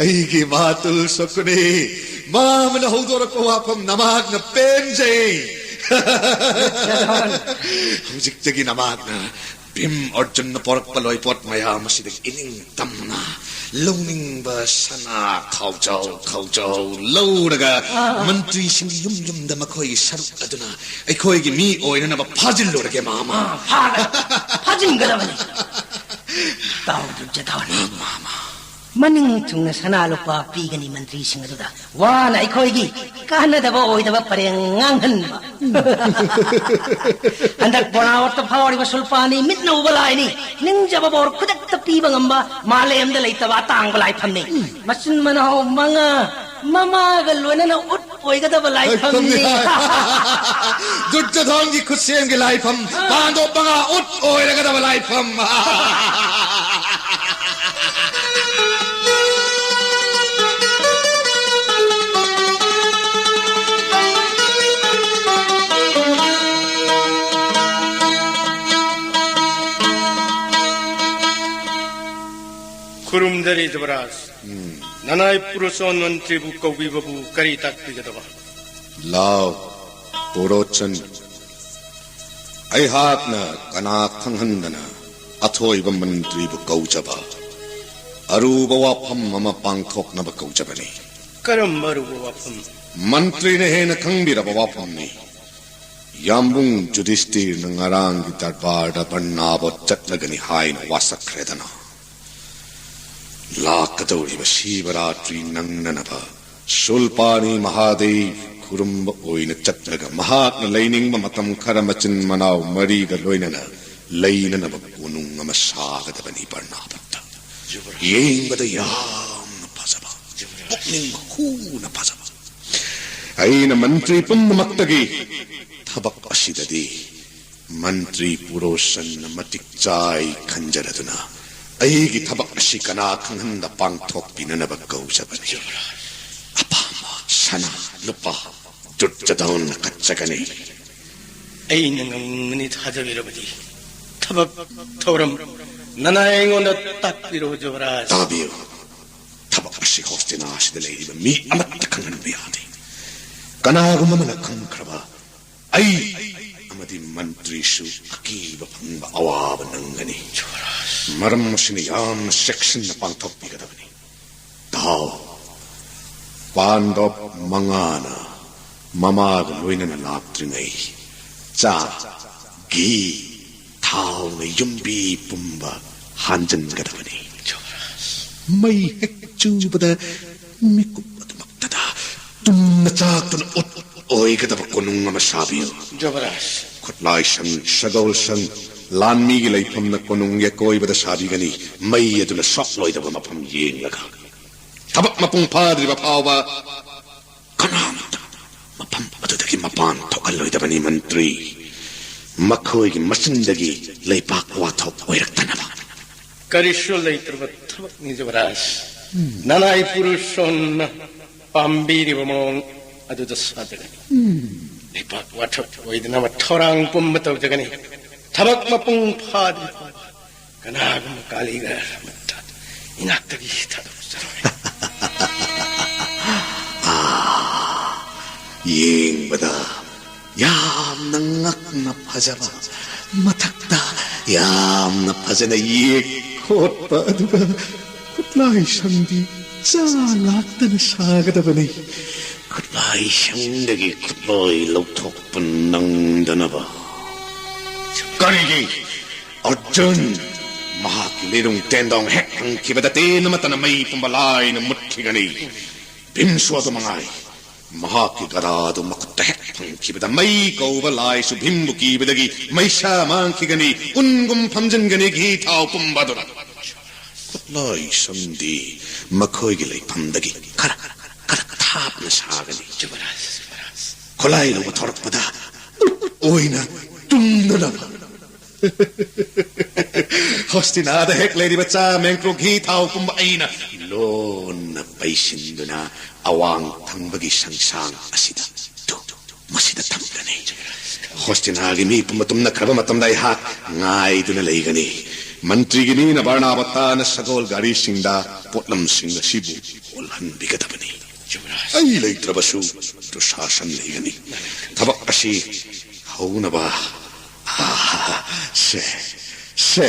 ꯑꯩꯒꯤ ꯃꯥꯇꯨꯜ ꯁꯛꯄꯅꯤ꯫ ꯃꯥꯃꯅ ꯍꯧꯗꯣꯔꯛꯄ ꯋꯥꯐꯝ ꯅꯃꯥꯛꯅ ꯄꯦꯟꯖꯩ꯫ ꯗꯨꯔꯖꯣꯙꯟ꯫ ꯍꯧꯖꯤꯛꯇꯒꯤ ꯅꯃꯥꯛꯅ ꯚꯤꯝ ꯑꯔꯖꯨꯟꯅ ꯄꯣꯔꯛꯄ ꯂꯣꯏꯄꯣꯠ ꯃꯌꯥꯝ ꯑꯁꯤꯗꯒꯤ ꯏꯅꯤꯡ ꯇꯝꯅ ꯂꯧꯅꯤꯡꯕ ꯁꯅꯥ ꯈꯥꯎꯖꯥꯎ ꯈꯥꯎꯖꯥꯎ ꯂꯧꯔꯒ ꯑꯥ꯫ ꯃꯟꯇ꯭ꯔꯤꯁꯤꯡꯒꯤ ꯌꯨꯝ ꯌꯨꯝꯗ ꯃꯈꯣꯏꯒꯤ ꯁꯔꯨꯛ ꯑꯗꯨꯅ ꯑꯩꯈꯣꯏꯒꯤ ꯃꯤ ꯑꯣꯏꯅꯅꯕ ꯐꯥꯖꯤꯜꯂꯨꯔꯒꯦ, ꯃꯥꯃ꯫ ꯑꯥ, ꯐꯥꯒ-, ꯐꯥꯖꯤꯟꯒꯗꯕꯅꯤ꯫ ꯇꯥꯎ, ꯗꯨꯔꯖꯣꯙꯟ꯫ ꯃꯥꯃ꯫ ꯃꯅꯤꯡ ꯊꯨꯡꯅ ꯁꯅꯥ ꯂꯨꯄꯥ ꯄꯤꯒꯅꯤ ꯃꯟꯇ꯭ꯔꯤꯁꯤꯡ ꯑꯗꯨꯗ꯫ ꯋꯥꯅ ꯑꯩꯈꯣꯏꯒꯤ ꯀꯥꯟꯅꯗꯕ ꯑꯣꯏꯗꯕ ꯄꯔꯦꯡ ꯉꯥꯡꯍꯟꯕ꯫ ꯍꯟꯗꯛ ꯕꯣꯔꯅꯥꯕꯠꯇ ꯐꯥꯎꯔꯤꯕ ꯁꯨꯜꯄꯥꯅꯤ ꯃꯤꯠꯅ ꯎꯕ ꯂꯥꯏꯅꯤ꯫ ꯅꯤꯡꯖꯕ ꯕꯣꯔ ꯈꯨꯗꯛꯇ ꯄꯤꯕ ꯉꯝꯕ ꯃꯥꯂꯦꯝꯗ ꯂꯩꯇꯕ ꯑꯇꯥꯡꯕ ꯂꯥꯏꯐꯝꯅꯤ꯫ ꯃꯆꯤꯟ ꯃꯅꯥꯎ ꯃꯉꯥ ꯃꯃꯥꯒ ꯂꯣꯏꯅꯅ ꯎꯠ ꯑꯣꯏꯒꯗꯕ ꯂꯥꯏꯐꯝꯅꯤ꯫ ꯂꯥꯏꯐꯝꯅꯤ꯫ ꯗꯨꯔꯖꯣꯙꯟꯒꯤ ꯈꯨꯠꯁꯦꯝꯒꯤ ꯂꯥꯏꯐꯝ, ꯄꯥꯟꯗꯣꯞ ꯃꯉꯥ ꯎꯠ ꯑꯣꯏꯔꯒꯗꯕ ꯂꯥꯏꯐꯝ꯫ ꯈꯨꯔꯨꯝꯖꯔꯤ ꯖꯨꯕꯔꯥꯖ꯫ ꯅꯅꯥꯏ ꯄꯨꯔꯨꯁꯣꯟ ꯃꯟꯇ꯭ꯔꯤꯕꯨ ꯀꯧꯕꯤꯕꯕꯨ ꯀꯔꯤ ꯇꯥꯛꯄꯤꯒꯗꯕ? ꯂꯥꯎ, ꯄꯨꯔꯣꯆꯟ꯫ ꯑꯩꯍꯥꯛꯅ ꯀꯅꯥ ꯈꯪꯍꯟꯗꯅ ꯑꯊꯣꯏꯕ ꯃꯟꯇ꯭ꯔꯤꯕꯨ ꯀꯧꯖꯕ ꯑꯔꯨꯕ ꯋꯥꯐꯝ ꯑꯃ ꯄꯥꯡꯊꯣꯛꯅꯕ ꯀꯧꯖꯕꯅꯤ꯫ ꯀꯔꯝꯕ ꯑꯔꯨꯕ ꯋꯥꯐꯝ? ꯃꯟꯇ꯭ꯔꯤꯅ ꯍꯦꯟꯅ ꯈꯪꯕꯤꯔꯕ ꯋꯥꯐꯝꯅꯤ꯫ ꯌꯥꯝꯕꯨꯡ ꯖꯨꯗꯤꯁꯇꯤꯔꯅ ꯉꯔꯥꯡꯒꯤ ꯗꯔꯕꯥꯔꯗ ꯕꯔꯅꯥꯕ ꯆꯠꯂꯒꯅꯤ ꯍꯥꯏꯅ ꯋꯥꯁꯛꯈ꯭ꯔꯦꯗꯅ꯫ ꯂꯥꯛꯀꯗꯧꯔꯤꯕ ꯁꯤꯕꯔꯥꯇ꯭ꯔꯤ ꯅꯪꯅꯅꯕ ꯁꯨꯜꯄꯥꯅꯤ ꯃꯍꯥꯗꯦꯕ ꯈꯨꯔꯨꯝꯕ ꯑꯣꯏꯅ ꯆꯠꯂꯒ ꯃꯍꯥꯛꯅ ꯂꯩꯅꯤꯡꯕ ꯃꯇꯝ ꯈꯔ ꯃꯆꯤꯟ ꯃꯅꯥꯎ ꯃꯔꯤꯒ ꯂꯣꯏꯅꯅ ꯂꯩꯅꯅꯕ ꯀꯣꯅꯨꯡ ꯑꯃ ꯁꯥꯒꯗꯕꯅꯤ ꯕꯔꯅꯥꯕꯠꯇ꯫ ꯌꯦꯡꯕꯗ ꯌꯥꯝꯅ ꯐꯖꯕ, ꯄꯨꯛꯅꯤꯡ ꯍꯨꯅ ꯐꯖꯕ꯫ ꯑꯩꯅ ꯃꯟꯇ꯭ꯔꯤ ꯄꯨꯝꯅꯃꯛꯇꯒꯤ ꯊꯕꯛ ꯑꯁꯤꯗꯗꯤ ꯃꯟꯇ꯭ꯔꯤ ꯄꯨꯔꯣꯁꯟꯅ ꯃꯇꯤꯛ ꯆꯥꯏ ꯈꯟꯖꯔꯗꯨꯅ ꯑꯩꯒꯤ ꯊꯕꯛ ꯑꯁꯤ ꯀꯅꯥ ꯈꯪꯍꯟꯗ ꯄꯥꯡꯊꯣꯛꯄꯤꯅꯅꯕ ꯀꯧꯖꯕꯅꯤ꯫ ꯑꯄꯥꯝꯕ ꯁꯅꯥ ꯂꯨꯄꯥ ꯗꯨꯔꯖꯗꯣꯟꯅ ꯀꯠꯆꯒꯅꯤ꯫ ꯑꯩꯅ ꯉꯝꯒꯅꯤ ꯊꯥꯖꯕꯤꯔꯕꯗꯤ ꯊꯕꯛ ꯊꯧꯔꯝ ꯅꯅꯥꯏ ꯑꯩꯉꯣꯟꯗ ꯇꯥꯛꯄꯤꯔꯣ ꯖꯨꯕꯔꯥꯖ꯫ ꯇꯥꯕꯤꯌꯨ, ꯊꯕꯛ ꯑꯁꯤ ꯍꯣꯁꯇꯤꯅꯥ ꯑꯁꯤꯗ ꯂꯩꯔꯤꯕ ꯃꯤ ꯑꯃꯠꯇ ꯈꯪꯍꯟꯕ ꯌꯥꯗꯦ꯫ ꯀꯅꯥꯒꯨꯝꯕ ꯑꯃꯅ ꯈꯪꯈ꯭ꯔꯕ ꯑꯩ ꯑꯃꯗꯤ ꯃꯟꯇ꯭ꯔꯤꯁꯨ ꯑꯀꯤꯕ ꯐꯪꯕ ꯑꯋꯥꯕ ꯅꯪꯒꯅꯤ꯫ ꯃꯔꯝ ꯑꯁꯤꯅ ꯌꯥꯝꯅ ꯆꯦꯛꯁꯤꯟꯅ ꯄꯥꯡꯊꯣꯛꯄꯤꯒꯗꯕꯅꯤ꯫ ꯇꯥꯎ, ꯄꯥꯟꯗꯕ ꯃꯉꯥꯅ ꯃꯃꯥꯒ ꯂꯣꯏꯅꯅ ꯂꯥꯛꯇ꯭ꯔꯤꯉꯩ ꯆꯥ, ꯘꯤ, ꯊꯥꯎꯅ ꯌꯨꯝꯕꯤ ꯄꯨꯝꯕ ꯍꯥꯟꯖꯟꯒꯗꯕꯅꯤ꯫ ꯃꯩ ꯍꯦꯛ ꯆꯨꯕꯗ ꯃꯤꯀꯨꯞ ꯑꯗꯨꯃꯛꯇꯗ ꯇꯨꯝꯅ ꯆꯥꯛꯇꯨꯅ ꯎꯠ ꯑꯣꯏꯒꯗꯕ ꯀꯣꯅꯨꯡ ꯑꯃ ꯁꯥꯕꯤꯌꯨ꯫ ꯖꯨꯕꯔꯥꯖ꯫ ꯈꯨꯠꯂꯥꯏꯁꯪ, ꯁꯒꯣꯜꯁꯪ, ꯂꯥꯟꯃꯤꯒꯤ ꯂꯩꯐꯝꯅ ꯀꯣꯅꯨꯡꯒꯤ ꯑꯀꯣꯏꯕꯗ ꯁꯥꯕꯤꯒꯅꯤ꯫ ꯃꯩ ꯑꯗꯨꯅ ꯁꯣꯛꯂꯣꯏꯗꯕ ꯃꯐꯝ ꯌꯦꯡꯂꯒ꯫ ꯊꯕꯛ ꯃꯄꯨꯡ ꯐꯥꯗ꯭ꯔꯤꯕ ꯐꯥꯎꯕ ꯀꯅꯥꯃꯠꯇ ꯃꯐꯝ ꯑꯗꯨꯗꯒꯤ ꯃꯄꯥꯟ ꯊꯣꯛꯍꯜꯂꯣꯏꯗꯕꯅꯤ ꯃꯟꯇ꯭ꯔꯤ꯫ ꯃꯈꯣꯏꯒꯤ ꯃꯆꯤꯟꯗꯒꯤ ꯂꯩꯄꯥꯛ ꯋꯥꯊꯣꯛ ꯑꯣꯏꯔꯛꯇꯅꯕ꯫ ꯀꯔꯤꯁꯨ ꯂꯩꯇ꯭ꯔꯕ ꯊꯕꯛꯅꯤ ꯖꯨꯕꯔꯥꯖ꯫ ꯅꯅꯥꯏ ꯄꯨꯔꯨꯁꯣꯟꯅ ꯄꯥꯝꯕꯤꯔꯤꯕ ꯃꯑꯣꯡ ꯑꯗꯨꯗ ꯁꯥꯖꯒꯅꯤ꯫ ꯂꯩꯄꯥꯛ ꯋꯥꯊꯣꯛ ꯑꯣꯏꯗꯅꯕ ꯊꯧꯔꯥꯡ ꯄꯨꯝꯕ ꯇꯧꯖꯒꯅꯤ꯫ ꯊꯕꯛ ꯃꯄꯨꯡ ꯐꯥꯗ꯭ꯔꯤ ꯐꯥꯎꯕ ꯀꯅꯥꯒꯨꯝꯕ ꯀꯥꯂꯤꯒꯔ ꯑꯃꯠꯇ ꯏꯅꯥꯛꯇꯒꯤ ꯊꯥꯗꯣꯛꯆꯔꯣꯏ꯫ ꯑꯥ, ꯌꯦꯡꯕꯗ ꯌꯥꯝꯅ ꯉꯛꯅ ꯐꯖꯕ, ꯃꯊꯛꯇ ꯌꯥꯝꯅ ꯐꯖꯅ ꯌꯦꯛ ꯈꯣꯠꯄ, ꯑꯗꯨꯒ ꯈꯨꯠꯂꯥꯏ ꯁꯝꯗꯤ ꯆꯥ ꯂꯥꯛꯇꯅ ꯁꯥꯒꯗꯕꯅꯤ꯫ ꯈꯨꯠꯂꯥꯏ ꯁꯝꯗꯒꯤ ꯈꯨꯠꯂꯣꯏ ꯂꯧꯊꯣꯛꯄ ꯅꯪꯗꯅꯕ꯫ ꯀꯔꯤꯒꯤ? ꯑꯔꯖꯨꯟ, ꯃꯍꯥꯛꯀꯤ ꯂꯤꯔꯨꯡ ꯇꯦꯟꯗꯣꯡ ꯍꯦꯛ ꯐꯪꯈꯤꯕꯗ ꯇꯦꯟ ꯑꯃꯠꯇꯅ ꯃꯩ ꯄꯨꯝꯕ ꯂꯥꯏꯅ ꯃꯨꯠꯈꯤꯒꯅꯤ꯫ ꯚꯤꯝꯁꯨ ꯑꯗꯨ ꯃꯉꯥꯏ꯫ ꯃꯍꯥꯛꯀꯤ ꯒꯗꯥꯗꯨ ꯃꯈꯨꯠꯇ ꯍꯦꯛ ꯐꯪꯈꯤꯕꯗ ꯃꯩ ꯀꯧꯕ ꯂꯥꯏꯁꯨ ꯚꯤꯝꯕꯨ ꯀꯤꯕꯗꯒꯤ ꯃꯩꯁꯥ ꯃꯥꯡꯈꯤꯒꯅꯤ, ꯎꯟꯒꯨꯝ ꯐꯝꯖꯤꯟꯒꯅꯤ ꯘꯤ ꯊꯥꯎ ꯄꯨꯝꯕ ꯑꯗꯨꯅ꯫ ꯈꯨꯠꯂꯥꯏ ꯁꯝꯗꯤ ꯃꯈꯣꯏꯒꯤ ꯂꯩꯐꯝꯗꯒꯤ ꯈꯔ, ꯈꯔ ꯊꯥꯞꯅ ꯁꯥꯒꯅꯤ꯫ ꯌꯨꯕꯔꯥꯖ, ꯌꯨꯕꯔꯥꯖ꯫ ꯈꯨꯠꯂꯥꯏ ꯂꯧꯕ ꯊꯧꯔꯛꯄꯗ ꯎꯠ ꯑꯣꯏꯅ ꯇꯨꯝꯗꯅꯕ꯫ ꯍꯣꯁꯇꯤꯅꯥꯗ ꯍꯦꯛ ꯂꯩꯔꯤꯕ ꯆꯥ, ꯃꯦꯡꯀ꯭ꯔꯣ, ꯘꯤ ꯊꯥꯎ ꯄꯨꯝꯕ ꯑꯩꯅ ꯂꯣꯟꯅ ꯄꯩꯁꯤꯟꯗꯨꯅ ꯑꯋꯥꯡ ꯊꯪꯕꯒꯤ ꯁꯪꯁꯥꯡ ꯑꯁꯤꯗ, ꯇꯨ, ꯃꯁꯤꯗ ꯊꯝꯒꯅꯤ꯫ ꯍꯣꯁꯇꯤꯅꯥꯒꯤ ꯃꯤ ꯄꯨꯝꯕ ꯇꯨꯝꯅꯈ꯭ꯔꯕ ꯃꯇꯝꯗ ꯑꯩꯍꯥꯛ ꯉꯥꯏꯗꯨꯅ ꯂꯩꯒꯅꯤ꯫ ꯃꯟꯇ꯭ꯔꯤꯒꯤ ꯃꯤꯅ ꯕꯔꯅꯥꯕꯇꯥꯅ ꯁꯒꯣꯜ ꯒꯥꯔꯤꯁꯤꯡꯗ ꯄꯣꯠꯂꯝꯁꯤꯡ ꯑꯁꯤꯕꯨ ꯑꯣꯜꯍꯟꯕꯤꯒꯗꯕꯅꯤ꯫ ꯌꯨꯕꯔꯥꯖ꯫ ꯑꯩ ꯂꯩꯇ꯭ꯔꯕꯁꯨ ꯗꯨꯁꯥꯁꯟ ꯂꯩꯒꯅꯤ꯫ ꯊꯕꯛ ꯑꯁꯤ ꯍꯧꯅꯕ, ꯑꯥ, ꯁꯦ, ꯁꯦ,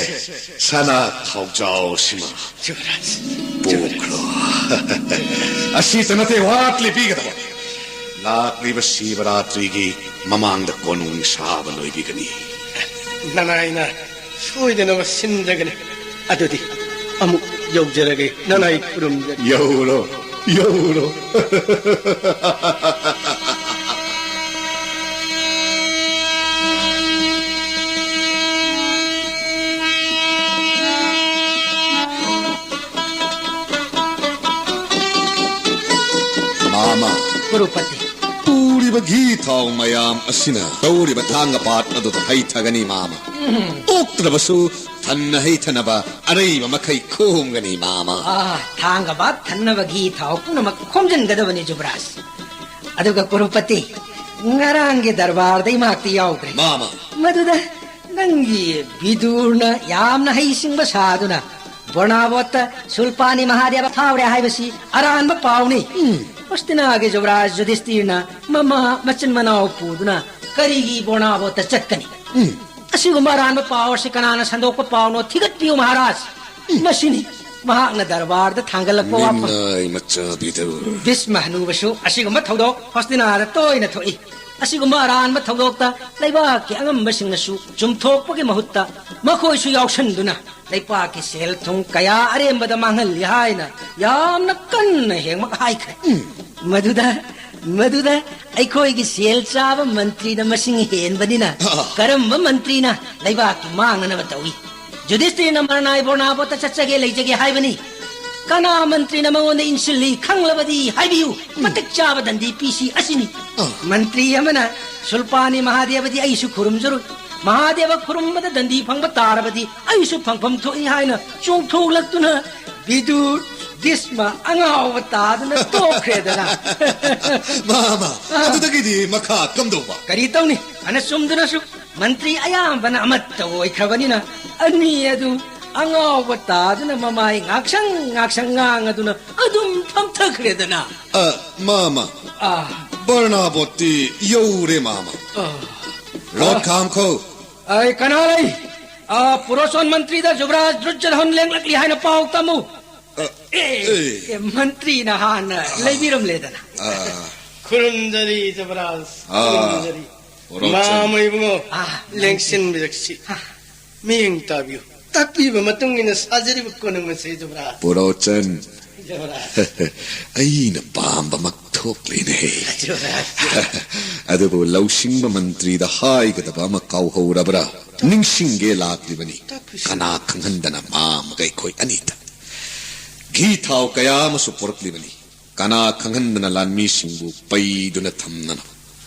ꯁꯅꯥ ꯈꯥꯎꯖꯥꯎꯁꯤꯃ ꯌꯨꯕꯔꯥꯖ꯫ ꯄꯨꯈ꯭ꯔꯣ꯫ ꯑꯁꯤꯇ ꯅꯠꯇꯦ, ꯋꯥꯠꯂꯤ ꯄꯤꯒꯗꯕ꯫ ꯂꯥꯛꯂꯤꯕ ꯁꯤꯕꯔꯥꯇ꯭ꯔꯤꯒꯤ ꯃꯃꯥꯡꯗ ꯀꯣꯅꯨꯡ ꯁꯥꯕ ꯂꯣꯏꯕꯤꯒꯅꯤ꯫ ꯅꯅꯥꯏꯅ ꯁꯣꯏꯗꯅꯕ ꯁꯤꯟꯖꯒꯅꯤ꯫ ꯑꯗꯨꯗꯤ ꯑꯃꯨꯛ ꯌꯧꯖꯔꯒꯦ, ꯅꯅꯥꯏ ꯈꯨꯔꯨꯝꯖꯔꯤ꯫ ꯌꯧꯔꯣ, ꯌꯧꯔꯣ꯫ ꯃꯥꯃ꯫ ꯀ꯭ꯔꯨꯄꯇꯤ꯫ ꯄꯨꯔꯤꯕ ꯘꯤ ꯊꯥꯎ ꯃꯌꯥꯝ ꯑꯁꯤꯅ ꯇꯧꯔꯤꯕ ꯊꯥꯡꯒ ꯄꯥꯠ ꯑꯗꯨꯗ ꯍꯩꯊꯒꯅꯤ, ꯃꯥꯃ꯫ ꯎꯝ꯫ ꯑꯣꯛꯇ꯭ꯔꯕꯁꯨ ꯊꯟꯅ ꯍꯩꯊꯅꯕ ꯑꯔꯩꯕ ꯃꯈꯩ ꯈꯣꯝꯒꯅꯤ, ꯃꯥꯃ꯫ ꯑꯥ, ꯊꯥꯡꯒ ꯄꯥꯠ ꯊꯟꯅꯕ ꯘꯤ ꯊꯥꯎ ꯄꯨꯝꯅꯃꯛ ꯈꯣꯝꯖꯤꯟꯒꯗꯕꯅꯤ, ꯖꯨꯕꯔꯥꯖ꯫ ꯑꯗꯨꯒ ꯀ꯭ꯔꯨꯄꯇꯤ, ꯉꯔꯥꯡꯒꯤ ꯗꯔꯕꯥꯔꯗ ꯏꯃꯥꯛꯇꯤ ꯌꯥꯎꯗ꯭ꯔꯦ꯫ ꯃꯥꯃ꯫ ꯃꯗꯨꯗ ꯅꯪꯒꯤ ꯕꯤꯗꯨꯔꯅ ꯌꯥꯝꯅ ꯍꯩꯁꯤꯡꯕ ꯁꯥꯗꯨꯅ ꯕꯣꯔꯅꯥꯕꯣꯠꯇ ꯁꯨꯜꯄꯥꯅꯤ ꯃꯍꯥꯗꯦꯕ ꯐꯥꯎꯔꯦ ꯍꯥꯏꯕꯁꯤ ꯑꯔꯥꯟꯕ ꯄꯥꯎꯅꯤ꯫ ꯎꯝ꯫ ꯍꯣꯁꯇꯤꯅꯥꯒꯤ ꯖꯨꯕꯔꯥꯖ ꯌꯨꯙꯤꯁꯇꯤꯔꯅ ꯃꯃꯥ ꯃꯆꯤꯟ ꯃꯅꯥꯎ ꯄꯨꯗꯨꯅ ꯀꯔꯤꯒꯤ ꯕꯣꯔꯅꯥꯕꯣꯠꯇ ꯆꯠꯀꯅꯤ? ꯎꯝ꯫ ꯑꯁꯤꯒꯨꯝꯕ ꯑꯔꯥꯟꯕ ꯄꯥꯎ ꯑꯁꯤ ꯀꯅꯥꯅ ꯁꯟꯗꯣꯛꯄ ꯄꯥꯎꯅꯣ? ꯊꯤꯒꯠꯄꯤꯌꯨ ꯃꯍꯥꯔꯥꯖ꯫ ꯎꯝ꯫ ꯃꯁꯤꯅꯤ ꯃꯍꯥꯛꯅ ꯗꯔꯕꯥꯔꯗ ꯊꯥꯡꯒꯠꯂꯛꯄ ꯋꯥꯐꯝ꯫ ꯃꯤꯅꯥꯏ ꯃꯆꯥꯕꯤꯗꯨ꯫ ꯚꯤꯁꯃ ꯍꯅꯨꯕꯁꯨ ꯑꯁꯤꯒꯨꯝꯕ ꯊꯧꯗꯣꯛ ꯍꯣꯁꯇꯤꯅꯥꯗ ꯇꯣꯏꯅ ꯊꯣꯛꯏ꯫ ꯑꯁꯤꯒꯨꯝꯕ ꯑꯔꯥꯟꯕ ꯊꯧꯗꯣꯛꯇ ꯂꯩꯕꯥꯛꯀꯤ ꯑꯉꯝꯕꯁꯤꯡꯅꯁꯨ ꯆꯨꯝꯊꯣꯛꯄꯒꯤ ꯃꯍꯨꯠꯇ ꯃꯈꯣꯏꯁꯨ ꯌꯥꯎꯁꯟꯗꯨꯅ ꯂꯩꯄꯥꯛꯀꯤ ꯁꯦꯜ ꯊꯨꯝ ꯀꯌꯥ ꯑꯔꯦꯝꯕꯗ ꯃꯥꯡꯍꯜꯂꯤ ꯍꯥꯏꯅ ꯌꯥꯝꯅ ꯀꯟꯅ ꯍꯦꯡꯃꯛ ꯍꯥꯏꯈ꯭ꯔꯦ꯫ ꯎꯝ꯫ ꯃꯗꯨꯗ, ꯃꯗꯨꯗ ꯑꯩꯈꯣꯏꯒꯤ ꯁꯦꯜ ꯆꯥꯕ ꯃꯟꯇ꯭ꯔꯤꯅ ꯃꯁꯤꯡ ꯍꯦꯟꯕꯅꯤꯅ ꯑꯥ꯫ ꯀꯔꯝꯕ ꯃꯟꯇ꯭ꯔꯤꯅ ꯂꯩꯕꯥꯛꯀꯤ ꯃꯥꯡꯅꯅꯕ ꯇꯧꯏ? ꯌꯨꯙꯤꯁꯇꯤꯔꯅ ꯃꯔꯅꯥꯏ ꯕꯣꯔꯅꯥꯕꯣꯠꯇ ꯆꯠꯆꯒꯦ ꯂꯩꯖꯒꯦ ꯍꯥꯏꯕꯅꯤ꯫ ꯀꯅꯥ ꯃꯟꯇ꯭ꯔꯤꯅ ꯃꯉꯣꯟꯗ ꯏꯟꯁꯤꯜꯂꯤ ꯈꯪꯂꯕꯗꯤ ꯍꯥꯏꯕꯤꯌꯨ꯫ ꯎꯝ꯫ ꯃꯇꯤꯛ ꯆꯥꯕ ꯗꯟꯗꯤ ꯄꯤꯁꯤ ꯑꯁꯤꯅꯤ꯫ ꯑꯥ꯫ ꯃꯟꯇ꯭ꯔꯤ ꯑꯃꯅ ꯁꯨꯜꯄꯥꯅꯤ ꯃꯍꯥꯗꯦꯕꯗꯤ ꯑꯩꯁꯨ ꯈꯨꯔꯨꯝꯖꯔꯨꯏ꯫ ꯃꯍꯥꯗꯦꯕ ꯈꯨꯔꯨꯝꯕꯗ ꯗꯟꯗꯤ ꯐꯪꯕ ꯇꯥꯔꯕꯗꯤ ꯑꯩꯁꯨ ꯐꯪꯐꯝ ꯊꯣꯛꯏ ꯍꯥꯏꯅ ꯆꯣꯡꯊꯣꯛꯂꯛꯇꯨꯅ ꯕꯤꯗꯨꯔ ꯚꯤꯁꯃ ꯑꯉꯥꯎꯕ ꯇꯥꯗꯨꯅ ꯇꯣꯛꯈ꯭ꯔꯦꯗꯅ꯫ ꯃꯥ, ꯃꯥ, ꯑꯥ꯫ ꯑꯗꯨꯗꯒꯤꯗꯤ ꯃꯈꯥ ꯀꯝꯗꯧꯕ? ꯀꯔꯤ ꯇꯧꯅꯤ? ꯐꯅ ꯆꯨꯝꯗꯨꯅꯁꯨ ꯃꯟꯇ꯭ꯔꯤ ꯑꯌꯥꯝꯕꯅ ꯑꯃꯠꯇ ꯑꯣꯏꯈ꯭ꯔꯕꯅꯤꯅ ꯑꯅꯤ ꯑꯗꯨ ꯑꯉꯥꯎꯕ ꯇꯥꯗꯨꯅ ꯃꯃꯥꯏ ꯉꯥꯛꯁꯪ ꯉꯥꯛꯁꯪ ꯉꯥꯡꯉꯗꯨꯅ ꯑꯗꯨꯝ ꯐꯝꯊꯈ꯭ꯔꯦꯗꯅ꯫ ꯑ, ꯃꯥꯃ꯫ ꯑꯥ꯫ ꯕꯔꯅꯥꯕꯣꯠꯇꯤ ꯌꯧꯔꯦ, ꯃꯥꯃ꯫ ꯑꯥ꯫ ꯔꯣꯠ ꯑꯥ꯫ ꯈꯥꯝꯈꯣ꯫ ꯑꯩ ꯀꯅꯥ ꯂꯩ? ꯑꯥ, ꯄꯨꯔꯣꯆꯟ ꯃꯟꯇ꯭ꯔꯤꯗ ꯖꯨꯕꯔꯥꯖ ꯗꯨꯔꯖꯣꯙꯟ ꯂꯦꯡꯂꯛꯂꯤ ꯍꯥꯏꯅ ꯄꯥꯎ ꯇꯝꯃꯨ꯫ ꯑ, ꯑꯦ, ꯑꯦ꯫ ꯑꯦ, ꯃꯟꯇ꯭ꯔꯤꯅ ꯍꯥꯟꯅ ꯑꯥ꯫ ꯂꯩꯕꯤꯔꯝꯂꯦꯗꯅ꯫ ꯑꯥ꯫ ꯈꯨꯔꯨꯝꯖꯔꯤ ꯖꯨꯕꯔꯥꯖ, ꯑꯥ꯫ ꯈꯨꯔꯨꯝꯖꯔꯤ꯫ ꯄꯨꯔꯣꯆꯟ꯫ ꯃꯥꯃ ꯏꯕꯨꯡꯉꯣ, ꯑꯥ꯫ ꯂꯦꯡꯁꯤꯟꯕꯤꯔꯛꯁꯤ꯫ ꯑꯥ꯫ ꯃꯤꯠꯌꯦꯡ ꯇꯥꯕꯤꯌꯨ꯫ ꯇꯥꯛꯄꯤꯕ ꯃꯇꯨꯡ ꯏꯟꯅ ꯁꯥꯖꯔꯤꯕ ꯀꯣꯅꯨꯡ ꯑꯁꯤ ꯖꯨꯕꯔꯥꯖ꯫ ꯄꯨꯔꯣꯆꯟ꯫ ꯖꯨꯕꯔꯥꯖ꯫ ꯑꯩꯅ ꯄꯥꯝꯕꯃꯛ ꯊꯣꯛꯂꯦꯅꯦ꯫ ꯖꯨꯕꯔꯥꯖ꯫ ꯑꯗꯨꯕꯨ ꯂꯧꯁꯤꯡꯕ ꯃꯟꯇ꯭ꯔꯤꯗ ꯍꯥꯏꯒꯗꯕ ꯑꯃ ꯀꯥꯎꯍꯧꯔꯕ꯭ꯔꯥ? ꯅꯤꯡꯁꯤꯡꯒꯦ ꯂꯥꯛꯂꯤꯕꯅꯤ꯫ ꯇꯥꯛꯄꯤꯁꯤ꯫ ꯀꯅꯥ ꯈꯪꯍꯟꯗꯅ ꯃꯥꯃꯒ ꯑꯩꯈꯣꯏ ꯑꯅꯤꯗ ꯘꯤ ꯊꯥꯎ ꯀꯌꯥ ꯑꯃꯁꯨ ꯄꯨꯔꯛꯂꯤꯕꯅꯤ꯫ ꯀꯅꯥ ꯈꯪꯍꯟꯗꯅ ꯂꯥꯟꯃꯤꯁꯤꯡꯕꯨ ꯄꯩꯗꯨꯅ ꯊꯝꯅꯅꯕ,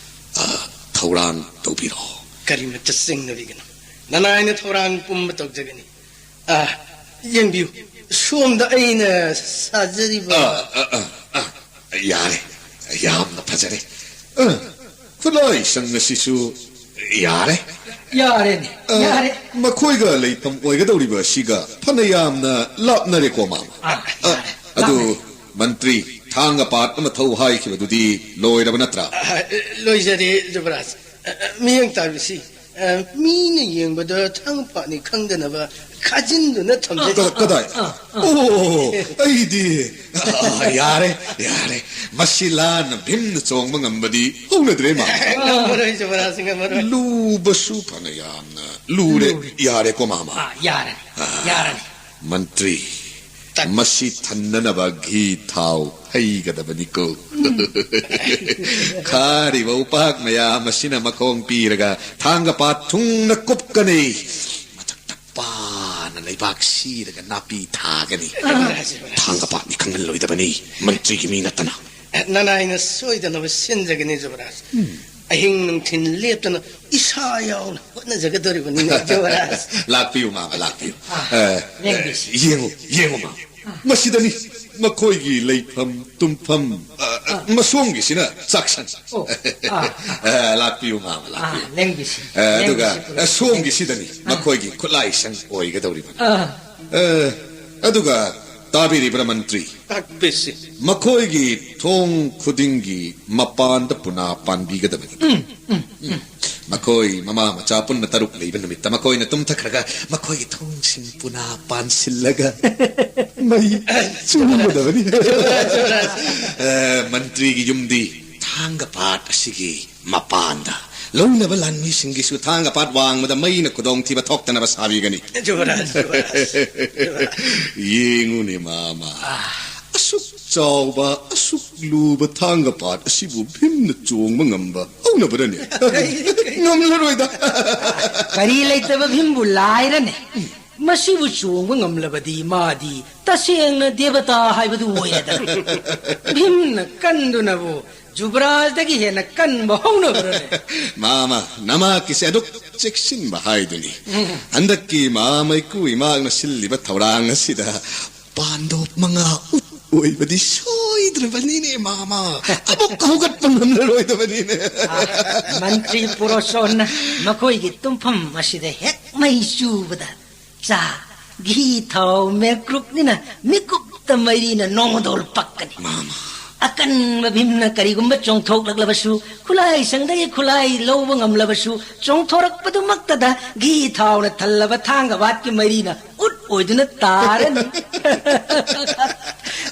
ꯑ, ꯊꯧꯔꯥꯡ ꯇꯧꯕꯤꯔꯣ꯫ ꯀꯔꯤꯃꯠꯇ ꯆꯤꯡꯅꯕꯤꯒꯅꯨ꯫ ꯅꯅꯥꯏꯅ ꯊꯧꯔꯥꯡ ꯄꯨꯝꯕ ꯇꯧꯖꯒꯅꯤ꯫ ꯑ, ꯌꯦꯡꯕꯤꯌꯨ, ꯁꯣꯝꯗ ꯑꯩꯅ ꯁꯥꯖꯔꯤꯕ ꯑ, ꯑ, ꯑ, ꯑ, ꯌꯥꯔꯦ꯫ ꯌꯥꯝꯅ ꯐꯖꯔꯦ꯫ ꯑ, ꯈꯨꯠꯂꯥꯏꯁꯪ ꯑꯁꯤꯁꯨ ꯌꯥꯔꯦ꯫ ꯌꯥꯔꯦꯅꯦ, ꯑ, ꯌꯥꯔꯦ꯫ ꯃꯈꯣꯏꯒ ꯂꯩꯐꯝ ꯑꯣꯏꯒꯗꯧꯔꯤꯕ ꯑꯁꯤꯒ ꯐꯅ ꯌꯥꯝꯅ ꯂꯥꯞꯅꯔꯦꯀꯣ, ꯃꯥꯃ꯫ ꯑꯥ, ꯑ, ꯌꯥꯔꯦ, ꯑꯗꯨ, ꯂꯥꯞꯅꯔꯦ꯫ ꯃꯟꯇ꯭ꯔꯤ, ꯊꯥꯡꯒ ꯄꯥꯠ ꯑꯃ ꯊꯧ ꯍꯥꯏꯈꯤꯕꯗꯨꯗꯤ ꯂꯣꯏꯔꯕ ꯅꯠꯇ꯭ꯔꯥ? ꯑ, ꯂꯣꯏꯖꯔꯦ, ꯖꯨꯕꯔꯥꯖ꯫ ꯑ, ꯑ, ꯃꯤꯠꯌꯦꯡ ꯇꯥꯕꯤꯁꯤ, ꯑ, ꯃꯤꯅ ꯌꯦꯡꯕꯗ ꯊꯥꯡꯒ ꯄꯥꯠꯅꯤ ꯈꯪꯗꯅꯕ ꯈꯥꯖꯤꯟꯗꯨꯅ ꯊꯝꯖꯗꯦ꯫ ꯀ-, ꯀꯗꯥꯏ? ꯑ, ꯑ꯫ ꯑꯣ, ꯑꯩꯗꯤ, ꯑ, ꯌꯥꯔꯦ, ꯌꯥꯔꯦ꯫ ꯃꯁꯤ ꯂꯥꯟꯅ ꯚꯤꯝꯅ ꯆꯣꯡꯕ ꯉꯝꯕꯗꯤ ꯍꯧꯅꯗ꯭ꯔꯦ, ꯃꯥꯃ꯫ ꯉꯝꯃꯔꯣꯏ, ꯖꯨꯕꯔꯥꯖ, ꯉꯝꯃꯔꯣꯏ꯫ ꯂꯨꯕꯁꯨ ꯐꯅ ꯌꯥꯝꯅ ꯂꯨꯔꯦ꯫ ꯂꯨꯔꯦ꯫ ꯌꯥꯔꯦꯀꯣ, ꯃꯥꯃ? ꯑ, ꯌꯥꯔꯅꯤ, ꯑ, ꯌꯥꯔꯅꯤ꯫ ꯃꯟꯇ꯭ꯔꯤ, ꯇꯠ꯫ ꯃꯁꯤ ꯊꯟꯅꯅꯕ ꯘꯤ ꯊꯥꯎ ꯍꯩꯒꯗꯕꯅꯤꯀꯣ꯫ ꯎꯝ꯫ ꯈꯥꯔꯤꯕ ꯎꯄꯥꯛ ꯃꯌꯥꯝ ꯑꯁꯤꯅ ꯃꯈꯣꯡ ꯄꯤꯔꯒ ꯊꯥꯡꯒ ꯄꯥꯠ ꯊꯨꯡꯅ ꯀꯨꯞꯀꯅꯤ꯫ ꯃꯊꯛꯇ ꯄꯥꯅ ꯂꯩꯕꯥꯛ ꯁꯤꯔꯒ ꯅꯥꯄꯤ ꯊꯥꯒꯅꯤ꯫ ꯊꯥꯡꯒ ꯄꯥꯠꯅꯤ ꯈꯪꯍꯜꯂꯣꯏꯗꯕꯅꯤ, ꯃꯟꯇ꯭ꯔꯤꯒꯤ ꯃꯤ ꯅꯠꯇꯅ꯫ ꯅꯅꯥꯏꯅ ꯁꯣꯏꯗꯅꯕ ꯁꯤꯟꯖꯒꯅꯤ, ꯖꯨꯕꯔꯥꯖ꯫ ꯎꯝ꯫ ꯑꯍꯤꯡ ꯅꯨꯡꯊꯤꯜ ꯂꯦꯞꯇꯅ ꯏꯁꯥ ꯌꯥꯎꯅ ꯍꯣꯠꯅꯖꯒꯗꯧꯔꯤꯕꯅꯤꯅꯦ, ꯖꯨꯕꯔꯥꯖ꯫ ꯂꯥꯛꯄꯤꯌꯨ, ꯃꯥꯃ, ꯂꯥꯛꯄꯤꯌꯨ꯫ ꯑꯥ, ꯑ, ꯂꯦꯡꯕꯤꯁꯤ꯫ ꯌꯦꯡꯉꯨ, ꯌꯦꯡꯉꯨ, ꯃꯥꯃ꯫ ꯑꯥ꯫ ꯃꯁꯤꯗꯅꯤ ꯃꯈꯣꯏꯒꯤ ꯂꯩꯐꯝ, ꯇꯨꯝꯐꯝ, ꯑ, ꯑ, ꯑꯥ꯫ ꯃꯁꯣꯝꯒꯤꯁꯤꯅ ꯆꯥꯛꯁꯪ꯫ ꯑꯣ, ꯑꯥ, ꯑꯥ꯫ ꯑ, ꯂꯥꯛꯄꯤꯌꯨ, ꯃꯥꯃ, ꯑꯥ, ꯂꯥꯛꯄꯤꯌꯨ꯫ ꯂꯦꯡꯕꯤꯁꯤ, ꯑ, ꯑꯗꯨꯒ, ꯂꯦꯡꯕꯤꯁꯤ, ꯑ, ꯁꯣꯝꯒꯤꯁꯤꯗꯅꯤ, ꯑꯥ꯫ ꯃꯈꯣꯏꯒꯤ ꯈꯨꯠꯂꯥꯏꯁꯪ ꯑꯣꯏꯒꯗꯧꯔꯤꯕꯅꯤ꯫ ꯑꯥ꯫ ꯑ, ꯑꯗꯨꯒ ꯇꯥꯕꯤꯔꯤꯕ꯭ꯔꯥ, ꯃꯟꯇ꯭ꯔꯤ? ꯇꯥꯛꯄꯤꯁꯤ꯫ ꯃꯈꯣꯏꯒꯤ ꯊꯣꯡ ꯈꯨꯗꯤꯡꯒꯤ ꯃꯄꯥꯟꯗ ꯄꯨꯅꯥ ꯄꯥꯟꯕꯤꯒꯗꯕꯅꯤ꯫ ꯎꯝ, ꯎꯝ, ꯎꯝ꯫ ꯃꯈꯣꯏ ꯃꯃꯥ ꯃꯆꯥ ꯄꯨꯟꯅ ꯇꯔꯨꯛ ꯂꯩꯕ ꯅꯨꯃꯤꯠꯇ ꯃꯈꯣꯏꯅ ꯇꯨꯝꯊꯈ꯭ꯔꯒ ꯃꯈꯣꯏꯒꯤ ꯊꯣꯡꯁꯤꯡ ꯄꯨꯅꯥ ꯄꯥꯟꯁꯤꯜꯂꯒ ꯃꯩ ꯆꯨꯝꯒꯗꯕꯅꯤ꯫ ꯑ, ꯃꯟꯇ꯭ꯔꯤꯒꯤ ꯌꯨꯝꯗꯤ ꯊꯥꯡꯒ ꯄꯥꯠ ꯑꯁꯤꯒꯤ ꯃꯄꯥꯟꯗ꯫ ꯂꯧꯅꯕ ꯂꯥꯟꯃꯤꯁꯤꯡꯒꯤꯁꯨ ꯊꯥꯡꯒ ꯄꯥꯠ ꯋꯥꯡꯃꯗ ꯃꯩꯅ ꯈꯨꯗꯣꯡꯊꯤꯕ ꯊꯣꯛꯇꯅꯕ ꯁꯥꯕꯤꯒꯅꯤ꯫ ꯖꯨꯕꯔꯥꯖ, ꯖꯨꯕꯔꯥꯖ, ꯖꯨꯕꯔꯥꯖ꯫ ꯌꯦꯡꯉꯨꯅꯦ, ꯃꯥꯃ꯫ ꯑꯥ꯫ ꯑꯁꯨꯛ ꯆꯥꯎꯕ, ꯑꯁꯨꯛ ꯂꯨꯕ ꯊꯥꯡꯒ ꯄꯥꯠ ꯑꯁꯤꯕꯨ ꯚꯤꯝꯅ ꯆꯣꯡꯕ ꯉꯝꯕ ꯍꯧꯅꯕ꯭ꯔꯅꯦ? ꯉꯝꯂꯔꯣꯏꯗ꯫ ꯀꯔꯤ ꯂꯩꯇꯕ ꯚꯤꯝꯕꯨ ꯂꯥꯏꯔꯅꯦ? ꯃꯁꯤꯕꯨ ꯆꯣꯡꯕ ꯉꯝꯂꯕꯗꯤ ꯃꯥꯗꯤ ꯇꯁꯦꯡꯅ ꯗꯦꯕꯇꯥ ꯍꯥꯏꯕꯗꯨ ꯑꯣꯏꯔꯦꯗꯅ꯫ ꯚꯤꯝꯅ ꯀꯟꯗꯨꯅꯕꯨ ꯖꯨꯕꯔꯥꯖꯗꯒꯤ ꯍꯦꯟꯅ ꯀꯟꯕ ꯍꯧꯅꯕ꯭ꯔꯅꯦ? ꯃꯥꯃ, ꯅꯃꯥꯛꯀꯤꯁꯦ ꯑꯗꯨꯛ ꯆꯦꯛꯁꯤꯟꯕ ꯍꯥꯏꯗꯨꯅꯤ꯫ ꯎꯝ꯫ ꯍꯟꯗꯛꯀꯤ ꯃꯍꯥ ꯃꯩꯀꯨ ꯏꯃꯥꯛꯅ ꯁꯤꯜꯂꯤꯕ ꯊꯧꯔꯥꯡ ꯑꯁꯤꯗ ꯄꯥꯟꯗꯣꯞ ꯃꯉꯥ ꯎꯠ ꯑꯣꯏꯕꯗꯤ ꯁꯣꯏ ꯂꯩꯇ꯭ꯔꯕꯅꯤꯅꯦ, ꯃꯥꯃ꯫ ꯑꯃꯨꯛ ꯍꯧꯒꯠꯄ ꯉꯝꯂꯔꯣꯏꯗꯕꯅꯤꯅꯦ꯫ ꯑꯥ, ꯃꯟꯇ꯭ꯔꯤ ꯄꯨꯔꯣꯁꯣꯟꯅ ꯃꯈꯣꯏꯒꯤ ꯇꯨꯝꯐꯝ ꯑꯁꯤꯗ ꯍꯦꯛ ꯃꯩ ꯆꯨꯕꯗ ꯆꯥ, ꯘꯤ, ꯊꯥꯎ, ꯃꯦꯀ꯭ꯔꯨꯛꯅꯤꯅ ꯃꯤꯀꯨꯞꯇ ꯃꯩꯔꯤꯅ ꯅꯣꯡꯃꯗꯣꯜ ꯄꯛꯀꯅꯤ꯫ ꯃꯥꯃ꯫ ꯑꯀꯟꯕ ꯚꯤꯝꯅ ꯀꯔꯤꯒꯨꯝꯕ ꯆꯣꯡꯊꯣꯛꯂꯛꯂꯕꯁꯨ, ꯈꯨꯠꯂꯥꯏꯁꯪꯗꯒꯤ ꯈꯨꯠꯂꯥꯏ ꯂꯧꯕ ꯉꯝꯂꯕꯁꯨ, ꯆꯣꯡꯊꯣꯔꯛꯄꯗꯨꯃꯛꯇꯗ ꯘꯤ ꯊꯥꯎꯅ ꯊꯜꯂꯕ ꯊꯥꯡꯒ ꯋꯥꯠꯀꯤ ꯃꯩꯔꯤꯅ ꯎꯠ ꯑꯣꯏꯗꯨꯅ ꯇꯥꯔꯅꯤ꯫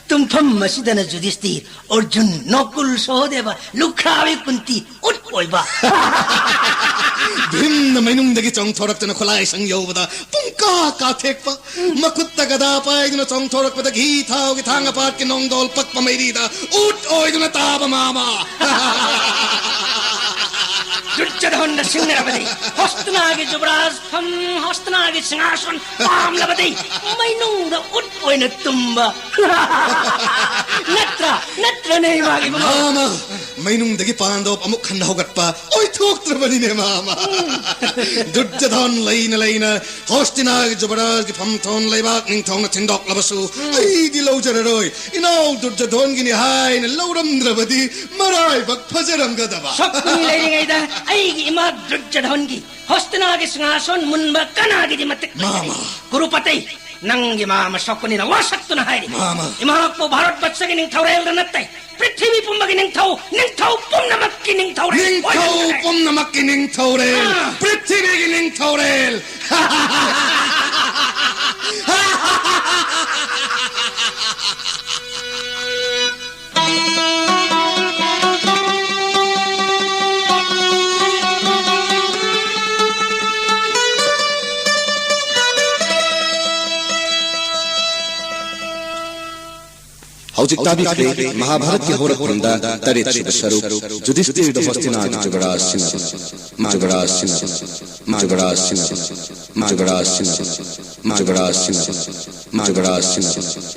ꯇꯨꯝꯐꯝ ꯑꯁꯤꯗꯅ ꯌꯨꯙꯤꯁꯇꯤꯔ, ꯑꯔꯖꯨꯟ, ꯅꯣꯀꯨꯜ, ꯁꯣꯍꯗꯦꯕ, ꯂꯨꯈ꯭ꯔꯥꯕꯤ ꯀꯨꯟꯇꯤ ꯎꯠ ꯑꯣꯏꯕ꯫ ꯚꯤꯝꯅ ꯃꯩꯅꯨꯡꯗꯒꯤ ꯆꯣꯡꯊꯣꯔꯛꯇꯨꯅ ꯈꯨꯠꯂꯥꯏꯁꯪ ꯌꯧꯕꯗ ꯄꯨꯡꯀꯥ ꯀꯥꯊꯦꯛꯄ, ꯃꯈꯨꯠꯇ ꯒꯗꯥ ꯄꯥꯏꯗꯨꯅ ꯆꯣꯡꯊꯣꯔꯛꯄꯗ ꯘꯤ ꯊꯥꯎꯒꯤ ꯊꯥꯡ ꯑꯄꯥꯠꯀꯤ ꯅꯣꯡꯗꯣꯜ ꯄꯛꯄ ꯃꯩꯔꯤꯗ ꯎꯠ ꯑꯣꯏꯗꯨꯅ ꯇꯥꯕ ꯃꯥꯃ꯫ ꯗꯨꯔꯖꯣꯙꯟꯗ ꯁꯤꯡꯅꯔꯕꯗꯤ ꯍꯣꯁꯇꯤꯅꯥꯒꯤ ꯖꯨꯕꯔꯥꯖ ꯐꯝ, ꯍꯣꯁꯇꯤꯅꯥꯒꯤ ꯁꯤꯡꯍꯥꯁꯟ ꯄꯥꯝꯂꯕꯗꯤ ꯃꯩꯅꯨꯡꯗ ꯎꯠ ꯑꯣꯏꯅ ꯇꯨꯝꯕ꯫ ꯅꯠꯇ꯭ꯔꯥ? ꯅꯠꯇ꯭ꯔꯅꯦ, ꯏꯃꯥꯒꯤ ꯃꯃꯥ? ꯃꯥꯃ, ꯃꯩꯅꯨꯡꯗꯒꯤ ꯄꯥꯟꯗꯣꯞ ꯑꯃꯨꯛ ꯍꯟꯅ ꯍꯧꯒꯠꯄ ꯑꯣꯏꯊꯣꯛꯇ꯭ꯔꯕꯅꯤꯅꯦ, ꯃꯥꯃ꯫ ꯗꯨꯔꯖꯣꯙꯟ ꯂꯩꯅ ꯂꯩꯅ ꯍꯣꯁꯇꯤꯅꯥꯒꯤ ꯖꯨꯕꯔꯥꯖꯒꯤ ꯐꯝꯊꯣꯟ ꯂꯩꯕꯥꯛ ꯅꯤꯡꯊꯧꯅ ꯊꯤꯟꯗꯣꯛꯂꯕꯁꯨ ꯑꯩꯗꯤ ꯂꯧꯖꯔꯔꯣꯏ꯫ ꯏꯅꯥꯎ ꯗꯨꯔꯖꯣꯙꯟꯒꯤꯅꯤ ꯍꯥꯏꯅ ꯂꯧꯔꯝꯗ꯭ꯔꯕꯗꯤ ꯃꯔꯥꯏꯕꯛ ꯐꯖꯔꯝꯒꯗꯕ꯫ ꯁꯣꯛꯀꯨꯅꯤ ꯂꯩꯔꯤꯉꯩꯗ ꯑꯩꯒꯤ ꯏꯃꯥ ꯗꯨꯔꯖꯣꯙꯟꯒꯤ ꯍꯣꯁꯇꯤꯅꯥꯒꯤ ꯁꯤꯡꯍꯥꯁꯣꯟ ꯃꯨꯟꯕ ꯀꯅꯥꯒꯤꯗꯤ ꯃꯇꯤꯛ ꯂꯩꯇ꯭ꯔꯦ꯫ ꯃꯥꯃ꯫ ꯀꯨꯔꯨꯄꯇꯩ, ꯅꯪꯒꯤ ꯃꯥꯃ ꯁꯣꯛꯀꯨꯅꯤꯅ ꯋꯥꯁꯛꯇꯨꯅ ꯍꯥꯏꯔꯤ꯫ ꯃꯥꯃ꯫ ꯏꯃꯥꯄꯨ ꯚꯥꯔꯠ ꯕꯠꯁꯒꯤ ꯅꯤꯡꯊꯧꯔꯦꯜꯗ ꯅꯠꯇꯦ, ꯄ꯭ꯔꯤꯊꯤꯕꯤ ꯄꯨꯝꯕꯒꯤ ꯅꯤꯡꯊꯧ, ꯅꯤꯡꯊꯧ ꯄꯨꯝꯅꯃꯛꯀꯤ ꯅꯤꯡꯊꯧꯔꯦꯜ ꯅꯤꯡꯊꯧ ꯑꯣꯏꯍꯟꯒꯅꯤ꯫ ꯄꯨꯝꯅꯃꯛꯀꯤ ꯅꯤꯡꯊꯧꯔꯦꯜ, ꯑꯥ꯫ ꯄ꯭ꯔꯤꯊꯤꯕꯤꯒꯤ ꯅꯤꯡꯊꯧꯔꯦꯜ꯫ ꯍꯧꯖꯤꯛ ꯇꯥꯕꯤꯈ꯭ꯔꯦ ꯃꯍꯥꯚꯥꯔꯠꯀꯤ ꯍꯧꯔꯛꯐꯝꯗ ꯇꯔꯦꯠꯁꯨꯕ ꯁꯔꯨꯛ, ꯌꯨꯙꯤꯁꯇꯤꯔꯗ ꯍꯣꯁꯇꯤꯅꯥꯒꯤ ꯖꯨꯕꯔꯥꯖ ꯁꯤꯟꯅꯕ꯫ ꯃꯥ ꯖꯨꯕꯔꯥꯖ ꯁꯤꯟꯅꯕ꯫ ꯃꯥ ꯖꯨꯕꯔꯥꯖ ꯁꯤꯟꯅꯕ꯫ ꯃꯥ ꯖꯨꯕꯔꯥꯖ ꯁꯤꯟꯅꯕ꯫ ꯃꯥ ꯖꯨꯕꯔꯥꯖ ꯁꯤꯟꯅꯕ꯫ ꯃꯥ ꯖꯨꯕꯔꯥꯖ ꯁꯤꯟꯅꯕ꯫